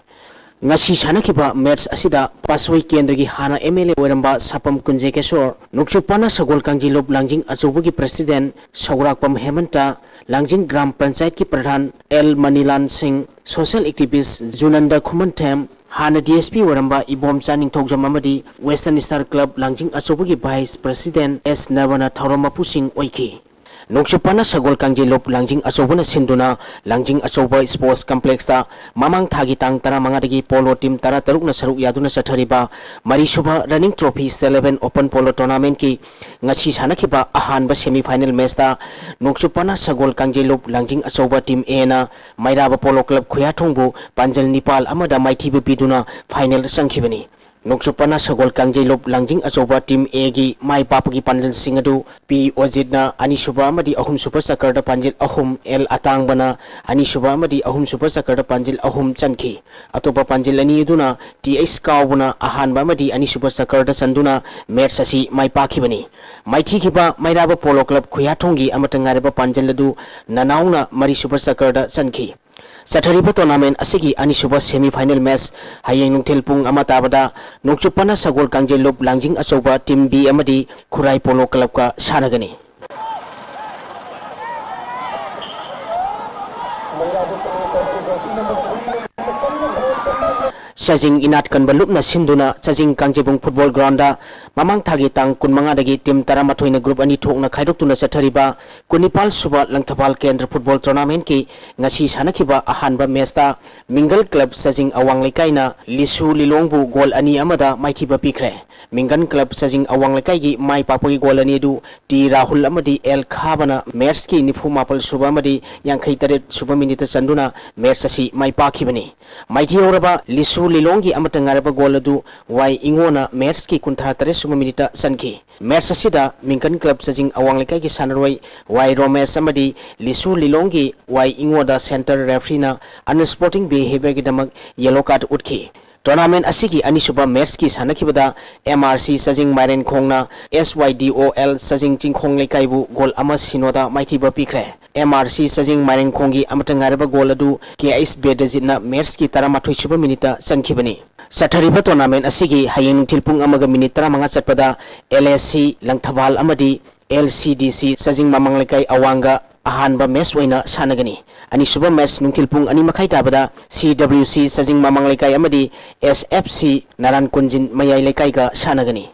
ꯉꯁꯤ ꯁꯥꯟꯅꯈꯤꯕ match ꯑꯁꯤꯗ ꯄꯥꯠꯁꯣꯏ ꯀꯦꯟꯗ꯭ꯔꯒꯤ ꯍꯥꯟꯅ MLA ꯑꯣꯏꯔꯝꯕ ꯁꯥꯄꯝ ꯀꯨꯟꯖꯦ ꯀꯦꯁꯣꯔ, ꯅꯣꯡꯆꯨꯞ ꯄꯅꯥ ꯁꯒꯣꯜ ꯀꯥꯡꯖꯩꯂꯨꯞ ꯂꯥꯡꯖꯤꯡ ꯑꯆꯧꯕꯒꯤ president ꯁꯧꯒ꯭ꯔꯥꯛꯄꯝ ꯍꯦꯃꯟꯇ, ꯂꯥꯡꯖꯤꯡ ꯒ꯭ꯔꯥꯝ ꯄꯟꯆꯥꯌꯠꯀꯤ ꯄ꯭ꯔꯙꯥꯟ ꯑꯦꯜ ꯃꯅꯤꯂꯥꯜ ꯁꯤꯡ, social activist ꯖꯨꯅꯟꯗ ꯈꯨꯃꯟꯊꯦꯝ, ꯍꯥꯟꯅ DSP ꯑꯣꯏꯔꯝꯕ ꯏꯕꯣꯝꯆꯥ ꯅꯤꯡꯊꯧꯖꯝ ꯑꯃꯗꯤ Western Star Club ꯂꯥꯡꯖꯤꯡ ꯑꯆꯧꯕꯒꯤ vice president ꯑꯦꯁ ꯅꯕꯅ ꯊꯧꯔꯝ ꯃꯄꯨꯁꯤꯡ ꯑꯣꯏꯈꯤ꯫ ꯅꯣꯡꯆꯨꯞ ꯄꯅꯥ ꯁꯒꯣꯜ ꯀꯥꯡꯖꯩꯂꯨꯞ ꯂꯥꯡꯖꯤꯡ ꯑꯆꯧꯕꯅ ꯁꯤꯟꯗꯨꯅ ꯂꯥꯡꯖꯤꯡ ꯑꯆꯧꯕ sports complexꯇ ꯃꯃꯥꯡ ꯊꯥꯒꯤ ꯇꯥꯡ ꯇꯔꯥꯃꯉꯥꯗꯒꯤ ꯄꯣꯂꯣ team ꯇꯔꯥꯇꯔꯨꯛꯅ ꯁꯔꯨꯛ ꯌꯥꯗꯨꯅ ꯆꯠꯊꯔꯤꯕ ꯃꯔꯤꯁꯨꯕ running trophy state level open polo tournamentꯀꯤ ꯉꯁꯤ ꯁꯥꯟꯅꯈꯤꯕ ꯑꯍꯥꯟꯕ semi final matchꯇ ꯅꯣꯡꯆꯨꯞ ꯄꯅꯥ ꯁꯒꯣꯜ ꯀꯥꯡꯖꯩꯂꯨꯞ ꯂꯥꯡꯖꯤꯡ ꯑꯆꯧꯕ team Aꯅ ꯃꯩꯔꯥꯕ ꯄꯣꯂꯣ club ꯈꯨꯌꯥꯊꯣꯡꯕꯨ ꯄꯥꯟꯖꯜ ꯅꯤꯄꯥꯜ ꯑꯃꯗ ꯃꯥꯏꯊꯤꯕ ꯄꯤꯗꯨꯅ final ꯆꯪꯈꯤꯕꯅꯤ꯫ ꯅꯣꯡꯆꯨꯞ ꯄꯅꯥ ꯁꯒꯣꯜ ꯀꯥꯡꯖꯩꯂꯨꯞ ꯂꯥꯡꯖꯤꯡ ꯑꯆꯧꯕ team Aꯒꯤ ꯃꯥꯏ ꯄꯥꯛꯄꯒꯤ ꯄꯥꯟꯖꯜꯁꯤꯡ ꯑꯗꯨ ꯄꯤ ꯑꯣꯖꯤꯠꯅ ꯑꯅꯤꯁꯨꯕ ꯑꯃꯗꯤ ꯑꯍꯨꯝꯁꯨꯕ ꯆꯀꯔꯗ ꯄꯥꯟꯖꯤꯜ ꯑꯍꯨꯝ, ꯑꯦꯜ ꯑꯇꯥꯡꯕꯅ ꯑꯅꯤꯁꯨꯕ ꯑꯃꯗꯤ ꯑꯍꯨꯝꯁꯨꯕ ꯆꯀꯔꯗ ꯄꯥꯟꯖꯤꯜ ꯑꯍꯨꯝ ꯆꯟꯈꯤ꯫ ꯑꯇꯣꯞꯄ ꯄꯥꯟꯖꯤꯜ ꯑꯅꯤ ꯑꯗꯨꯅ ꯇꯤ ꯑꯩꯆ ꯀꯥꯎꯕꯅ ꯑꯍꯥꯟꯕ ꯑꯃꯗꯤ ꯑꯅꯤꯁꯨꯕ ꯆꯀꯔꯗ ꯆꯟꯗꯨꯅ match ꯑꯁꯤ ꯃꯥꯏ ꯄꯥꯛꯈꯤꯕꯅꯤ꯫ ꯃꯥꯏꯊꯤꯈꯤꯕ ꯃꯩꯔꯥꯕ ꯄꯣꯂꯣ club ꯈꯨꯌꯥꯊꯣꯡꯒꯤ ꯑꯃꯠꯇ ꯉꯥꯏꯔꯕ ꯄꯥꯟꯖꯤꯜ ꯑꯗꯨ ꯅꯅꯥꯎꯅ ꯃꯔꯤꯁꯨꯕ ꯆꯀꯔꯗ ꯆꯟꯈꯤ꯫ ꯆꯠꯊꯔꯤꯕ tournament ꯑꯁꯤꯒꯤ ꯑꯅꯤꯁꯨꯕ semi final match ꯍꯌꯦꯡ ꯅꯨꯡꯊꯤꯜ ꯄꯨꯡ ꯑꯃ ꯇꯥꯕꯗ ꯅꯣꯡꯆꯨꯞ ꯄꯅꯥ ꯁꯒꯣꯜ ꯀꯥꯡꯖꯩꯂꯨꯞ ꯂꯥꯡꯖꯤꯡ ꯑꯆꯧꯕ team B ꯑꯃꯗꯤ ꯈꯨꯔꯥꯏ ꯄꯣꯂꯣ clubꯀ ꯁꯥꯟꯅꯒꯅꯤ꯫ ꯆꯥꯖꯤꯡ ꯏꯅꯥꯠ ꯀꯟꯕ ꯂꯨꯞꯅ ꯁꯤꯟꯗꯨꯅ ꯆꯥꯖꯤꯡ ꯀꯥꯡꯖꯩꯕꯨꯡ ꯐꯨꯠꯕꯣꯜ ꯒ꯭ꯔꯥꯎꯟꯗ ꯃꯃꯥꯡ ꯊꯥꯒꯤ ꯇꯥꯡ ꯀꯨꯟꯃꯉꯥꯗꯒꯤ ꯇꯤꯝ ꯇꯔꯥꯃꯥꯊꯣꯏꯅ ꯒ꯭ꯔꯨꯞ ꯑꯅꯤ ꯊꯣꯛꯅ ꯈꯥꯏꯗꯣꯛꯇꯨꯅ ꯆꯠꯊꯔꯤꯕ ꯀꯨꯟꯅꯤꯄꯥꯜ ꯁꯨꯕ ꯂꯪꯊꯕꯥꯜ ꯀꯦꯟꯗ꯭ꯔ ꯐꯨꯠꯕꯣꯜ ꯇꯣꯔꯅꯥꯃꯦꯟꯠꯀꯤ ꯉꯁꯤ ꯁꯥꯟꯅꯈꯤꯕ ꯑꯍꯥꯟꯕ ꯃꯦꯆꯇ ꯃꯤꯡꯒꯜ ꯀ꯭ꯂꯕ ꯆꯥꯖꯤꯡ ꯑꯋꯥꯡ ꯂꯩꯀꯥꯏꯅ ꯂꯤꯁꯨ ꯂꯤꯂꯣꯡꯕꯨ ꯒꯣꯜ ꯑꯅꯤ ꯑꯃꯗ ꯃꯥꯏꯊꯤꯕ ꯄꯤꯈ꯭ꯔꯦ꯫ ꯃꯤꯡꯒꯜ ꯀ꯭ꯂꯕ ꯆꯥꯖꯤꯡ ꯑꯋꯥꯡ ꯂꯩꯀꯥꯏꯒꯤ ꯃꯥꯏ ꯄꯥꯛꯄꯒꯤ ꯒꯣꯜ ꯑꯅꯤ ꯑꯗꯨ ꯇꯤ ꯔꯥꯍꯨꯜ ꯑꯃꯗꯤ ꯑꯦꯜ ꯈꯥꯕꯅ ꯃꯦꯆꯀꯤ ꯅꯤꯐꯨ ꯃꯥꯄꯜ ꯁꯨꯕ ꯑꯃꯗꯤ ꯌꯥꯡꯈꯩ ꯇꯔꯦꯠ ꯁꯨꯕ ꯃꯤꯅꯤꯠꯇ ꯆꯟꯗꯨꯅ ꯃꯦꯆ ꯑꯁꯤ ꯃꯥꯏ ꯄꯥꯛꯈꯤꯕꯅꯤ꯫ ꯃꯥꯏꯊꯤꯍꯧꯔꯕ ꯂꯤꯁꯨ ꯂꯤꯂꯣꯡꯒꯤ ꯑꯃꯠꯇ ꯉꯥꯏꯔꯕ ꯒꯣꯜ ꯑꯗꯨ ꯋꯥꯏ ꯏꯉꯣꯅ ꯃꯦꯆꯀꯤ ꯀꯨꯟꯊ꯭ꯔꯥ ꯇꯔꯦꯠ ꯁꯨꯕ ꯃꯤꯅꯤꯠꯇ ꯆꯟꯈꯤ꯫ ꯃꯦꯆ ꯑꯁꯤꯗ ꯃꯤꯡꯒꯟ ꯀ꯭ꯂꯕ ꯆꯥꯖꯤꯡ ꯑꯋꯥꯡ ꯂꯩꯀꯥꯏꯒꯤ ꯁꯥꯟꯅꯔꯣꯏ ꯋꯥꯏ ꯔꯣꯃꯦꯁ ꯑꯃꯗꯤ ꯂꯤꯁꯨ ꯂꯤꯂꯣꯡꯒꯤ ꯋꯥꯏ ꯏꯉꯣꯗ ꯁꯦꯟꯇꯔ ꯔꯦꯐ꯭ꯔꯤꯅ ꯑꯟꯁ꯭ꯄꯣꯔꯇꯤꯡ ꯕꯤꯍꯦꯕꯤꯌꯔꯒꯤꯗꯃꯛ ꯌꯦꯂꯣ ꯀꯥꯔꯗ ꯎꯠꯈꯤ꯫ ꯇꯣꯔꯅꯥꯃꯦꯟꯠ ꯑꯁꯤꯒꯤ ꯑꯅꯤꯁꯨꯕ ꯃꯦꯆꯀꯤ ꯁꯥꯟꯅꯈꯤꯕꯗ ꯑꯦꯝ ꯑꯥꯔ ꯁꯤ ꯆꯥꯖꯤꯡ ꯃꯥꯏꯔꯦꯟꯈꯣꯡꯅ ꯑꯦꯁ ꯋꯥꯏ ꯗꯤ ꯑꯣ ꯑꯦꯜ ꯆꯥꯖꯤꯡ ꯆꯤꯡꯈꯣꯡ ꯂꯩꯀꯥꯏꯕꯨ ꯒꯣꯜ ꯑꯃ ꯁꯤꯅꯣꯗ ꯃꯥꯏꯊꯤꯕ ꯄꯤꯈ꯭ꯔꯦ꯫ ꯑꯦꯝ ꯑꯥꯔ ꯁꯤ ꯆꯥꯖꯤꯡ ꯃꯥꯏꯔꯦꯟꯈꯣꯡꯒꯤ ꯑꯃꯠꯇ ꯉꯥꯏꯔꯕ ꯒꯣꯜ ꯑꯗꯨ ꯀꯦ ꯑꯩꯆ ꯕꯦꯗꯖꯤꯠꯅ ꯃꯦꯆꯀꯤ ꯇꯔꯥꯃꯥꯊꯣꯏ ꯁꯨꯕ ꯃꯤꯅꯤꯠꯇ ꯆꯟꯈꯤꯕꯅꯤ꯫ ꯆꯠꯊꯔꯤꯕ ꯇꯣꯔꯅꯥꯃꯦꯟꯠ ꯑꯁꯤꯒꯤ ꯍꯌꯦꯡ ꯅꯨꯡꯊꯤꯜ ꯄꯨꯡ ꯑꯃꯒ ꯃꯤꯅꯤꯠ ꯇꯔꯥꯃꯉꯥ ꯆꯠꯄꯗ ꯑꯦꯜ ꯑꯦꯁ ꯁꯤ ꯂꯪꯊꯕꯥꯜ ꯑꯃꯗꯤ ꯑꯦꯜ ꯁꯤ ꯗꯤ ꯁꯤ ꯆꯥꯖꯤꯡ ꯃꯃꯥꯡ ꯂꯩꯀꯥꯏ ꯑꯋꯥꯡꯒ ꯑꯍꯥꯟꯕ ꯃꯦꯆ ꯑꯣꯏꯅ ꯁꯥꯟꯅꯒꯅꯤ꯫ ꯑꯅꯤꯁꯨꯕ ꯃꯦꯆ ꯅꯨꯡꯊꯤꯜ ꯄꯨꯡ ꯑꯅꯤ ꯃꯈꯥꯏ ꯇꯥꯕꯗ ꯁꯤ ꯗꯕ꯭ꯂꯤꯌꯨ ꯁꯤ ꯆꯥꯖꯤꯡ ꯃꯃꯥꯡ ꯂꯩꯀꯥꯏ ꯑꯃꯗꯤ ꯑꯦꯁ ꯑꯦꯐ ꯁꯤ ꯅꯥꯔꯥꯟ ꯀꯨꯟꯖꯤꯟ ꯃꯌꯥꯏ ꯂꯩꯀꯥꯏꯒ ꯁꯥꯟꯅꯒꯅꯤ꯫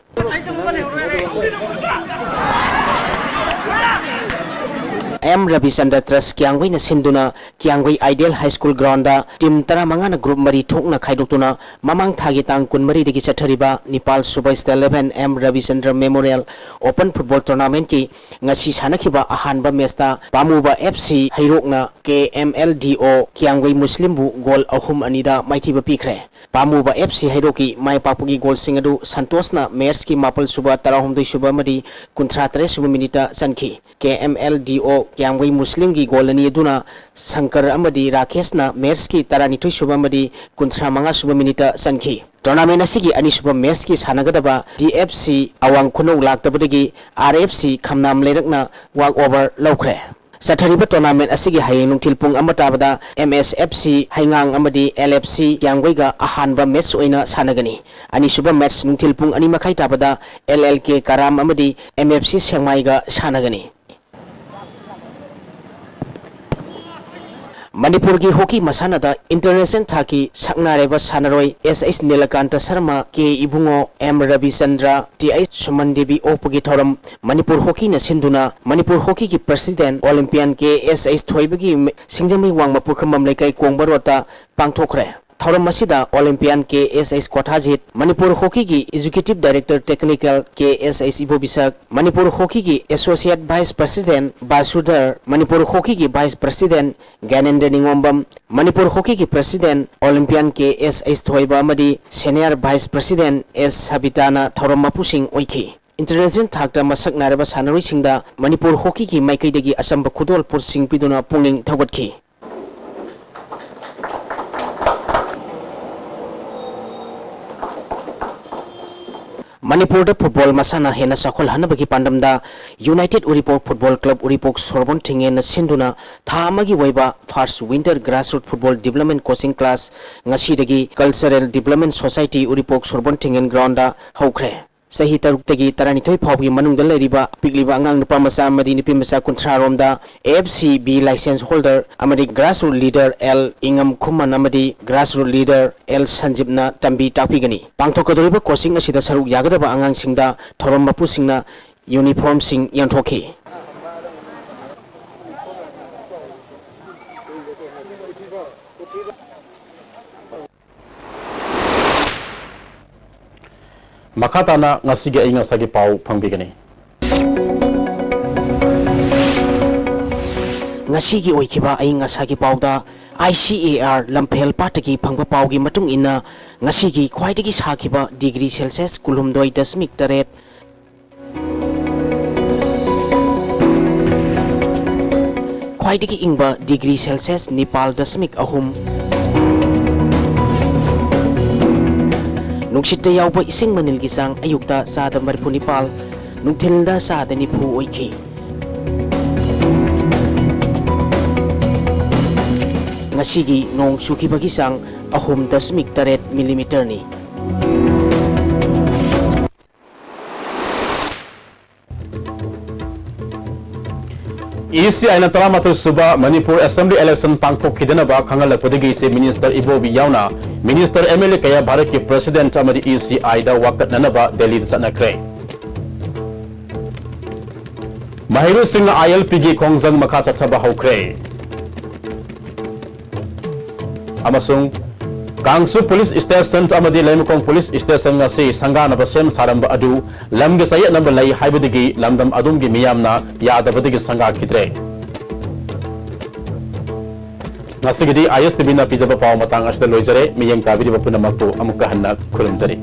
ꯑꯦꯝ ꯔꯕꯤꯆꯟꯗ꯭ꯔ ꯇ꯭ꯔꯁ ꯀꯤꯌꯥꯡꯒꯣꯏꯅ ꯁꯤꯟꯗꯨꯅ Kiyanggoi ideal high school ground team ꯇꯔꯥꯃꯉꯥꯅ ꯒ꯭ꯔꯨꯞ ꯃꯔꯤ ꯊꯣꯛꯅ ꯈꯥꯏꯗꯣꯛꯇꯨꯅ ꯃꯃꯥꯡ ꯊꯥꯒꯤ ꯇꯥꯡ ꯀꯨꯟꯃꯔꯤꯗꯒꯤ ꯆꯠꯊꯔꯤꯕ ꯅꯤꯄꯥꯜ ꯁꯨꯕ state eleven M Rabichandra memorial open football ꯇꯣꯔꯅꯥꯃꯦꯟꯠꯀꯤ ꯉꯁꯤ ꯁꯥꯟꯅꯈꯤꯕ ꯑꯍꯥꯟꯕ ꯃꯦꯆꯇ ꯄꯥꯃꯨꯕ ꯑꯦꯐ ꯁꯤ ꯍꯩꯔꯣꯛꯅ ꯀꯦ ꯑꯦꯝ ꯑꯦꯜ ꯗꯤ ꯑꯣ ꯀꯤꯌꯥꯡꯒꯣꯏ ꯃꯨꯁꯂꯤꯝꯕꯨ ꯒꯣꯜ ꯑꯍꯨꯝ ꯑꯅꯤꯗ ꯃꯥꯏꯊꯤꯕ ꯄꯤꯈ꯭ꯔꯦ꯫ ꯄꯥꯃꯨꯕ ꯑꯦꯐ ꯁꯤ ꯍꯩꯔꯣꯛꯀꯤ ꯃꯥꯏ ꯄꯥꯛꯄꯒꯤ ꯒꯣꯜꯁꯤꯡ ꯑꯗꯨ ꯁꯟꯇꯣꯁꯅ ꯃꯦꯆꯀꯤ ꯃꯥꯄꯜ ꯁꯨꯕ, ꯇꯔꯥꯍꯨꯝꯗꯣꯏ ꯁꯨꯕ ꯑꯃꯗꯤ ꯀꯨꯟꯊ꯭ꯔꯥ ꯇꯔꯦꯠ ꯁꯨꯕ ꯃꯤꯅꯤꯠꯇ ꯆꯟꯈꯤ꯫ ꯀꯦ ꯑꯦꯝ ꯑꯦꯜ ꯗꯤ ꯑꯣ ꯀꯤꯌꯥꯡꯒꯣꯏ ꯃꯨꯁꯂꯤꯝꯒꯤ ꯒꯣꯜ ꯑꯅꯤ ꯑꯗꯨꯅ ꯁꯪꯀꯔ ꯑꯃꯗꯤ ꯔꯥꯀꯦꯁꯅ ꯃꯦꯆꯀꯤ ꯇꯔꯥꯅꯤꯊꯣꯏ ꯁꯨꯕ ꯑꯃꯗꯤ ꯀꯨꯟꯊ꯭ꯔꯥ ꯃꯉꯥ ꯁꯨꯕ ꯃꯤꯅꯤꯠꯇ ꯆꯟꯈꯤ꯫ ꯇꯣꯔꯅꯥꯃꯦꯟꯠ ꯑꯁꯤꯒꯤ ꯑꯅꯤꯁꯨꯕ ꯃꯦꯆꯀꯤ ꯁꯥꯟꯅꯒꯗꯕ ꯗꯤ ꯑꯦꯐ ꯁꯤ ꯑꯋꯥꯡ ꯈꯨꯅꯧ ꯂꯥꯛꯇꯕꯗꯒꯤ ꯑꯥꯔ ꯑꯦꯐ ꯁꯤ ꯈꯝꯅꯥꯝ ꯂꯩꯔꯛꯅ ꯋꯥꯛ ꯑꯣꯚꯔ ꯂꯧꯈ꯭ꯔꯦ꯫ ꯆꯠꯊꯔꯤꯕ ꯇꯣꯔꯅꯥꯃꯦꯟꯠ ꯑꯁꯤꯒꯤ ꯍꯌꯦꯡ ꯅꯨꯡꯊꯤꯜ ꯄꯨꯡ ꯑꯃ ꯇꯥꯕꯗ ꯑꯦꯝ ꯑꯦꯁ ꯑꯦꯐ ꯁꯤ ꯍꯩꯉꯥꯡ ꯑꯃꯗꯤ ꯑꯦꯜ ꯑꯦꯐ ꯁꯤ ꯀꯤꯌꯥꯡꯒꯣꯏꯒ ꯑꯍꯥꯟꯕ ꯃꯦꯆ ꯑꯣꯏꯅ ꯁꯥꯟꯅꯒꯅꯤ꯫ ꯑꯅꯤꯁꯨꯕ ꯃꯦꯆ ꯅꯨꯡꯊꯤꯜ ꯄꯨꯡ ꯑꯅꯤ ꯃꯈꯥꯏ ꯇꯥꯕꯗ ꯑꯦꯜ ꯑꯦꯜ ꯀꯦ ꯀꯔꯥꯝ ꯑꯃꯗꯤ ꯑꯦꯝ ꯑꯦꯐ ꯁꯤ ꯁꯦꯡꯃꯥꯏꯒ ꯁꯥꯟꯅꯒꯅꯤ꯫ ꯃꯅꯤꯄꯨꯔꯒꯤ ꯍꯣꯀꯤ ꯃꯁꯥꯟꯅꯗ ꯏꯟꯇꯔꯅꯦꯁꯅꯦꯜ ꯊꯥꯛꯀꯤ ꯁꯛꯅꯥꯏꯔꯕ ꯁꯥꯟꯅꯔꯣꯏ ꯑꯦꯁ ꯑꯩꯁ ꯅꯤꯂꯀꯥꯟꯇ ꯁꯔꯃ, ꯀꯦ ꯏꯕꯨꯡꯉꯣ, ꯑꯦꯝ ꯔꯕꯤꯆꯟꯗ꯭ꯔ, ꯇꯤ ꯑꯩꯁ ꯁꯨꯃꯟ ꯗꯦꯕꯤ ꯑꯣꯛꯄꯒꯤ ꯊꯧꯔꯝ ꯃꯅꯤꯄꯨꯔ ꯍꯣꯀꯤꯅ ꯁꯤꯟꯗꯨꯅ ꯃꯅꯤꯄꯨꯔ ꯍꯣꯀꯤꯒꯤ ꯄ꯭ꯔꯁꯤꯗꯦꯟ ꯑꯣꯂꯤꯝꯄꯤꯌꯥꯟ ꯀꯦ ꯑꯦꯁ ꯑꯩꯁ ꯊꯣꯏꯕꯒꯤ ꯁꯤꯡꯖꯃꯩ ꯋꯥꯡꯃ ꯄꯨꯈ꯭ꯔꯝꯕꯝ ꯂꯩꯀꯥꯏ ꯀꯣꯡꯕ ꯔꯣꯗꯇ ꯄꯥꯡꯊꯣꯛꯈ꯭ꯔꯦ꯫ ꯊꯧꯔꯝ ꯑꯁꯤꯗ ꯑꯣꯂꯤꯝꯄꯤꯌꯥꯟ ꯀꯦ ꯑꯦꯁ ꯑꯩꯁ ꯀꯣꯊꯥꯖꯤꯠ, ꯃꯅꯤꯄꯨꯔ ꯍꯣꯀꯤꯒꯤ executive director technical K S ꯑꯩꯁ ꯏꯕꯣꯕꯤꯁꯛ, ꯃꯅꯤꯄꯨꯔ ꯍꯣꯀꯤꯒꯤ associate vice president Basudhar, Manipur ꯍꯣꯀꯤꯒꯤ ꯚꯥꯏꯁ ꯄ꯭ꯔꯁꯤꯗꯦꯟ ꯒ꯭ꯌꯥꯅꯦꯟꯗ꯭ꯔ ꯅꯤꯉꯣꯝꯕꯝ, ꯃꯅꯤꯄꯨꯔ ꯍꯣꯀꯤꯒꯤ ꯄ꯭ꯔꯁꯤꯗꯦꯟ ꯑꯣꯂꯤꯝꯄꯤꯌꯥꯟ ꯀꯦ ꯑꯦꯁ ꯑꯩꯁ ꯊꯣꯏꯕ ꯑꯃꯗꯤ ꯁꯦꯅꯤꯌꯔ ꯚꯥꯏꯁ ꯄ꯭ꯔꯁꯤꯗꯦꯟ ꯑꯦꯁ ꯁꯕꯤꯇꯥꯅ ꯊꯧꯔꯝ ꯃꯄꯨꯁꯤꯡ ꯑꯣꯏꯈꯤ꯫ ꯏꯟꯇꯔꯅꯦꯁꯅꯦꯜ ꯊꯥꯛꯇ ꯃꯁꯛ ꯅꯥꯏꯔꯕ ꯁꯥꯟꯅꯔꯣꯏꯁꯤꯡꯗ ꯃꯅꯤꯄꯨꯔ ꯍꯣꯀꯤꯒꯤ ꯃꯥꯏꯀꯩꯗꯒꯤ ꯑꯆꯝꯕ ꯈꯨꯗꯣꯜ ꯄꯣꯠꯁꯤꯡ ꯄꯤꯗꯨꯅ ꯄꯨꯛꯅꯤꯡ ꯊꯧꯒꯠꯈꯤ꯫ ꯃꯅꯤꯄꯨꯔꯗ ꯐꯨꯠꯕꯣꯜ ꯃꯁꯥꯟꯅ ꯍꯦꯟꯅ ꯆꯥꯎꯈꯠꯍꯟꯅꯕꯒꯤ ꯄꯥꯟꯗꯝꯗ ꯌꯨꯅꯥꯏꯇꯦꯗ ꯎꯔꯤꯄꯣꯛ ꯐꯨꯠꯕꯣꯜ ꯀ꯭ꯂꯕ ꯎꯔꯤꯄꯣꯛ ꯁꯣꯔꯣꯟ ꯊꯤꯡꯉꯦꯟꯅ ꯁꯤꯟꯗꯨꯅ ꯊꯥ ꯑꯃꯒꯤ ꯑꯣꯏꯕ first winter grassroot football development coaching class ꯉꯁꯤꯗꯒꯤ ꯀꯜꯆꯔꯦꯜ ꯗꯤꯕ꯭ꯂꯞꯃꯦꯟ ꯁꯣꯁꯥꯏꯇꯤ ꯎꯔꯤꯄꯣꯛ ꯁꯣꯔꯣꯟ ꯊꯤꯡꯉꯦꯟ ꯒ꯭ꯔꯥꯎꯟꯗ ꯍꯧꯈ꯭ꯔꯦ꯫ ꯆꯍꯤ ꯇꯔꯨꯛꯇꯒꯤ ꯇꯔꯥꯅꯤꯊꯣꯏ ꯐꯥꯎꯕꯒꯤ ꯃꯅꯨꯡꯗ ꯂꯩꯔꯤꯕ ꯑꯄꯤꯛꯂꯤꯕ ꯑꯉꯥꯡ ꯅꯨꯄꯥ ꯃꯆꯥ ꯑꯃꯗꯤ ꯅꯨꯄꯤ ꯃꯆꯥ ꯀꯨꯟꯊ꯭ꯔꯥ ꯔꯣꯝꯗ F C B licence holder ꯑꯃꯗꯤ ꯒ꯭ꯔꯥꯁꯔꯨꯠ ꯂꯤꯗꯔ ꯑꯦꯜ ꯏꯉꯝ ꯈꯨꯃꯟ ꯑꯃꯗꯤ ꯒ꯭ꯔꯥꯁꯔꯨꯠ ꯂꯤꯗꯔ ꯑꯦꯜ ꯁꯟꯖꯤꯞꯅ ꯇꯝꯕꯤ ꯇꯥꯛꯄꯤꯒꯅꯤ꯫ ꯄꯥꯡꯊꯣꯛꯀꯗꯧꯔꯤꯕ ꯀꯣꯆꯤꯡ ꯑꯁꯤꯗ ꯁꯔꯨꯛ ꯌꯥꯒꯗꯕ ꯑꯉꯥꯡꯁꯤꯡꯗ ꯊꯧꯔꯝ ꯃꯄꯨꯁꯤꯡꯅ ꯌꯨꯅꯤꯐꯣꯔꯝꯁꯤꯡ ꯌꯦꯟꯊꯣꯛꯈꯤ꯫ ꯃꯈꯥ ꯇꯥꯅ ꯉꯁꯤꯒꯤ ꯑꯏꯪ ꯑꯁꯥꯒꯤ ꯄꯥꯎ ꯐꯪꯕꯤꯒꯅꯤ꯫ ꯉꯁꯤꯒꯤ ꯑꯣꯏꯈꯤꯕ ꯑꯏꯪ ꯑꯁꯥꯒꯤ ꯄꯥꯎꯗ ꯑꯥꯏ ꯁꯤ ꯑꯦ ꯑꯥꯔ ꯂꯝꯐꯦꯜ ꯄꯥꯠꯇꯒꯤ ꯐꯪꯕ ꯄꯥꯎꯒꯤ ꯃꯇꯨꯡ ꯏꯟꯅ, ꯉꯁꯤꯒꯤ ꯈ꯭ꯋꯥꯏꯗꯒꯤ ꯁꯥꯈꯤꯕ ꯗꯤꯒ꯭ꯔꯤ ꯁꯦꯜꯁꯤꯌꯁ ꯀꯨꯟꯍꯨꯝꯗꯣꯏ ꯗꯁꯃꯤꯛ ꯇꯔꯦꯠ, ꯈ꯭ꯋꯥꯏꯗꯒꯤ ꯏꯪꯕ ꯗꯤꯒ꯭ꯔꯤ ꯁꯦꯜꯁꯤꯌꯁ ꯅꯤꯄꯥꯜ ꯗꯁꯃꯤꯛ ꯑꯍꯨꯝ, ꯅꯨꯡꯁꯤꯠꯇ ꯌꯥꯎꯕ ꯏꯁꯤꯡ ꯃꯅꯤꯜꯒꯤ ꯆꯥꯡ ꯑꯌꯨꯛꯇ ꯆꯥꯗ ꯃꯔꯤꯐꯨ ꯅꯤꯄꯥꯜ, ꯅꯨꯡꯊꯤꯜꯗ ꯆꯥꯗ ꯅꯤꯐꯨ ꯑꯣꯏꯈꯤ꯫ ꯉꯁꯤꯒꯤ ꯅꯣꯡ ꯆꯨꯈꯤꯕꯒꯤ ꯆꯥꯡ ꯑꯍꯨꯝ ꯗꯁꯃꯤꯛ ꯇꯔꯦꯠ ꯃꯤꯂꯤꯃꯤꯇꯔꯅꯤ꯫ ECIꯅ ꯇꯔꯥꯃꯥꯊꯣꯏ ꯁꯨꯕ Manipur Assembly election ꯄꯥꯡꯊꯣꯛꯈꯤꯗꯅꯕ ꯈꯪꯍꯜꯂꯛꯄꯗꯒꯤ Chief Minister ꯏꯕꯣꯕꯤ ꯌꯥꯎꯅ Minister, MLA ꯀꯌꯥ ꯚꯥꯔꯠꯀꯤ President ꯑꯃꯗꯤ ECIꯗ ꯋꯥꯀꯠꯅꯅꯕ ꯗꯦꯜꯂꯤꯗ ꯆꯠꯅꯈ꯭ꯔꯦ꯫ ꯃꯍꯩꯔꯣꯏꯁꯤꯡꯅ ILPꯒꯤ ꯈꯣꯡꯖꯪ ꯃꯈꯥ ꯆꯠꯊꯕ ꯍꯧꯈ꯭ꯔꯦ꯫ ꯑꯃꯁꯨꯡ ꯀꯥꯡꯁꯨ Police Station ꯑꯃꯗꯤ ꯂꯩꯃꯈꯣꯡ Police Station ꯑꯁꯤ ꯁꯪꯒꯥꯅꯕ ꯁꯦꯝ ꯁꯥꯔꯝꯕ ꯑꯗꯨ ꯂꯝꯒꯤ ꯆꯌꯦꯠꯅꯕ ꯂꯩ ꯍꯥꯏꯕꯗꯒꯤ ꯂꯝꯗꯝ ꯑꯗꯨꯝꯒꯤ ꯃꯤꯌꯥꯝꯅ ꯌꯥꯗꯕꯗꯒꯤ ꯁꯪꯒꯥꯈꯤꯗ꯭ꯔꯦ꯫ ꯉꯁꯤꯒꯤꯗꯤ ISTVꯅ ꯄꯤꯖꯕ ꯄꯥꯎ ꯃꯇꯥꯡ ꯑꯁꯤꯗ ꯂꯣꯏꯖꯔꯦ꯫ ꯃꯤꯠꯌꯦꯡ ꯇꯥꯕꯤꯔꯤꯕ ꯄꯨꯝꯅꯃꯛꯄꯨ ꯑꯃꯨꯛꯀ ꯍꯟꯅ ꯈꯨꯔꯨꯝꯖꯔꯤ꯫